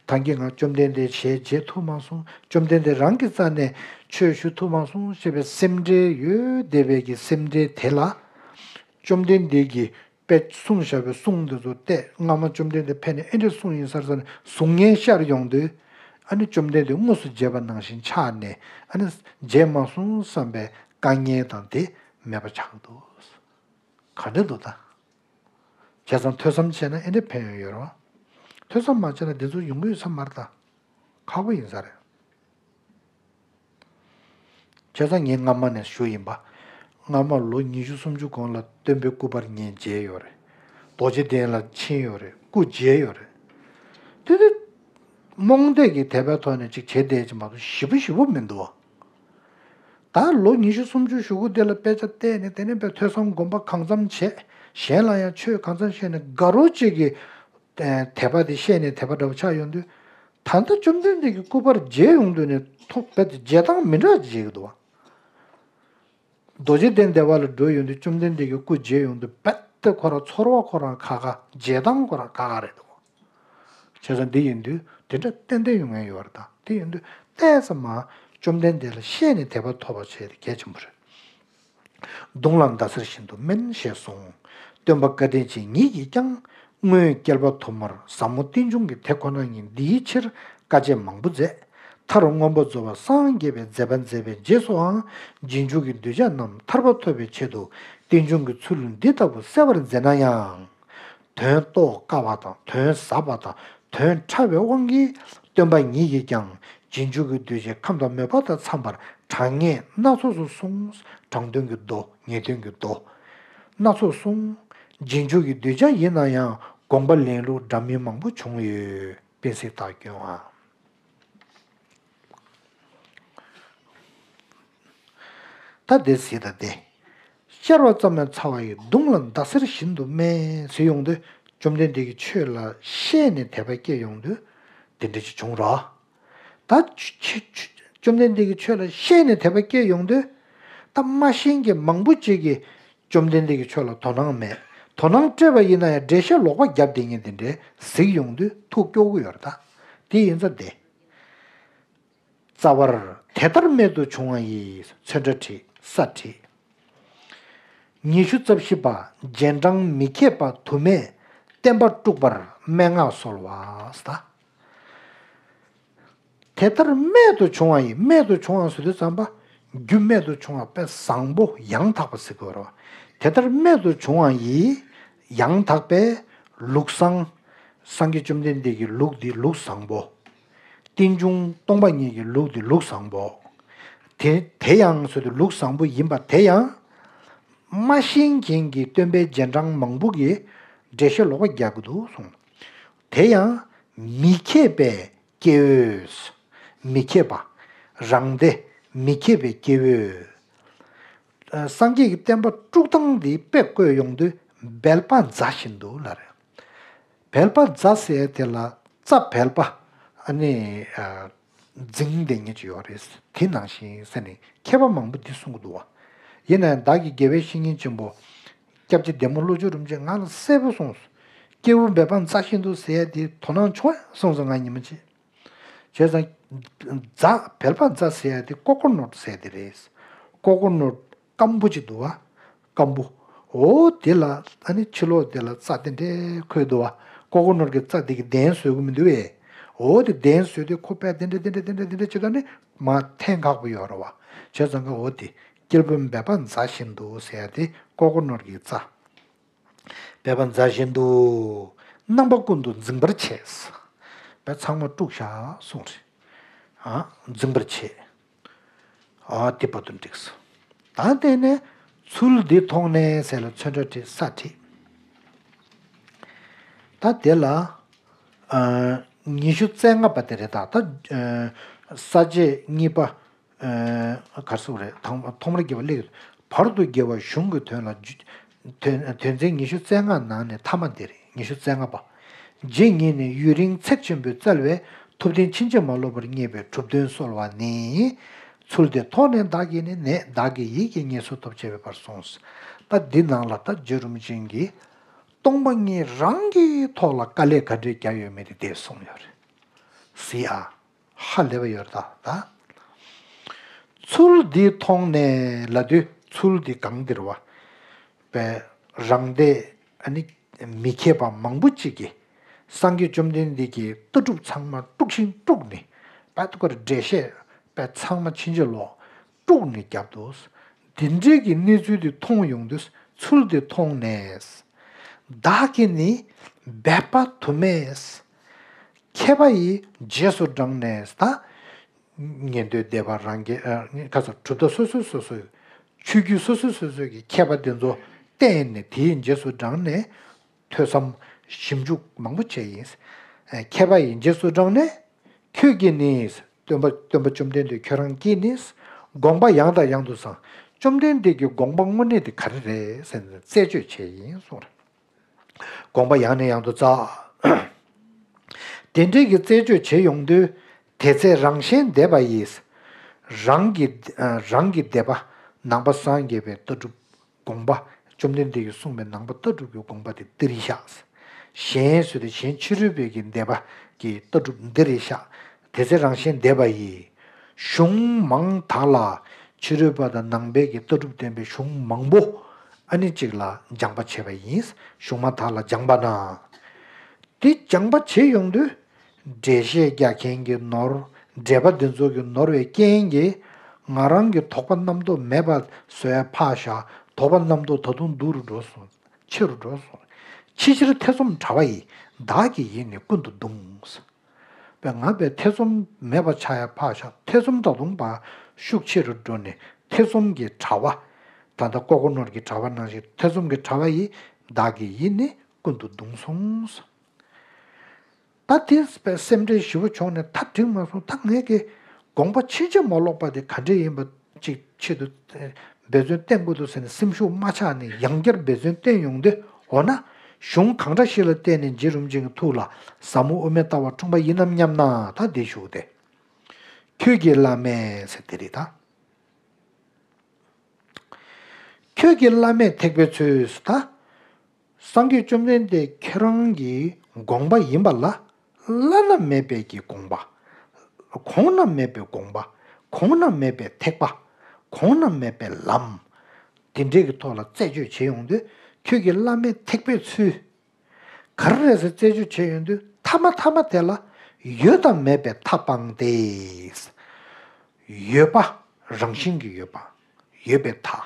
ད་གིན་ང་བཅོམ་ལྡན་འདས་ཞལ་མཇལ་ཐུབ་མ་སོང་། བཅོམ་ལྡན་འདས་རང་གི་རྩ་ནས་ཆོས་ཞུ་ཐུབ་མ་སོང་ཞེས་པའི་སེམས་ཁྲལ་ཡོད་བསྡད་པའི་གི་སེམས་ཁྲལ་དེ་ལ། བཅོམ་ལྡན་འདས་ཀྱིས་ དཔེ་གསུངས་བཞག་པའི་གསུང་འདི་ཚོ་བལྟས། སྔ་མ་བཅོམ་ལྡན་འདས་ཕེབས་ནས་ཨེ་འདྲ་གསུངས་ཡིན་ས་རེད་ཟེར་ནས་གཟུགས་བརྙན་ཤར་ཡོང་དུས། ཨ་ནི་བཅོམ་ལྡན་འདས་དངོས་སུ་མཇལ་བ་ནང་བཞིན་ཆགས་ནས། ཨ་ནི་མཇལ་མ་སོང་བསམ་པའི་དཀའ་ངལ་དང་དེ་མེད་པ་ཆགས་འདུག། ག་འདྲ་འདུག་ད། བྱས་ཙང་ཐོས་བསམ་བྱས་ན་ཨེ་འདྲ་ཕན་ཡོན་ཡོད་རེད་བ། ཐོས་བསམ་མ་བྱས་ན་འདི་ཚོ་ཡོང་གི་ཡོད་ས་མ་རེད་ད། ཁག་པོ་ཡིན་ས་རེད། བྱས་ཙང་ངས་སྔ་མ་ནས་ཞུ་ཡིན་པ། སྔ་མ་ལོ་ཉི་ཤུ་སུམ་ཅུ་གོང་ལ་སྟོན་པའི་སྐུ་པར་ངས་མཇལ་ཡོད་རེད། རྡོ་རྗེ་གདན་ལ་ཕྱིན་ཡོད་རེད། སྐུ་མཇལ་ཡོད་རེད། དེ་དུས་རྨོངས་དད་ཀྱི་དད་པའི་ཐོག་ནས་ཅིག་བྱས་བསྡད་ཀྱི་མ་གཏོགས་ཞེ་པོ་ཞེ་པོ་མི་འདུག་བ། ད་ལོ་ཉི་ཤུ་སུམ་ཅུ་ཞུ་གུ་དེ་ལ་དཔེ་ཆ་བལྟས་ནས། དེ་ནས་དཔེ་ཐོས་བསམ་སྒོམ་པ་གང་འཚམ་བྱས། གཞན་ལ་ཡང་ཆོས་གང་འཚམ་བཤད་ནས། དགའ་རོགས་གཅིག་གི་དད་པ་དེ་བཤད་ནས་དད་པ་འདྲ་བོ་ཆགས་ཡོང་དུས། ད་ལྟ་བཅོམ་ལྡན་འདས་ཀྱི་སྐུ་པར་མཇལ་ཡོང་དུས་ནས་ཐོག་རྦད་དེ་མཇལ་སྟངས་མི་འདྲ་བ་ཅིག་མཇལ་གི་འདུག་བ། རྡོ་རྗེ་གདན་བདེ་བ་ལ་འགྲོ་ཡོང་དུས་བཅོམ་ལྡན་འདས་ཀྱི་སྐུ་མཇལ་ཡོང་དུས་རྦད་དེ་ཁོ་རང་ཚོར་བ་ཁོ་རང་ཁ་ཁ། མཇལ་སྟངས་ཁོ་རང་ཁ་ཁ་རེད་འདུག། བྱས་ཙང་འདི་ཡིན་དུས་དེ་འདྲ་ཏན་ཏན་ཡོང་ངེས་ཡོད་རེད་ད། དེ་ཡིན་དུས་ཏོག་ཙམ་མ་བཅོམ་ལྡན་འདས་ལ་བཤད་ནས་དད་པ་ཐོབ་པ་བྱས་ཏེ་གལ་ཆེན་པོ་རེད། མདུང་ལ་ཟླ་ཟེར་བཞིན་དུ་སྨན་ཞེས་གསུངས། སྟོན་པ་བཀའ་དྲིན་ཅན་ཉིད་ཀྱིས་ཀྱང་། སྔོན་བསྐལ་པ་དུ་མར་ཟབ་མོ་རྟེན་འབྱུང་གི་དེ་ཁོ་ན་ཉིད། འདིའི་ཕྱིར་དཀའ་སྤྱད་མང་པོ་མཛད། མཐར་མངོན་པར་རྫོགས་པར་སངས་རྒྱས་པའི་མཛད་པ་མཛད་པའི་རྗེས་སུའང་རྗེས་འཇུག་གི་གདུལ་བྱ་རྣམས་ཐར་པ་ཐོབ་པའི་ཆེད་དུ་རྟེན་འབྱུང་གི་ཚུལ་འདི་ལྟ་བུ་གསལ་བར་མཛད་ན་ཡང་། དོན་རྟོགས་དཀའ་བ་དང་། དོན་ཟབ་པ་དང་། དོན་ཕྲ་བའི་དབང་གིས་སྟོན་པ་ཉིད་ཀྱིས་ཀྱང་རྗེས་འཇུག་གི་གདུལ་བྱའི་ཁམས་དང་མོས་པ་དང་འཚམས་པར་དྲང་ངེས་སྣ་ཚོགས་སུ་གསུངས། དྲང་དོན་གྱི་མདོ། ངེས་དོན་གྱི་མདོ་སྣ་ཚོགས་གསུངས། རྗེས་འཇུག་གི་གདུལ་བྱ་ཡིན་ན་ཡང་དགོངས་པ་ལེན་ལུགས་འདྲ་མིན་མང་པོ་བྱུང་ཡོད། དཔེ་གཟིགས་དང་སྐྱོན་ཨ། ད་དེ་གཟིགས་དང་དེ། ཤར་བ་ཙམ་ཡང་ཚ་བ་ཡི། མདུང་ལ་ཟླ་ཟེར་བཞིན་དུ་སྨན་ཟེར་ཡོང་དུས། བཅོམ་ལྡན་འདས་ཀྱི་ཆོས་ལ་ཤེས་ནས་དད་པ་སྐྱེ་ཡོང་དུས་དེ་འདྲ་ཅིག་བྱུང་ར། ད་ཆོས་ཆོས་བཅོམ་ལྡན་འདས་ཀྱི་ཆོས་ལ་ཤེས་ནས་དད་པ་སྐྱེ་ཡོང་དུས། ད་མ་ཤེས་མཁན་མང་པོ་ཅིག་གིས་བཅོམ་ལྡན་འདས་ཀྱི་ཆོས་ལ་དོ་སྣང་མེད། དོ་སྣང་སྤྲད་པ་ཡིན་ན་ཡང་འགྲེལ་བཤད་ལོག་པ་བརྒྱབ་བསྡད་མཁན་དེ་འདྲས་གཟིགས་ཡོང་དུས་ཐུགས་སྐྱོ་གི་ཡོད་རེད་ད། དེ་ཡིན་ཙང་དེ། རྩ་བར་དེ་ལྟར་རྨད་དུ་བྱུང་བ་ཡི། ཚོན་ཁྲ་བྲིས། ས་བྲིས། ཉི་ཤུ་རྩ་བཞི་པ། རྗེས་འབྲང་མི་མཁས་པ་དུ་མས་བསྟན་པ་དཀྲུགས་པར་སྨྲེ་སྔགས་གསོལ་བ། ད་དེ་ལྟར་རྨད་དུ་བྱུང་བ་ཡི། རྨད་དུ་བྱུང་བ་ཟེར་དུས་ཙམ་པ། རྒྱུ་རྨད་དུ་བྱུང་བ་དཔེ་བཟང་པོ་ཡང་དག་པ་ཟེར་དགོས་རེད་བ། དེ་ལྟར་རྨད་དུ་བྱུང་བ་ཡི། ཡང་དག་པའི་ལུགས་བཟང་། སངས་རྒྱས་བཅོམ་ལྡན་འདས་ཀྱི་ལུགས་འདི་ལུགས་བཟང་པོ། རྟེན་འབྱུང་སྟོང་པ་ཉིད་ཀྱི་ལུགས་འདི་ལུགས་བཟང་པོ། དེ་དེ་ཡང་ཟེར་དུས་ལུགས་བཟང་པོ་ཡིན་པ་དེ་ཡང་། མ་ཤེས་མཁན་གྱི་སྟོན་པའི་རྗེས་འབྲང་མང་པོ་གིས་འགྲེལ་བཤད་ལོག་པ་རྒྱག་གི་འདུག་གསུངས། དེ་ཡང་མི་མཁས་པའི་སྐྱེ་བོས། མི་མཁས་པ། རང་སྡེ་མི་མཁས་པའི་སྐྱེ་བོས། སངས་རྒྱས་ཀྱི་བསྟན་པ་དཀྲུག་སྟངས་འདི་དཔེ་བཀོད་ཡོང་དུས་སྦལ་པ་མཛའ་བཞིན་དུ་ལབ་རེད། སྦལ་པ་མཛའ་ཟེར་དེ་ལ་རྩྭ་སྦལ་པ། ཨ་ནི། འཛིང་བསྡད་མཁན་ཅིག་ཡོད་རེད། དེ་ནང་བཞིན་ཟེར་ནས་མཁས་པ་མང་པོ་འདི་གསུང་གི་འདུག་བ། ཡིན་ན་ཡང་བདག་གི་དགེ་བའི་བཤེས་གཉེན་ཆེན་པོ། སྐྱབས་རྗེ་ལྡན་མོ་བློ་ཆོས་རིན་པོ་ཆེས་ང་ལ་གསལ་པོ་གསུངས་སོང་། སྐྱེས་བུ་སྦལ་པ་མཛའ་བཞིན་དུ་ཟེར་ཡ་དེ་དོ་སྣང་བྱུང་བས་གསུངས་སོང་ང་ཉི་མ་གཅིག་བྱས་ཙང་། མཛའ། སྦལ་པ་མཛའ་ཟེར་ཡ་དེ་ཀོ་ཀོ་ནོད་ཟེར་དེ་རེད། ཀོ་ཀོ་ནོད་སྐམ་པོ་ཅིག་འདུག་བ། སྐམ་པོ། འོ་དེ་ལ་ཨ་ནི་ཕྱི་ལོགས་དེ་ལ་རྩྭ་དེ་འདྲས་འཁོད་འདུག་བ། ཀོ་ཀོ་ནོད་ཀྱི་རྩྭ་དེ་གི་གདན་བཟོ་གི་མི་འདུག་བས། འོ་དེ་གདན་བཟོས་ཏེ་ཁོ་པས་དེ་འདྲས་དེ་འདྲས་དེ་འདྲས་དེ་འདྲས་བྱེད་ད་ནི་མ་འཐེན་ཁག་པོ་ཡོད་རེད་བ། བྱས་ཙང་ཀ་འོ་དེ་སྐྱེས་བུ་སྦལ་པ་མཛའ་བཞིན་དུ་ཟེར་ཡ་དེ་ཀོ་ཀོ་ནོད་ཀྱི་རྩྭ། སྦལ་པ་མཛའ་བཞིན་དུ། རྣམ་པ་ཀུན་ཏུ་འཛིང་བར་བྱེད། བས་ཚང་མ་དཀྲུགས་བཞག་གསུངས་རེད། ཨ། འཛིང་བར་བྱེད། ཨ། དེ་བར་དུ་འགྲིགས་སོ། ད་དེ་ནས་ཚུལ་འདི་མཐོང་ནས་ཟེར་ལ་ཚོན་ཁྲ་བྲིས་ས་བྲིས། ད་དེ་ལ། ཨ། ཉི་ཤུ་རྩ་ལྔ་པ་དེ་རེད་ད། ད། ཨ། ས་བཅད་གཉིས་པ། ཨ། གར་སོགས་རེད། ཐོག་ཐོག་མར་དགེ་བ་ལེགས། བར་དུ་དགེ་བ་གཞུང་གི་དོན་ལ་བརྗོད། དོན་དོན་ཚན་ཉི་ཤུ་རྩ་ལྔ་ནང་ནས་ཐ་མ་འདི་རེད། ཉི་ཤུ་རྩ་ལྔ་པ། རྗེ་ཉིད་ནས་ཡུན་རིང་ཚེགས་ཆེན་པོས་བཙལ་བས་ཐུབ་བསྟན་ཕྱིན་ཅི་མ་ལོག་པར་བརྙེས་པའི་གྲུབ་དོན་གསོལ་བ་ནི། ཚུལ་འདི་མཐོང་ནས་བདག་གིས་ནི་ནད་བདག་གི་ཡིད་ཀྱིས་ངེས་སུ་ཐོབ་ཅེས་པའི་བར་གསུངས། ད་འདི་ནང་ལ་ད་རྗེ་རིན་པོ་ཆེ་གིས་སྟོང་པ་ཉིད་རང་གི་ཐོག་ལ་དཀའ་ལས་ག་འདྲས་བརྒྱབ་ཡོད་མེད་དེ་འདིར་གསུངས་ཡོད་རེད། གཟིགས་ཨ། ཧ་ལས་པ་ཡོད་རེད་ད། ད། ཚུལ་འདི་མཐོང་ནས་ལབ་དུས་ཚུལ་འདི་གང་འདིར་བ། པའི་རང་སྡེ་ ཨ་ནི་མི་མཁས་པ་མང་པོ་ཅིག་གིས་སངས་རྒྱས་བཅོམ་ལྡན་འདས་ཀྱི་ལྟ་གྲུབ་ཚང་མ་དཀྲུགས་ཤིང་དཀྲུགས་ནས་བད་ཀོར་འགྲེལ་བཤད་བད་ཚང་མ་ཕྱིན་ཅི་ལོག་དཀྲུགས་ནས་བརྒྱབ་འདུག་དེ་འདྲའི་གི་གནས་ཚུལ་དེ་མཐོང་ཡོང་དུས་ཚུལ་དེ་མཐོང་ནས། བདག་གིས་ནི་འབད་པ་དུ་མས། མཁས་པ་ཡིས་རྗེས་སུ་འབྲངས་ནས་ད། ཉན་ཐོས་སྡེ་པ་རང་གི་ཁ་ཚ་གྲུབ་མཐའ་སོ་སོ་སོ་སོའི་ཆོས་བརྒྱུད་སོ་སོ་སོ་སོའི་གི་མཁས་པ་དེ་ཚོ་བསྟེན་ནས་དེའི་རྗེས་སུ་འབྲངས་ནས་ཐོས་བསམ་ཞིབ་འཇུག་མང་པོ་བྱས་ཡིན། མཁས་པ་ཡིས་རྗེས་སུ་འབྲངས་ནས་ཁྱོད་ཀྱིས་ནི། སྟོན་པ་སྟོན་པ་བཅོམ་ལྡན་འདས་ཁྱོད་རང་གིས་ནི། དགོངས་པ་ཡང་དང་ཡང་དུ་བཟང་། བཅོམ་ལྡན་འདས་ཀྱི་དགོངས་པ་དངོས་གནས་དེ་ག་རེ་རེད་ཟེར་ནས་རྩད་གཅོད་བྱས་ཡིན་གསུངས་རེད། དགོངས་པ་ཡང་ནས་ཡང་དུ་བཙལ། དེ་འདྲའི་གི་རྩད་གཅོད་བྱེད་ཡོང་དུས། དེ་ཚེ་རང་གཞན་འདས་པ་ཡིས། རང་གི་རང་གི་འདས་པ་ནང་པ་སངས་རྒྱས་པའི་ལྟ་གྲུབ་དགོངས་པ་བཅོམ་ལྡན་འདས་ཀྱིས་གསུངས་པའི་ནང་པ་ལྟ་གྲུབ་ཀྱི་དགོངས་པ་དེ་འདི་རེད་ཤག་གཞན་ཟེར་དུས་གཞན་ཕྱི་རོལ་པའི་གི་འདས་པ་གི་ལྟ་གྲུབ་འདི་རེད་ཤག་དེ་ཚེ་རང་གཞན་འདས་པ་ཡི། གཞུང་མང་དག་ལ་ཕྱི་རོལ་པ་དང་ནང་པའི་གི་ལྟ་གྲུབ་ལྡན་པའི་གཞུང་མང་པོ་ཨ་ནི་གཅིག་ལ་སྦྱངས་པ་བྱས་པ་ཡིན། གཞུང་མང་དག་ལ་སྦྱངས་པ་ན། དེ་སྦྱངས་པ་བྱེད་ཡོང་དུས། འགྲེལ་བཤད་རྒྱག་མཁན་གྱི་ནོར། འགྲེལ་པ་འདི་ཚོ་གི་ནོར་བའི་རྐྱེན་གྱིས། ང་རང་གི་དོགས་པ་རྣམ་རྟོག་མེད་པ་བཟོས་ཕར་བཞག་དོགས་པ་རྣམ་རྟོག་ད་དུང་སྡུག་རུ་འགྲོ་སོང་། ཆེ་རུ་འགྲོ་སོང་། ཕྱི་ཕྱིར་ཐེ་ཚོམ་དྲ་བ་ཡིས། བདག་གི་ཡིད་ནི་ཀུན་ཏུ་གདུང་། པས་ང་པའི་ཐེ་ཚོམ་མེད་པ་ཆགས་ཡ་ཕར་བཞག་ཐེ་ཚོམ་ད་དུང་པ་ཤུགས་ཆེ་རུ་འགྲོ་ནས་ཐེ་ཚོམ་གྱི་དྲ་བ། ད་ལྟ་ཀོ་ཀོ་ནོར་གྱི་དྲ་བ་ནང་བཞིན་ཐེ་ཚོམ་གྱི་དྲ་བ་ཡིས་བདག་གི་ཡིད་ནི་ཀུན་ཏུ་གདུང་སོང་། ད་དེ་སེམས་ཁྲལ་ཞེ་པོ་བྱུང་ནས་ད་འགྲིག་མ་སོང་། ད་ངས་ཀྱི་དགོངས་པ་ཕྱིན་ཅི་མ་ལོག་པ་དེ་ག་འདྲས་ཡིན་པ་ཅིག་ཆེད་དུ་འབད་བརྩོན་བསྟེན་དགོས་འདུག་ཟེར་ནས་སེམས་ཤུགས་མ་ཆག་ནས་ཡང་བསྐྱར་འབད་བརྩོན་བསྟེན་ཡོང་དུས། འོ་ན་གཞུང་གང་འདྲ་ཞིག་ལ་བརྟེན་ནས་རྗེ་རིན་པོ་ཆེ་གི་ཐུགས་ལ་ཟབ་མོ་དབུ་མའི་ལྟ་བ་འཁྲུངས་པ་ཡིན་ནམ་སྙམ་ན། ད་འདི་ཞུ་སྟེ། ཁྱོད་ཀྱི་བླ་མས་ཟེར་དེ་རེད་ད། ཁྱོད་ཀྱི་བླ་མས་ཐེག་པའི་ཚུལ་ཟེར་ད། སངས་རྒྱས་བཅོམ་ལྡན་འདས་ཁྱེད་རང་གི་དགོངས་པ་ཡིན་པ་ལ། བླ་ན་མེད་པའི་གི་དགོངས་པ། གོང་ན་མེད་པའི་དགོངས་པ། གོང་ན་མེད་པའི་ཐེག་པ། གོང་ན་མེད་པའི་ལམ། དེ་འདྲའི་གི་ཐོག་ལ་རྩད་གཅོད་བྱེད་ཡོང་དུས། ཁྱོད་ཀྱི་བླ་མས་ཐེག་པའི་ཚུལ། ག་རེ་རེད་ཟེར་རྩད་གཅོད་བྱེད་ཡོང་དུས། ཐ་མ་ཐ་མ་དེ་ལ་ཡོད་དང་མེད་པའི་མཐའ་སྤངས་ཏེ། ཡོད་པ། རང་བཞིན་གྱིས་ཡོད་པ། ཡོད་པའི་མཐའ།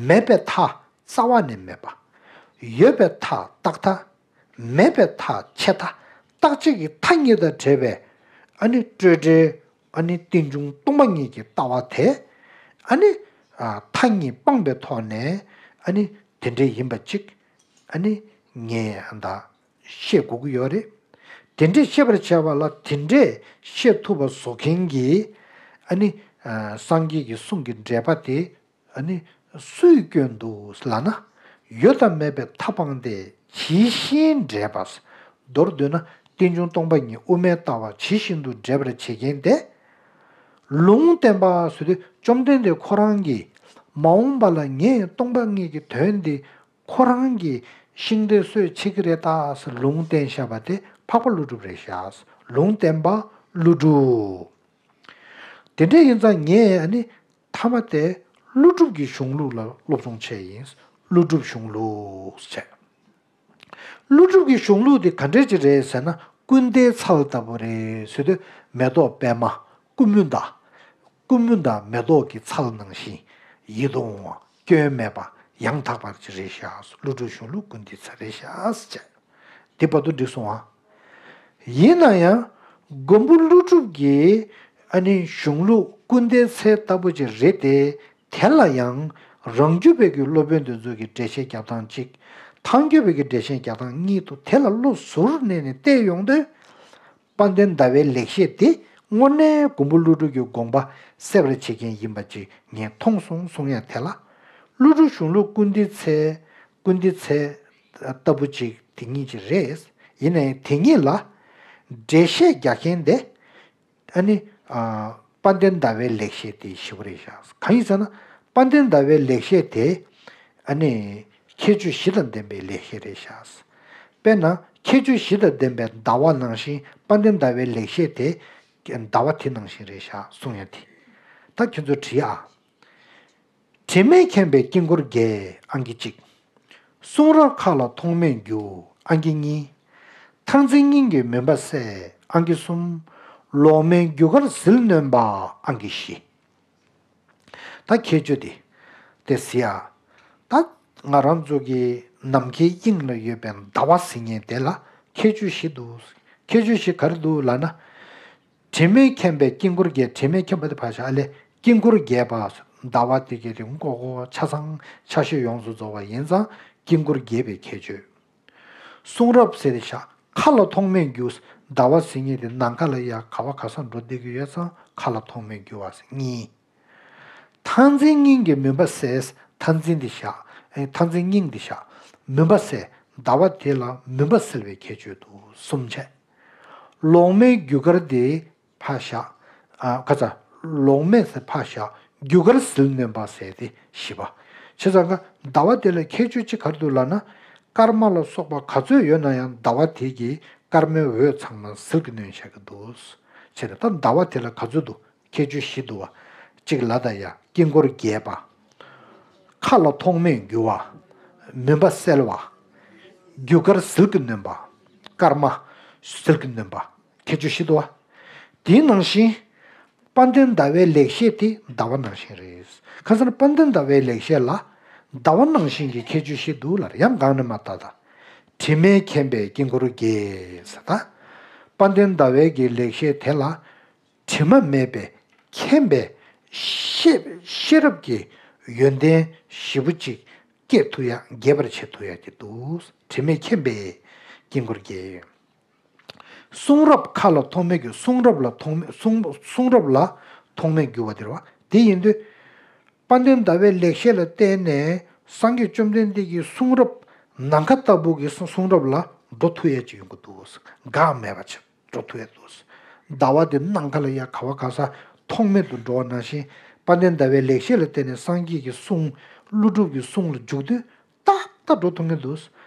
མེད་པའི་མཐའ་རྩ་བ་ནས་མེད་པ། ཡོད་པའི་མཐའ་རྟག་མཐའ། མེད་པའི་མཐའ་ཆད་མཐའ། རྟག་ཆད་ཀྱི་མཐའ་གཉིས་དང་བྲལ་བའི་ཨ་ནི་སྤྲོས་བྲལ། ཨ་ནི་རྟེན་འབྱུང་སྟོང་པ་ཉིད་ཀྱི་ལྟ་བ་དེ། ཨ་ནི་ཨ་མཐའ་གཉིས་སྤངས་པའི་ཐོག་ནས་ཨ་ནི་དེ་འདྲའི་ཡིན་པ་ཅིག་ཨ་ནི་ངས་ཨ་ད་ཤེས་དགོས་ཀྱི་ཡོད་རེད། དེ་འདྲས་ཤེས་པར་བྱ་བ་ལ་དེ་འདྲས་ཤེས་ཐུབ་པ་བཟོ་མཁན་གྱི་ཨ་ནི་ཨ་སངས་རྒྱས་ཀྱི་གསུང་གི་འགྲེལ་པ་དེ་ཨ་ནི་སུས་བསྐྱོན་འདུག་ལབ་ན། ཡོད་དང་མེད་པའི་མཐའ་སྤངས་ཏེ་ཇི་བཞིན་འགྲེལ་པ། མདོར་བསྡུས་ན་རྟེན་འབྱུང་སྟོང་པ་ཉིད་དབུ་མའི་ལྟ་བ་ཇི་བཞིན་དུ་འགྲེལ་པར་བྱེད་མཁན་དེ། ལུང་བསྟན་པ་ཟེར་དུས་བཅོམ་ལྡན་འདས་ཁོ་རང་གིས་མ་འོངས་པ་ལ་ངས་སྟོང་པ་ཉིད་ཀྱི་དོན་འདི་ཁོ་རང་གི་ཤིང་རྟའི་སྲོལ་ཕྱེ་གི་རེད་ད་ཟེར་ལུང་བསྟན་བཞག་པ་དེ་འཕགས་པ་ཀླུ་སྒྲུབ་རེད་ཤག་ལུང་བསྟན་པ་ཀླུ་སྒྲུབ། དེ་འདྲ་ཡིན་ཙང་ངས་ཨ་ནི་མཐའ་མ་དེ་ཀླུ་སྒྲུབ་ཀྱི་གཞུང་ལུགས་ལ་སློབ་སྦྱོང་བྱས་ཡིན། ཀླུ་སྒྲུབ་གཞུང་ལུགས་བྱས། ཀླུ་སྒྲུབ་ཀྱི་གཞུང་ལུགས་དེ་ག་འདྲས་ཅིག་རེད་ཟེར་ན། ཀུན་ཏའི་ཚལ་ལྟ་བུ་རེད་ཟེར་དུས་མེ་ཏོག་པད་མ། ཀུ་མུ་ད། ཀུ་མུ་ད་མེ་ཏོག་གི་ཚལ་ནང་བཞིན་ཡིད་དུ་འོང་བ་སྐྱོན་མེད་པ་ཡང་དག་པ་ཅིག་རེད་ཤག་ཀླུ་སྒྲུབ་གཞུང་ལུགས་ཀུན་ཏའི་ཚལ་རེད་ཤག་ཟེར། དེ་བར་དུ་འགྲིག་སོང་ཨ། ཡིན་ན་ཡང་མགོན་པོ་ཀླུ་སྒྲུབ་ཀྱི་ཨ་ནི་གཞུང་ལུགས་ཀུན་ཏའི་ཚལ་ལྟ་བུ་ཅིག་རེད་དེ། དེ་ལ་ཡང་རང་རྒྱུད་པའི་གི་སློབ་དཔོན་དེ་ཚོ་གི་འགྲེལ་བཤད་རྒྱབ་སྟངས་གཅིག་ཐང་རྒྱུད་པའི་གི་འགྲེལ་བཤད་རྒྱབ་སྟངས་གཉིས་འདུག་དེ་ལ་བློ་ཟུར་གནས་ནས་བལྟས་ཡོང་དུས། དཔལ་ལྡན་ཟླ་བའི་ལེགས་བཤད་དེ་དངོས་གནས་མགོན་པོ་ཀླུ་སྒྲུབ་ཀྱི་དགོངས་པ་གསལ་བར་བྱེད་མཁན་ཡིན་པ་ཅིག་ངས་མཐོང་སོང་གསུང་ཡ་དེ་ལ། ཀླུ་སྒྲུབ་གཞུང་ལུགས་ཀུན་ཏའི་ཚལ། ཀུན་ཏའི་ཚལ་ལྟ་བུ་ཅིག་དེ་གཉིས་ཅིག་རེད། ཡིན་ནའི་དེ་གཉིས་ལ་འགྲེལ་བཤད་རྒྱག་མཁན་དེ། ཨ་ནི། ཨ་དཔལ་ལྡན་ཟླ་བའི་ལེགས་བཤད་དེ་ཞེ་པོ་རེད་ཤག་གང་ཡིན་ཟེར་ན། དཔལ་ལྡན་ཟླ་བའི་ལེགས་བཤད་དེ། ཨ་ནི། ཁྱད་ཆོས་བཞི་དང་ལྡན་པའི་ལེགས་བཤད་རེད་ཤག་དཔེར་ན། ཁྱད་ཆོས་བཞི་དང་ལྡན་པའི་ཟླ་བ་ནང་བཞིན་དཔལ་ལྡན་ཟླ་བའི་ལེགས་བཤད་དེ། ཟླ་བ་དེ་ནང་བཞིན་རེད་ཤག་གསུང་ཡ་དེ། ད་ཁྱོད་ཚོ་བྲིས་ཨ། དྲི་མེད་མཁྱེན་པའི་དཀྱིལ་འཁོར་རྒྱས། ཨང་ཀི་གཅིག་གསུང་རབ་མཁའ་ལ་ཐོགས་མེད་རྒྱུ། ཨང་ཀི་གཉིས། མཐར་འཛིན་སྙིང་གི་མུན་པ་སེལ། ཨང་ཀི་གསུམ། ལོག་མེད་རྒྱུ་སྐར་ཟིལ་གནོན་པ། ཨང་ཀི་བཞི། ད་ཁྱད་ཆོས་དེ་དེ་ཟེར་ཡ། ད་ང་རང་ཚོ་གི་ནམ་མཁའི་དབྱིངས་ལ་ཡོད་པའི་ཟླ་བ་ཟེར་མཁན་དེ་ལ་ཁྱད་ཆོས་བཞི་འདུག་ཁྱད་ཆོས་བཞི་ག་རེ་འདུག་ལབ་ན། དྲི་མེད་མཁྱེན་པའི་དཀྱིལ་འཁོར་རྒྱས། དྲི་མེད་མཁྱེན་པ་དེ་ཕར་བཞག་ཨ་ལས་དཀྱིལ་འཁོར་རྒྱས་པ། ཟླ་བ་དེ་གའི་དེ་མགོ་སྐོར་ཆ་ཚང་ཆ་ཤས་ཡོངས་སུ་རྫོགས་པ་ཡིན་ཙང་དཀྱིལ་འཁོར་རྒྱས་པའི་ཁྱད་ཆོས། གསུང་རབ་ཟེར་དེ་བཞག་མཁའ་ལ་ཐོགས་མེད་རྒྱུ། ཟླ་བ་ཟེར་མཁན་དེ་ནམ་མཁའ་ལ་ཡ་ག་བ་ག་ས་འགྲོ་བསྡད་ཀྱི་ཡོད་ཙང་མཁའ་ལ་ཐོགས་མེད་རྒྱུ་བ་ཟེར་གཉིས། མཐར་འཛིན་སྙིང་གི་མུན་པ་སེལ། མཐར་འཛིན་དེ་བཞག་ཨེ། མཐར་འཛིན་སྙིང་དེ་བཞག་མུན་པ་སེལ། ཟླ་བ་དེ་ལ་མུན་པ་སེལ་བའི་ཁྱད་ཆོས་འདུག་གསུམ་བྱས། ལོག་མེད་རྒྱུ་སྐར་དེ་ཕར་བཞག་ཨ། ཁ་ཚ། ལོག་མེད་ཟེར་ཕར་བཞག་རྒྱུ་སྐར་ཟིལ་གནོན་པ་ཟེར་དེ་བཞི་པ། བྱས་ཙང་ཀ་ཟླ་བ་དེ་ལ་ཁྱད་ཆོས་གཅིག་ག་རེ་འདུག་ལབ་ན། སྐར་མ་ལ་སོགས་པ་ག་ཚོད་ཡོད་ན་ཡང་ཟླ་བ་དེ་གིས་སྐར་མའི་འོད་ཚང་མ་ཟིལ་གྱིས་གནོན་བཞག་གི་འདུག་བྱས་ནས་ད་ཟླ་བ་དེ་ལ་ག་ཚོད་འདུག་ཁྱད་ཆོས་བཞི་འདུག་བ། གཅིག་ལ་ད་ཡ་དཀྱིལ་འཁོར་རྒྱས་པ། མཁའ་ལ་ཐོགས་མེད་རྒྱུ་བ། མུན་པ་སེལ་བ། རྒྱུ་སྐར་ཟིལ་གྱིས་གནོན་པ། སྐར་མ་ཟིལ་གྱིས་གནོན་པ། ཁྱད་ཆོས་བཞི་འདུག་བ། དེའི་ནང་བཞིན། དཔལ་ལྡན་ཟླ་བའི་ལེགས་བཤད་དེ་ཟླ་བ་ནང་བཞིན་རེད། ཁ་སང་དཔལ་ལྡན་ཟླ་བའི་ལེགས་བཤད་ལ་ཟླ་བ་ནང་བཞིན་གྱི་ཁྱད་ཆོས་བཞི་འདུག་ལབ་ཡང་གང་ནས་མ་བལྟ་ད། དྲི་མེད་མཁྱེན་པའི་དཀྱིལ་འཁོར་རྒྱས་ཟེར་ད། དཔལ་ལྡན་ཟླ་བའི་གི་ལེགས་བཤད་དེ་ལ། དྲི་མ་མེད་པའི་མཁྱེན་པའི་ཤེས་ཤེས་རབ་ཀྱི་ཡོན་ཏན་ཞེ་པོ་ཅིག་སྐྱེད་ཐུབ་ཡ་རྒྱས་པར་བྱེད་ཐུབ་ཡ་གི་འདུག་དྲི་མེད་མཁྱེན་པའི་དཀྱིལ་འཁོར་རྒྱས། གསུང་རབ་མཁའ་ལ་ཐོགས་མེད་རྒྱུ། གསུང་རབ་ལ་ཐོགས་མེད་གསུང་གསུང་རབ་ལ་ཐོགས་མེད་རྒྱུ་བ་དེ་རེད་བ། དེ་ཡིན་དུས། དཔལ་ལྡན་ཟླ་བའི་ལེགས་བཤད་ལ་བརྟེན་ནས་སངས་རྒྱས་བཅོམ་ལྡན་འདས་ཀྱི་གསུང་རབ་ནམ་མཁའ་ལྟ་བུ་གི་གསུང་གསུང་རབ་ལ་འགྲོ་ཐུབ་ཡས་ཅིག་ཡོང་གི་འདུག་འགག་མེད་པ་ཅིག་འགྲོ་ཐུབ་ཡས་འདུག་ཟླ་བ་དེ་ནམ་མཁའ་ལ་ཡ་ག་བ་ག་ས་ཐོགས་མེད་དུ་འགྲོ་བ་ནང་བཞིན་དཔལ་ལྡན་ཟླ་བའི་ལེགས་བཤད་ལ་བརྟེན་ནས་སངས་རྒྱས་ཀྱི་གསུང་ཀླུ་སྒྲུབ་ཀྱི་གསུང་ལ་འཇུག་དུས། ཏག་ཏག་འགྲོ་ཐུབ་ངེས་འདུག་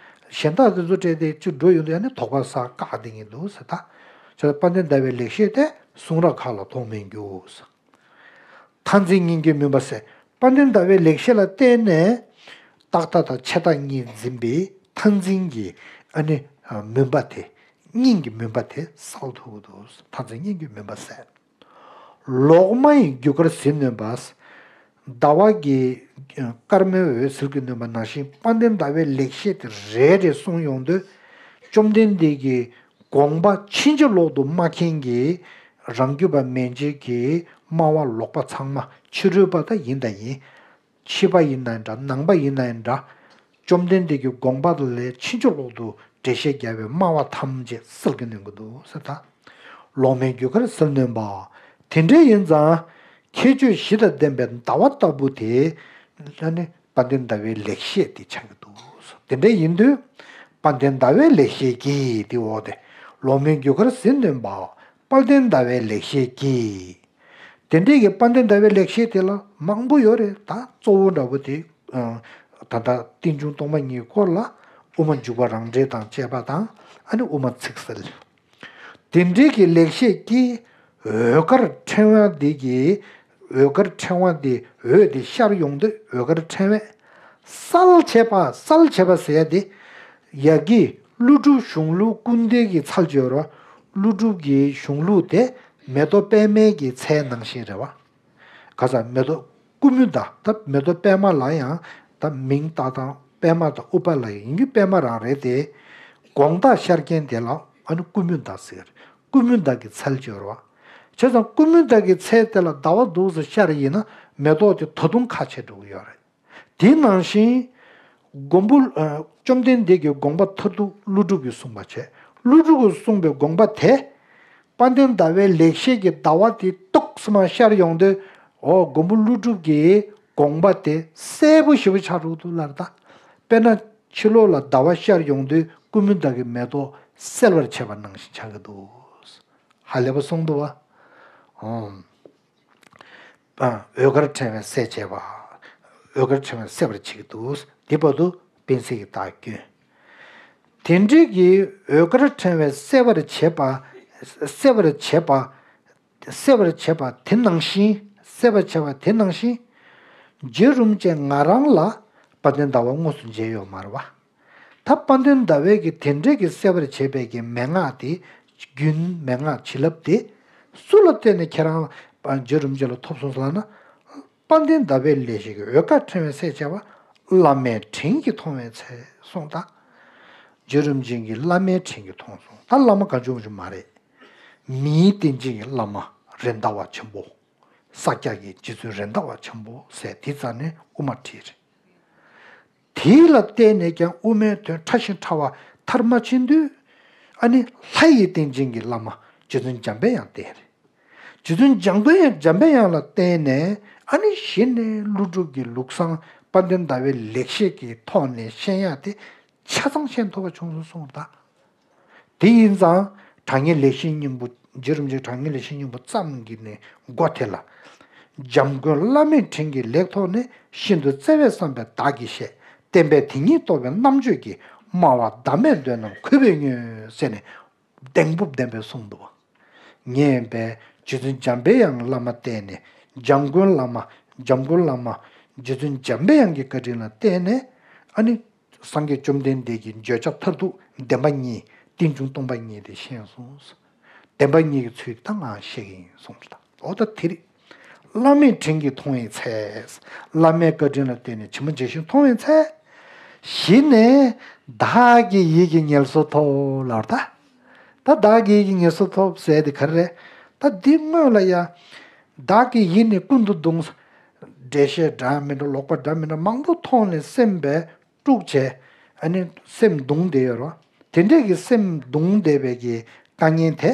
གཞན་དག་དེ་ཚོ་སྤྲད་དེ་ཅིག་འགྲོ་ཡོང་དུས་ཡང་ནི་དོགས་པ་ཟ་བཀག་བསྡད་ངེས་འདུག་ཟེར་ད། ཁྱོད་དཔལ་ལྡན་ཟླ་བའི་ལེགས་བཤད་དེ་གསུང་རབ་མཁའ་ལ་ཐོགས་མེད་རྒྱུ། མཐར་འཛིན་སྙིང་གི་མུན་པ་སེལ། དཔལ་ལྡན་ཟླ་བའི་ལེགས་བཤད་ལ་བརྟེན་ནས་རྟག་མཐའ་དང་ཆད་མཐའ་གཉིས་འཛིན་པའི་མཐར་འཛིན་གྱི་ཨ་ནི་མུན་པ་དེ་སྙིང་གི་མུན་པ་དེ་སེལ་ཐུབ་ཀྱི་འདུག་མཐར་འཛིན་སྙིང་གི་མུན་པ་སེལ། ལོག་མེད་རྒྱུ་སྐར་ཟིལ་གནོན་པ། ཟླ་བ་གི་སྐར་མའི་འོད་ཟིལ་གྱིས་གནོན་པ་ནང་བཞིན་དཔལ་ལྡན་ཟླ་བའི་ལེགས་བཤད་དེ་རེ་རེ་གསུངས་ཡོང་དུས། བཅོམ་ལྡན་འདས་ཀྱི་དགོངས་པ་ཕྱིན་ཅི་ལོག་ཏུ་སྨྲ་མཁན་གྱི་རང་རྒྱུད་པ་མན་ཆད་ཀྱི་སྨྲ་བ་ལོག་པ་ཚང་མ་ཕྱི་རོལ་པ་དག་ཡིན་དང་ཡིན། ཕྱི་པ་ཡིན་ན་འདྲ་ནང་པ་ཡིན་ན་འདྲ། བཅོམ་ལྡན་འདས་ཀྱི་དགོངས་པ་ལས་ཕྱིན་ཅི་ལོག་ཏུ་འགྲེལ་བཤད་རྒྱག་པའི་སྨྲ་བ་ཐམས་ཅད་ཟིལ་གྱིས་གནོན་གྱི་འདུག་ཟེར་ད། ལོག་མེད་རྒྱུ་སྐར་ཟིལ་གནོན་པ། དེ་འདྲ་ཡིན་ཙང་། ཁྱད་ཆོས་བཞི་དང་ལྡན་པའི་ཟླ་བ་ལྟ་བུ་དེ། ཨ་ནི་དཔལ་ལྡན་ཟླ་བའི་ལེགས་བཤད་དེ་ཆགས་ཀྱི་འདུག་དེ་འདྲ་ཡིན་དུས། དཔལ་ལྡན་ཟླ་བའི་ལེགས་བཤད་ཀྱིས་དེ་འོག་དེ། ལོག་མེད་རྒྱུ་སྐར་ཟིལ་གནོན་པ། དཔལ་ལྡན་ཟླ་བའི་ལེགས་བཤད་ཀྱིས། དེ་འདྲའི་གི་དཔལ་ལྡན་ཟླ་བའི་ལེགས་བཤད་དེ་ལ་མང་པོ་ཡོད་རེད་ད། གཙོ་བོ་འདྲ་པོ་དེ། ད་ལྟ་རྟེན་འབྱུང་སྟོང་པ་ཉིད་སྐོར་ལ་དབུ་མ་འཇུག་པ་རང་འགྲེལ་དང་བཅས་པ་དང་ཨ་ནི་དབུ་མ་ཚིག་གསལ། དེ་འདྲའི་གི་ལེགས་བཤད་ཀྱིས་འོད་དཀར་ཕྲེང་བ་འདི་གི་འོད་དཀར་ཕྲེང་བ་འདི་འོད་དེ་ཤར་ཡོང་དུས་འོད་དཀར་ཕྲེང་བས་གསལ་བྱེད་པ་གསལ་བྱེད་པ་ཟེར་ཡ་དེ། ཡ་གི་ཀླུ་སྒྲུབ་གཞུང་ལུགས་ཀུན་ལྡན་གྱི་ཚལ་སྦྱོར་བ། ཀླུ་སྒྲུབ་ཀྱི་གཞུང་ལུགས་དེ་མེ་ཏོག་པད་མའི་གི་ཚལ་ནང་བཞིན་རེད་བ། ག་ས་མེ་ཏོག་ཀུ་མུ་ད་ད་མེ་ཏོག་པད་མ་ལ་ཡང་ད་མིང་བཏགས་སྟངས་པད་མ་དང་ཨུཏྤ་ལ་ཡིན་རྒྱུ་པད་མ་རང་རེད་དེ། དགོངས་དག་ཤར་མཁན་དེ་ལ་ཨ་ནི་ཀུ་མུ་ད་ཟེར། ཀུ་མུ་ད་གི་ཚལ་སྦྱོར་བ། བྱས་ཙང་ཀུ་མུ་ད་གི་ཚལ་དེ་ལ་ཟླ་བ་འདུག་སེ་ཤར་ཡིན་ན་མེ་ཏོག་དེ་ད་དུང་ཁ་ཕྱེ་འགྲོ་གི་ཡོད་རེད། དེ་ནང་བཞིན། མགོན་པོ། ཨ། བཅོམ་ལྡན་འདས་ཀྱི་དགོངས་པ་མཐར་ཐུག་ཀླུ་སྒྲུབ་ཀྱིས་གསུངས་པ་བྱས། ཀླུ་སྒྲུབ་ཀྱིས་གསུངས་པའི་དགོངས་པ་དེ། དཔལ་ལྡན་ཟླ་བའི་ལེགས་བཤད་ཀྱི་ཟླ་བ་དེ་ཏོག་ཙམ་ཤར་ཡོང་དུས། འོ་མགོན་པོ་ཀླུ་སྒྲུབ་ཀྱི་དགོངས་པ་དེ་གསལ་པོ་ཞེ་པོ་ཆགས་འགྲོ་འདུག་ལབ་ད། དཔེར་ན་ཕྱི་ལོགས་ལ་ཟླ་བ་ཤར་ཡོང་དུས་ཀུ་མུ་ད་གི་མེ་ཏོག་གསལ་བར་བྱེད་པ་ནང་བཞིན་ཆགས་ཀྱི་འདུག་ཧ་ལས་པ་གསུངས་འདུག་བ། ཨོམ། ཨ། འོད་དཀར་ཕྲེང་བས་གསལ་བྱེད་པ། འོད་དཀར་ཕྲེང་བས་གསལ་བར་བྱེད་ཀྱི་འདུག་དེ་བར་དུ་པཎ་ཟེར་གྱི་རྟགས་བསྐྱོན། དེ་འདྲའི་གི་འོད་དཀར་ཕྲེང་བས་གསལ་བར་བྱེད་པ། གསལ་བར་བྱེད་པ། གསལ་བར་བྱེད་པ་དེ་ནང་བཞིན། གསལ་བར་བྱེད་པ་དེ་ནང་བཞིན། རྗེ་རིན་པོ་ཆེ་ང་རང་ལ་དཔལ་ལྡན་ཟླ་བ་དངོས་སུ་མཇལ་ཡོད་མ་རེད་བ། ད་དཔལ་ལྡན་ཟླ་བས་ཀྱི་དེ་འདྲས་ཀྱི་གསལ་བར་བྱེད་པའི་གི་མན་ངག་དེ། རྒྱུན་མན་ངག་བྱིན་རླབས་དེ་སུ་ལ་བརྟེན་ནས་ཁྱེད་རང་རྗེ་རིན་པོ་ཆེ་ལ་ཐོབ་སོང་ལབ་ན། དཔལ་ལྡན་ཟླ་བའི་ལེགས་བཤད་ཀྱི་འོད་དཀར་ཕྲེང་བའི་སྲས་བྱ་བ་བླ་མའི་དྲིན་གྱིས་མཐོང་བའི་ཚེ་གསུངས་ད། རྗེ་རིན་པོ་ཆེ་གིས་བླ་མའི་དྲིན་གྱིས་མཐོང་སོང་། ད་བླ་མ་གང་བྱུང་མ་རེད། མིའི་རྟེན་ཅན་གྱི་བླ་མ་རེད་མདའ་བ་ཆེན་པོ། ས་སྐྱ་གི་རྗེ་བཙུན་རེད་མདའ་བ་ཆེན་པོ་ཟེར་དེ་རྩ་ནས་དབུ་མ་ཁྲིད་རེད། དེ་ལ་བརྟེན་ནས་ཀྱང་དབུ་མའི་དོན་ཕྲ་ཞིང་ཕྲ་བ་མཐར་མ་ཕྱིན་དུས། ཨ་ནི་ལྷ་ཡི་རྟེན་ཅན་གྱི་བླ་མ་རྗེ་བཙུན་འཇམ་པའི་དབྱངས་བསྟེན་རེད། རྗེ་བཙུན་འཇམ་པའི་དབྱངས་འཇམ་པའི་དབྱངས་ལ་བརྟེན་ནས། ཨ་ནི་གཞི་ནས་ཀླུ་སྒྲུབ་ཀྱི་ལུགས་བཟང་དཔལ་ལྡན་ཟླ་བའི་ལེགས་བཤད་ཀྱི་ཐོག་ནས་ཤེས་ཡག་དེ་ཆ་ཚང་ཤེས་ཐུབ་པ་བྱུང་སོང་གསུངས་ད། དེ་ཡིན་ཙང་། དྲང་ངེས་ལེགས་བཤད་སྙིང་པོ། རྗེ་རིན་པོ་ཆེ་དྲང་ངེས་ལེགས་བཤད་སྙིང་པོ་བརྩམས་ཀྱི་ནས་མགོ་དེ་ལ། འཇམ་མགོན་བླ་མའི་དྲིན་གྱིས་ལེགས་ཐོབ་ནས། ཤིན་ཏུ་བརྩེ་བས་བསམ་པའི་བདག་གིས་བཤད། བསྟན་པས་དེ་ཉིད་རྟོགས་པའི་རྣམ་དཔྱོད་ཀྱིས། སྨྲ་བ་བདག་མེད་འདོད་རྣམས་གུས་པས་བསྙོན། ཟེར་ནས་གདེང་སྤོབས་ལྡན་པས་གསུངས་འདུག་བ། ངས་བས་རྗེ་བཙུན་འཇམ་པའི་དབྱངས་བླ་མ་བསྟེན་ནས། འཇམ་མགོན་བླ་མ། འཇམ་མགོན་བླ་མ། རྗེ་བཙུན་འཇམ་པའི་དབྱངས་ཀྱི་བཀའ་དྲིན་ལ་བརྟེན་ནས། ཨ་ནི། སངས་རྒྱས་བཅོམ་ལྡན་འདས་ཀྱི་བརྗོད་བྱ་མཐར་ཐུག་བདེན་པ་གཉིས། རྟེན་འབྱུང་སྟོང་པ་ཉིད་དེ་ཤེས་སོང་། བདེན་པ་གཉིས་ཀྱི་ཚུལ་ད་ང་ཤེས་ཀྱི་ཡིན་གསུངས་ལ། འོ་ད་དེ་རེད། བླ་མའི་དྲིན་གྱིས་མཐོང་བའི་ཚེ། བླ་མའི་བཀའ་དྲིན་ལ་བརྟེན་ནས་ཇི་མ་ཇི་བཞིན་མཐོང་བའི་ཚེ། གཞི་ནས་བདག་གི་ཡིད་ཀྱི་ངལ་གསོ་ཐོབ་ལབ་ད། ད་བདག་གི་ཡིད་ཀྱི་ངལ་གསོ་ཐོབ་ཟེར་དེ་ག་རེ་རེད། ད་འདི་སྔོན་ལ་ཡ། བདག་གི་ཡིད་ནི་ཀུན་ཏུ་གདུང་། འགྲེལ་བཤད་འདྲ་མི་འདྲ། ལོག་པ་འདྲ་མི་འདྲ་མང་པོ་མཐོང་ནས་སེམས་པས་དཀྲུགས་བྱས། ཨ་ནི་སེམས་གདུང་བསྡད་ཡོད་རེད་བ། དེ་འདྲས་ཀྱི་སེམས་གདུང་བསྡད་པའི་གི་དཀའ་ངལ་དེ།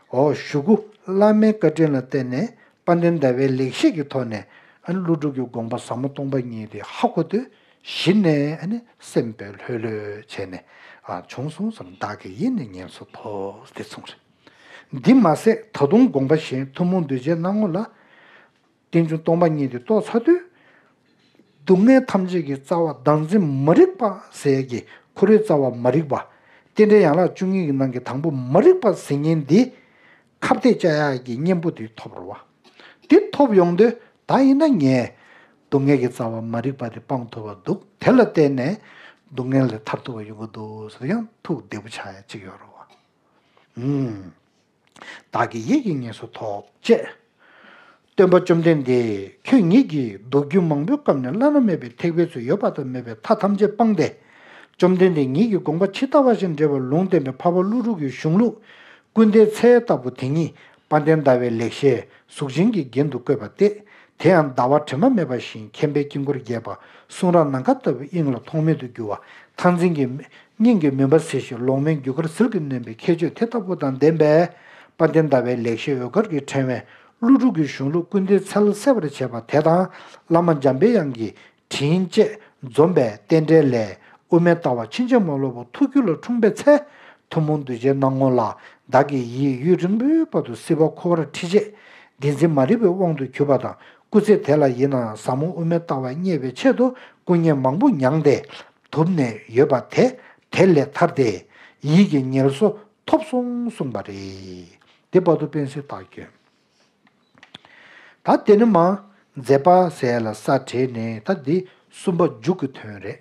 འོ་གཞུག་གུ་བླ་མའི་བཀའ་དྲིན་ལ་བརྟེན་ནས། དཔལ་ལྡན་ཟླ་བའི་ལེགས་བཤད་ཀྱི་ཐོག་ནས། ཨ་ནི་ཀླུ་སྒྲུབ་ཀྱི་དགོངས་པ་ཟབ་མོ་སྟོང་པ་ཉིད་དེ་ཧ་གོ་དུས། གཞི་ནས་ཨ་ནི་སེམས་པས་ལྷོད་ལྷོད་བྱས་ནས། ཨ་བྱུང་སོང་ཙང་བདག་གི་ཡིད་ནི་ངལ་གསོ་ཐོབ་དེ་གསུངས་རེད། འདི་མ་ཟད་ད་དུང་དགོངས་པ་གཞན་ཐུན་མོང་གདུལ་བྱའི་སྣང་ངོ་ལ། རྟེན་འབྱུང་སྟོང་པ་ཉིད་དེ་རྟོགས་ཚར་དུས། སྡུག་བསྔལ་ཐམས་ཅད་ཀྱི་རྩ་བ་བདག་འཛིན་མ་རིག་པ་ཟེར་གྱི་འཁོར་བའི་རྩ་བ་མ་རིག་པ། རྟེན་འབྲེལ་ཡན་ལག་བཅུ་གཉིས་ཀྱི་ནང་གི་དང་པོ་མ་རིག་པ་ཟེར་མཁན་འདི། ཁ་གཏད་བཅག་ཡག་གི་གཉེན་པོ་དེ་ཐོབ་རེད་བ། དེ་ཐོབ་ཡོང་དུས་ད་ཡིན་ན་ངས་སྡུག་བསྔལ་གྱི་རྩ་བ་མ་རིག་པ་དེ་སྤང་ཐུབ་པ་འདུག་དེ་ལ་བརྟེན་ནས་སྡུག་བསྔལ་ལས་ཐར་ཐུབ་པ་ཡོང་གི་འདུག་ཟེར། ཡང་ཐུགས་བདེ་པོ་ཆགས་ཡ་གཅིག་ཡོད་རེད་བ། ཨུམ། བདག་གི་ཡིད་ཀྱི་ངལ་གསོ་ཐོབ་ཅེས། སྟོན་པ་བཅོམ་ལྡན་འདས་ཁྱོད་ཉིད་ཀྱིས་མདོ་རྒྱུད་མང་པོའི་སྐབས་ནས་བླ་ན་མེད་པའི་ཐེག་པའི་ཚུལ་ཡོད་པ་དང་མེད་པའི་མཐའ་ཐམས་ཅད་སྤངས་ཏེ། བཅོམ་ལྡན་འདས་ཉིད་ཀྱི་དགོངས་པ་ཇི་ལྟ་བ་བཞིན་འགྲེལ་བར་ལུང་བསྟན་པའི་འཕགས་པ་ཀླུ་སྒྲུབ་ཀྱི་གཞུང་ལུགས་ཀུན་ལྡན་ཚལ་ལྟ་བུ་དེ་ཉིད་དཔལ་ལྡན་ཟླ་བའི་ལེགས་བཤད་གཟུགས་ཅན་གྱི་རྒྱན་དུ་བཀོད་པ་སྟེ། དེ་ཡང་ཟླ་བ་དྲི་མ་མེད་པ་བཞིན་མཁྱེན་པའི་དཀྱིལ་འཁོར་རྒྱས་པ། གསུང་རབ་ནམ་མཁའ་ལྟ་བུའི་དབྱིངས་ལ་ཐོགས་མེད་དུ་རྒྱུ་བ། མཐར་འཛིན་གྱི་སྙིང་གི་མུན་པ་སེལ་ཞིང་ལོག་སྨྲའི་རྒྱུ་སྐར་ཟིལ་གྱིས་གནོན་པའི་ཁྱད་ཆོས་དེ་ལྟ་བུ་དང་ལྡན་པས། དཔལ་ལྡན་ཟླ་བའི་ལེགས་བཤད་འོད་དཀར་གྱི་ཕྲེང་བས་ཀླུ་སྒྲུབ་ཀྱི་གཞུང་ལུགས་ཀུན་ལྡན་ཚལ་གསལ་བར་བྱེད་པ་དེ་དང་། བླ་མ་འཇམ་པའི་དབྱངས་ཀྱི་དྲིན་བཅས་འཛོམས་པའི་རྟེན་འབྲེལ་ལས། དབུ་མའི་ལྟ་བ་ཕྱིན་ཅི་མ་ལོག་པ་ཐུགས་རྒྱུད་ལ་འཁྲུངས་པའི་ཚེ། ཐུན་མོང་གདུལ་བྱའི་སྣང་ངོ་ལ་བདག་གི་ཡིད་ཡུན་རིང་པོའི་བར་དུ་སྲིད་པ་འཁོར་བར་འཁྲིད་བྱེད་བདེན་འཛིན་མ་རིག་པའི་དབང་དུ་གྱུར་པ་དང་། སྐུ་ཚེ་དེ་ལ་ཡིན་ནའང་ཟབ་མོ་དབུ་མའི་ལྟ་བ་རྙེད་པའི་ཆེད་དུ་སྐུ་ངལ་མང་པོ་མྱངས་ཏེ་དུབ་ནས་ཡོད་པ་དེ། དེ་ལས་ཐར་ཏེ་ཡིད་ཀྱི་ངལ་གསོ་ཐོབ་སོང་གསུངས་པ་རེད། དེ་བར་དུ་དཔེ་གསལ་བཏགས་སྐྱོན། ད་དེ་ནི་མ། མཛད་པ་ཟེར་ལ་ས་བྲིས་ནས། ད་འདི་གསུམ་པ་མཇུག་གི་དོན་རེད།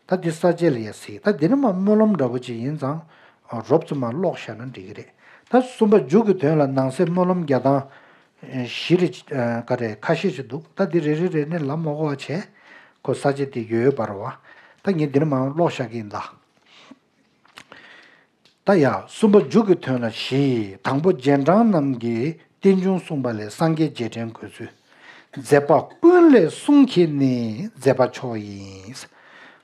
ད་འདི་ས་བཅད་ལ་ཡ་གཟིགས། ད་འདི་ནི་མ་སྨོན་ལམ་འདྲ་པོ་ཅིག་ཡིན་ཙང་། རོབ་ཙམ་མ་ཀློག་བཞག་ན་འགྲིག་གི་རེད། ད་གསུམ་པ་མཇུག་གི་དོན་ལ་ནང་གསེས་སྨོན་ལམ་རྒྱག་སྟངས་བཞི་རེ་ག་རེ་ཁ་ཤས་ཤིག་འདུག་ད་འདི་རེ་རེ་རེ་ནས་ལབ་མ་དགོས་པ་བྱས། ཁོ་ས་བཅད་དེ་ཡོད་ཡོད་པ་རེད་བ། ད་ངས་འདི་ནི་མ་ཀློག་བཞག་གི་ཡིན་ད། ད་ཡ། གསུམ་པ་མཇུག་གི་དོན་ལ་བཞི། དང་པོ་རྗེས་འབྲང་རྣམས་ཀྱིས་རྟེན་འབྱུང་གསུངས་པ་ལས་སངས་རྒྱས་རྗེས་དྲན་དགོས་ཚུལ། མཛད་པ་ཀུན་ལས་གསུང་གིས་ནི་མཛད་པ་མཆོག་ཡིན།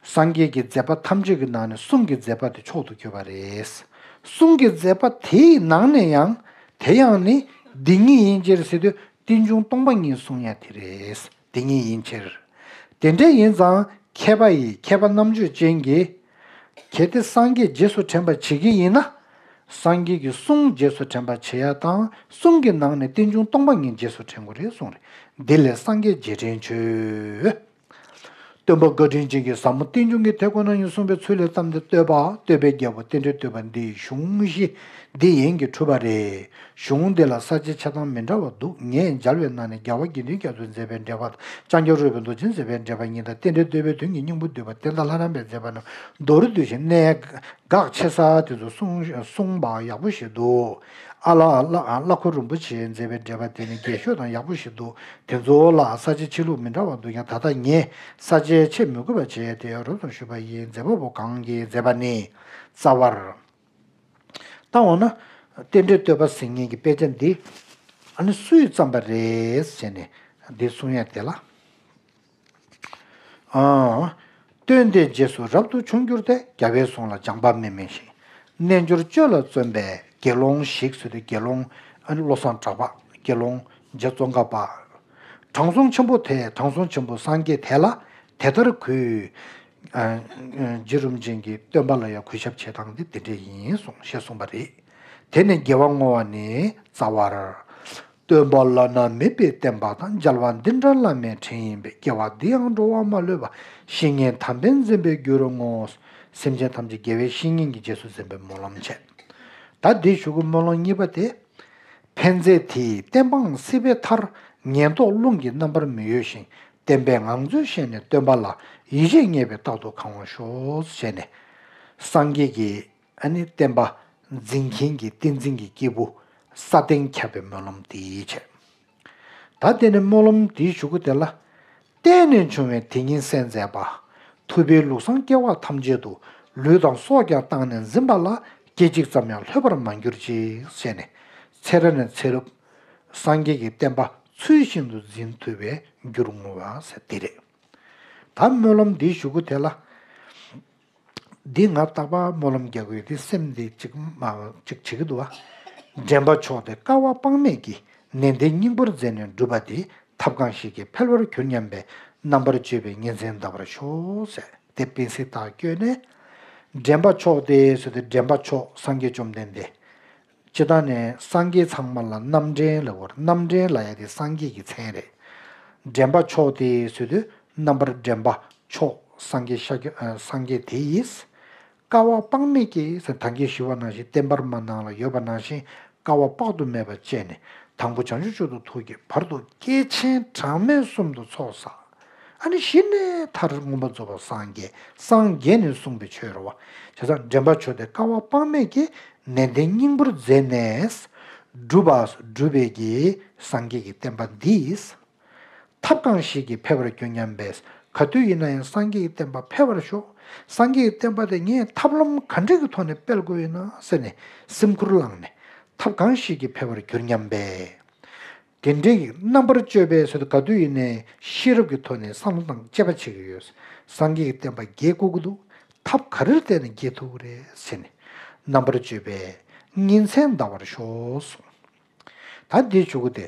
སངས་རྒྱས་ཀྱི་མཛད་པ་ཐམས་ཅད་ཀྱི་ནང་ནས་གསུང་གི་མཛད་པ་དེ་མཆོག་ཏུ་གྱུར་པ་རེད། གསུང་གི་མཛད་པ་དེའི་ནང་ནས་ཡང་། དེ་ཡང་ནི་འདི་ཉིད་ཡིན་ཕྱིར་ཟེར་དུས་རྟེན་འབྱུང་སྟོང་པ་ཉིད་གསུང་ཡ་དེ་རེད། དེ་ཉིད་ཡིན་ཕྱིར། དེ་འདྲ་ཡིན་ཙང་མཁས་པ་ཡིས། མཁས་པ་རྣམ་དཔྱོད་ཅན་གྱིས། གལ་ཏེ་སངས་རྒྱས་རྗེས་སུ་དྲན་པར་བྱེད་ཀྱི་ཡིན་ན། སངས་རྒྱས་ཀྱི་གསུང་རྗེས་སུ་དྲན་པར་བྱེད་ཡ་དང་། གསུང་གི་ནང་ནས་རྟེན་འབྱུང་སྟོང་པ་ཉིད་རྗེས་སུ་དྲན་དགོས་རེད་གསུངས་རེད། འདི་ལས་སངས་རྒྱས་རྗེས་དྲན་བྱོས། སྟོན་པ་བཀའ་དྲིན་ཅན་གྱིས་ཟབ་མོ་རྟེན་འབྱུང་གི་དེ་ཁོ་ན་ཉིད་གསུངས་པའི་ཚུལ་ལས་བརྩམས་ཏེ་བསྟོད་པ། བསྟོད་པའི་རྒྱལ་པོ་རྟེན་འབྲེལ་བསྟོད་པ་འདིའི་གཞུང་བཞི་འདི་ཡན་གྱིས་གྲུབ་པ་རེད། གཞུང་འདི་ལ་ས་བཅད་ཆ་ཚང་མི་འདྲ་བ་འདུག་ངས་མཇལ་བའི་ནང་ནས་རྒྱལ་བ་དགེ་འདུན་རྒྱ་མཚོས་མཛད་པའི་འགྲེལ་པ་དང་། ལྕང་སྐྱ་རོལ་པའི་མདོ་ཆེན་མཛད་པའི་འགྲེལ་པ་གཉིས་དང་། རྟེན་འབྲེལ་བསྟོད་པའི་དོན་གྱི་སྙིང་པོ་བསྡུས་པ། བསྟན་དར་ལྷ་རམས་པས་མཛད་པ་རྣམས་མདོ་རུ་བསྡུས་ཤིང་གནད་འགག་ཆེ་ས་དེ་ཚོ་གསུངས་གསུངས་པ་ཡག་པོ་ཞིག་འདུག་ཨ་ལ་ཨ་ལ་ཨ་བླ་ཁོ་རིན་པོ་ཆེས་མཛད་པའི་འགྲེལ་པ་དེ་ནི་རྒྱས་ཤོས་དང་ཡག་པོ་ཞིག་འདུག་དེ་ཚོ་ལ་ས་བཅད་ཆེ་ལུགས་མི་འདྲ་བ་འདུག་ཀྱང་། ད་ལྟ་ངས་ས་བཅད་ཆེ་མི་དགོས་པ་བྱས་ཏེ་རོབ་ཙམ་ཞུས་པ་ཡིན། མཛད་པ་པོ་གང་གིས་མཛད་པ་ནི། རྩ་བར། ད་འོ་ན། རྟེན་འབྲེལ་བསྟོད་པ་ཟེར་མཁན་གྱི་དཔེ་ཆ་འདི། ཨ་ནི་སུས་བརྩམས་པ་རེད་ཟེར་ནས་འདི་གསུང་ཡ་དེ་ལ། ཨ། སྟོན་ཏེ་རྗེས་སུ་རབ་ཏུ་བྱུང་གྱུར་ཏེ། རྒྱལ་བའི་གསུང་ལ་སྦྱངས་པ་མི་དམན་ཞིང་། རྣལ་འབྱོར་སྤྱོད་ལ་བརྩོན་པའི་དགེ་སློང་ཞིག་ཟེར་དུས་དགེ་སློང་ཨ་ནི་བློ་བཟང་གྲགས་པ། དགེ་སློང་རྗེ་ཙོང་ཁ་པ། དྲང་སྲོང་ཆེན་པོ་དེ། དྲང་སྲོང་ཆེན་པོ་སངས་རྒྱས་དེ་ལ་དེ་ལྟར་གུས། ཨ། ཨ། རྗེ་རིན་པོ་ཆེ་གིས་སྟོན་པ་ལ་ཡང་གུས་ཞབས་བྱེད་སྟངས་དེ་དེ་འདྲས་ཡིན་གསུངས་ཞེས་གསུངས་པ་རེད། དེ་ནི་དགེ་བ་བསྔོ་བ་ནི་རྩ་བར། སྟོན་པ་བླ་ན་མེད་པའི་བསྟན་པ་དང་། རྒྱལ་བ་འདི་འདྲ་བླ་མའི་དྲིན་ཡིན་པས། དགེ་བ་འདི་ཡང་འགྲོ་བ་མ་ལུས་པ། བཤེས་གཉེན་དམ་པས་འཛིན་པའི་རྒྱུར་བསྔོ། སེམས་ཅན་ཐམས་ཅད་དགེ་བའི་བཤེས་གཉེན་གྱི་རྗེས་སུ་འཛིན་པའི་སྨོན་ལམ་བྱེད། ད་འདི་ཞུ་གི་སྨོན་ལམ་གཉིས་པ་དེ། ཕན་མཛད་དེ་ཡི་བསྟན་སྤངས་སྲིད་པའི་མཐར། ངན་རྟོག་རླུང་གིས་རྣམ་པར་མི་གཡོ་ཞིང་། བསྟན་པའི་ངང་ཚུལ་ཤེས་ནས་སྟོན་པ་ལ། ཡིད་ཆེས་རྙེད་པའི་རྟག་ཏུ་གང་བར་ཤོག་ཞེས་ནས། སངས་རྒྱས་ཀྱི་ཨ་ནི་བསྟན་པ་འཛིན་མཁན་གྱི་བསྟན་འཛིན་གྱི་སྐྱེས་བུ་ས་སྟེང་ཁྱབ་པའི་སྨོན་ལམ་དེའི་ཆེད། ད་དེ་ནས་སྨོན་ལམ་དེའི་གཞུག་གུ་དེ་ལ། བརྟེན་ནས་བྱུང་བའི་དེ་ཉིད་གསལ་མཛད་པ། ཐུབ་པའི་ལུགས་བཟང་སྐྱེ་བ་ཐམས་ཅད་དུ། ལུས་དང་སྲོག་ཀྱང་བཏང་ནས་འཛིན་པ་ལ། སྐད་ཅིག་ཙམ་ཡང་ལྷོད་པར་མ་གྱུར་ཅིག་ཞེས་ནས། ཚེ་རབས་ནས་ཚེ་རབས། སངས་རྒྱས་ཀྱི་བསྟན་པ་ཚུལ་བཞིན་དུ་འཛིན་ཐུབ་པའི་རྒྱུར་བསྔོ་བ་ཟེར་དེ་རེད། ད་སྨོན་ལམ་འདིའི་གཞུག་གུ་དེ་ལ། འདི་ང་རྟག་པར་སྨོན་ལམ་རྒྱག་གི་ཡོད་དེ། སེམས་འདི་ཅིག་མ་ཅིག་བྱེད་ཀྱི་འདུག་བ། འདྲེན་པ་མཆོག་དེ་དཀའ་བ་དཔག་མེད་ཀྱིས། ནན་ཏན་སྙིང་པོར་མཛད་ནས་བསྒྲུབས་པ་དེ། ཐབས་གང་ཞིག་གིས་འཕེལ་བར་གྱུར་སྙམ་པའི། རྣམ་པར་དཔྱོད་པའི་ཉིན་མཚན་འདའ་བར་ཤོག་ཟེར་དེ་པིན་སི་ཏག་བསྐྱོན་ནས། འདྲེན་པ་མཆོག་དེ་ཟེར་དུས་འདྲེན་པ་མཆོག་སངས་རྒྱས་བཅོམ་ལྡན་འདས། སྤྱིར་བཏང་ནས་སངས་རྒྱས་ཚང་མ་ལ་རྣམ་འདྲེན་ལབ་དགོས་རེད། རྣམ་འདྲེན་ལབ་ཡ་དེ་སངས་རྒྱས་ཀྱི་མཚན་རེད། འདྲེན་པ་མཆོག་དེ་ཟེར་དུས་རྣམ་པར་འདྲེན་པ་མཆོག་སངས་རྒྱས་ཤཱཀྱ་ཨ། སངས་རྒྱས་དེ་ཡིས། དཀའ་བ་དཔག་མེད་ཀྱིས་ཟེར། ད་གིན་ཞུས་པ་ནང་བཞིན་བསྟན་པ་རྨང་ནང་ལ་ཡོད་པ་ནང་བཞིན་དཀའ་བ་དཔག་ཏུ་མེད་པ་སྤྱད་ནས། དང་པོ་བྱང་ཆུབ་མཆོག་ཏུ་ཐུགས་བསྐྱེད། བར་དུ་བསྐྱེད་ཆེན་གྲངས་མེད་གསུམ་དུ་ཚོགས་བསགས། ཨ་ནི་གཞི་ནས་མཐར་མངོན་པར་རྫོགས་པར་སངས་རྒྱས། སངས་རྒྱས་ནས་གསུངས་པའི་ཆོས་རེད་བ། བྱས་ཙང་འདྲེན་པ་མཆོག་དེ་དཀའ་བ་དཔག་མེད་ཀྱིས་ནན་ཏན་སྙིང་པོར་མཛད་ནས། བསྒྲུབས་པ་བསྒྲུབས་པའི་གི་སངས་རྒྱས་ཀྱི་བསྟན་པ་འདིས། ཐབས་གང་ཞིག་གིས་འཕེལ་བར་གྱུར་སྙམ་པས། ག་དུས་ཡིན་ན་ཡང་སངས་རྒྱས་ཀྱི་བསྟན་པ་འཕེལ་བར་ཤོག་སངས་རྒྱས་ཀྱི་བསྟན་པ་དེ་ངས་ཐབས་ལམ་ག་འདྲ་གི་ཐོག་ནས་སྤེལ་དགོས་ཡིན་ན་ཟེར་ནས་སེམས་ཁུར་བླངས་ནས། ཐབས་གང་ཞིག་གིས་འཕེལ་བར་གྱུར་སྙམ་པས། དེ་འདྲའི་རྣམ་པར་དཔྱོད་པའི་ཚུལ་དུ་ག་དུས་ཡིན་ནའི་ཤེས་རབ་ཀྱི་ཐོག་ནས་བསམ་བློ་དང་དཔྱད་པ་བྱེད་ཀྱི་ཡོད། སངས་རྒྱས་ཀྱི་བསྟན་པ་རྒྱས་དགོས་ཀྱི་འདུག་ཐབས་ག་རེ་བལྟས་ནས་རྒྱས་ཐུབ་ཀྱི་རེད་ཟེར་ནས། རྣམ་པར་དཔྱོད་པའི་ཉིན་མཚན་འདའ་བར་ཤོག་གསུངས། ད་འདིའི་མཇུག་གུ་དེ།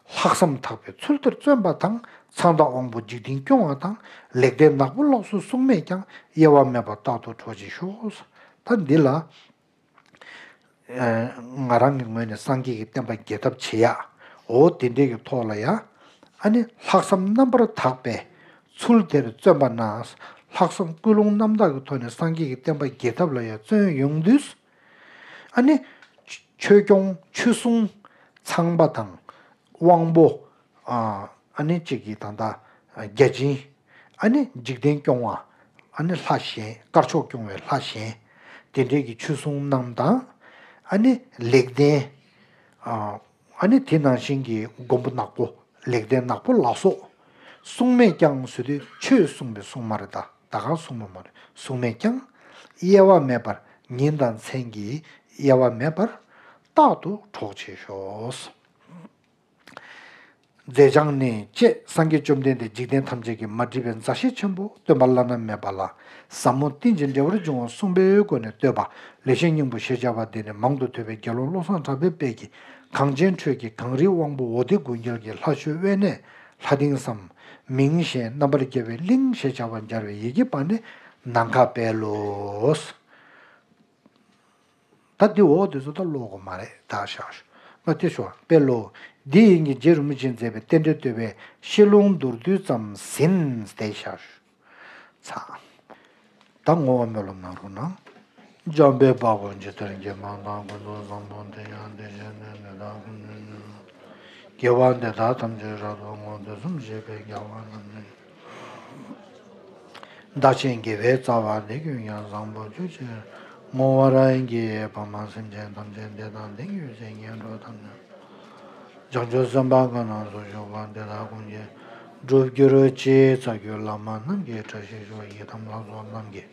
ལྷག་བསམ་དག་པའི་ཚུལ་དེར་བརྩོན་པ་དང་། ཚངས་དང་དབང་པོ་འཇིག་རྟེན་སྐྱོང་བ་དང་། ལེགས་ལྡན་ནག་པོ་ལགས་སོ་གསུང་མེད་ཀྱང་། གཡེལ་བ་མེད་པར་རྟག་ཏུ་གྲོགས་བྱེད་ཤོག་ད་འདི་ལ། ཨ། ང་རང་གི་ངོས་ནས་སངས་རྒྱས་ཀྱི་བསྟན་པ་རྒྱས་ཐབས་བྱེད་ཡ། འོ་དེ་འདྲའི་གི་ཐོག་ལ་ཡ། ཨ་ནི་ལྷག་བསམ་རྣམ་པར་དག་པའི་ཚུལ་དེར་བརྩོན་པ་ན། ལྷག་བསམ་ཀུན་སློང་རྣམ་དག་གི་ཐོག་ནས་སངས་རྒྱས་ཀྱི་བསྟན་པ་རྒྱས་ཐབས་ལ་ཡ་བརྩོན་ཡོང་དུས། ཨ་ནི་ཆོས་སྐྱོང་ཆོས་སྲུང་ཚངས་པ་དང་དབང་པོ། ཨ་ནི་གཅིག་གིས་ད་ལྟ་བརྒྱ་བྱིན། ཨ་ནི་འཇིག་རྟེན་སྐྱོང་བ། ཨ་ནི་ལྷ་གཞན། དཀར་ཕྱོགས་སྐྱོང་བའི་ལྷ་གཞན། དེ་འདྲའི་གི་ཆོས་སྲུང་རྣམས་དང་། ཨ་ནི་ལེགས་ལྡན། ཨ་ནི་དེ་ནང་བཞིན་གྱི་མགོན་པོ་ནག་པོ། ལེགས་ལྡན་ནག་པོ་ལ་སོགས། གསུང་མེད་ཀྱང་ཟེར་དུས་ཆོས་གསུངས་པའི་གསུང་མ་རེད། ད་ད་ག་གསུང་མ་མ་རེད། གསུང་མེད་ཀྱང་། གཡེལ་བ་མེད་པར། ཉིན་དང་མཚན་གྱི་གཡེལ་བ་མེད་པར། རྟག་ཏུ་གྲོགས་བྱེད་ཤོག་མཛད་བྱང་ནི། ཅེས་སངས་རྒྱས་བཅོམ་ལྡན་འདས་འཇིག་རྟེན་ཐམས་ཅད་ཀྱི་མ་འདྲིས་པའི་མཛའ་བཤེས་ཆེན་པོ་སྟོན་པ་བླ་ན་མེད་པ་ལ་ཟབ་མོ་རྟེན་ཅིང་འབྲེལ་བར་འབྱུང་བ་གསུངས་པའི་སྒོ་ནས་བསྟོད་པ་ལེགས་བཤད་སྙིང་པོ་ཞེས་བྱ་བ་འདི་ནི་མང་དུ་ཐོས་པའི་དགེ་སློང་བློ་བཟང་གྲགས་པའི་དཔལ་གྱིས་གངས་ཅན་ཁྲོད་ཀྱི་གངས་རིའི་དབང་པོ་འོ་དེ་དགུ་འགྱེལ་གྱི་ལྷ་མཆོད་དབེན་གནས་ལྷ་སྡིངས་སམ། མིང་གཞན་རྣམ་པར་རྒྱལ་བའི་གླིང་ཞེས་བྱ་བར་སྦྱར་བའི་ཡི་གེ་པ་ནི་ནམ་མཁར་སྤེལ་ལོ། ད་འདི་འོག་འདི་ཚོ་ད་ཀློག་དགོས་མ་རེད། ད་བཞག་ཞོག་ང་དེ་ཞོག་དཔེ་ཀློག་འདི་ཡིན་གྱི་རྗེ་རིན་པོ་ཆེས་མཛད་པའི་རྟེན་འབྲེལ་བསྟོད་པའི་བཤད་ལུང་མདོར་བསྡུས་ཙམ་ཟིན་ཏེ་བཞག་ཞོག་ཚ། ད་བསྔོ་བ་སྨོན་ལམ་གནང་རོགས་གནང་། འཇམ་དཔལ་དཔའ་བོས་ཇི་ལྟར་མཁྱེན་པ་དང་། ཀུན་ཏུ་བཟང་པོ་དེ་ཡང་དེ་བཞིན་ཏེ། དེ་དག་ཀུན་ནས་ཉོན་དགེ་བ་འདི་དག་ཐམས་ཅད་རབ་ཏུ་བསྔོ། དུས་གསུམ་གཤེགས་པའི་རྒྱལ་བ་རྣམས་ནི། བདག་ཆེན་དགེ་བའི་རྩ་བ་འདི་ཀུན་ཀྱང་། བཟང་པོ་སྤྱོད་ཕྱིར་བསྔོ་བར་བགྱི། ཕ་མ་སེམས་ཅན་ཐམས་ཅད་འདི་དང་དེང་ཡོད་ཚད་ངན་འགྲོ་དང་ནི། བྱང་ཆུབ་སེམས་དཔའ་ཀུན་ཏུ་བཞུགས་པ་འདི་དག་ཀུན་གྱི་སྒྲུབ་གྱུར་ཅིག །ཚར་གྱུར་བླ་མ་རྣམས་ཀྱི་བཀྲ་ཤིས་ཤོག །ཡི་དམ་ལྷ་ཚོགས་རྣམས་ཀྱི་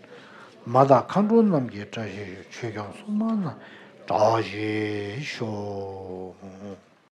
མ་དང་མཁའ་འགྲོ་རྣམས་ཀྱི་བཀྲ་ཤིས་ཤོག །ཆོས་སྐྱོང་སྲུང་མ་རྣམས་བཀྲ་ཤིས་ཤོག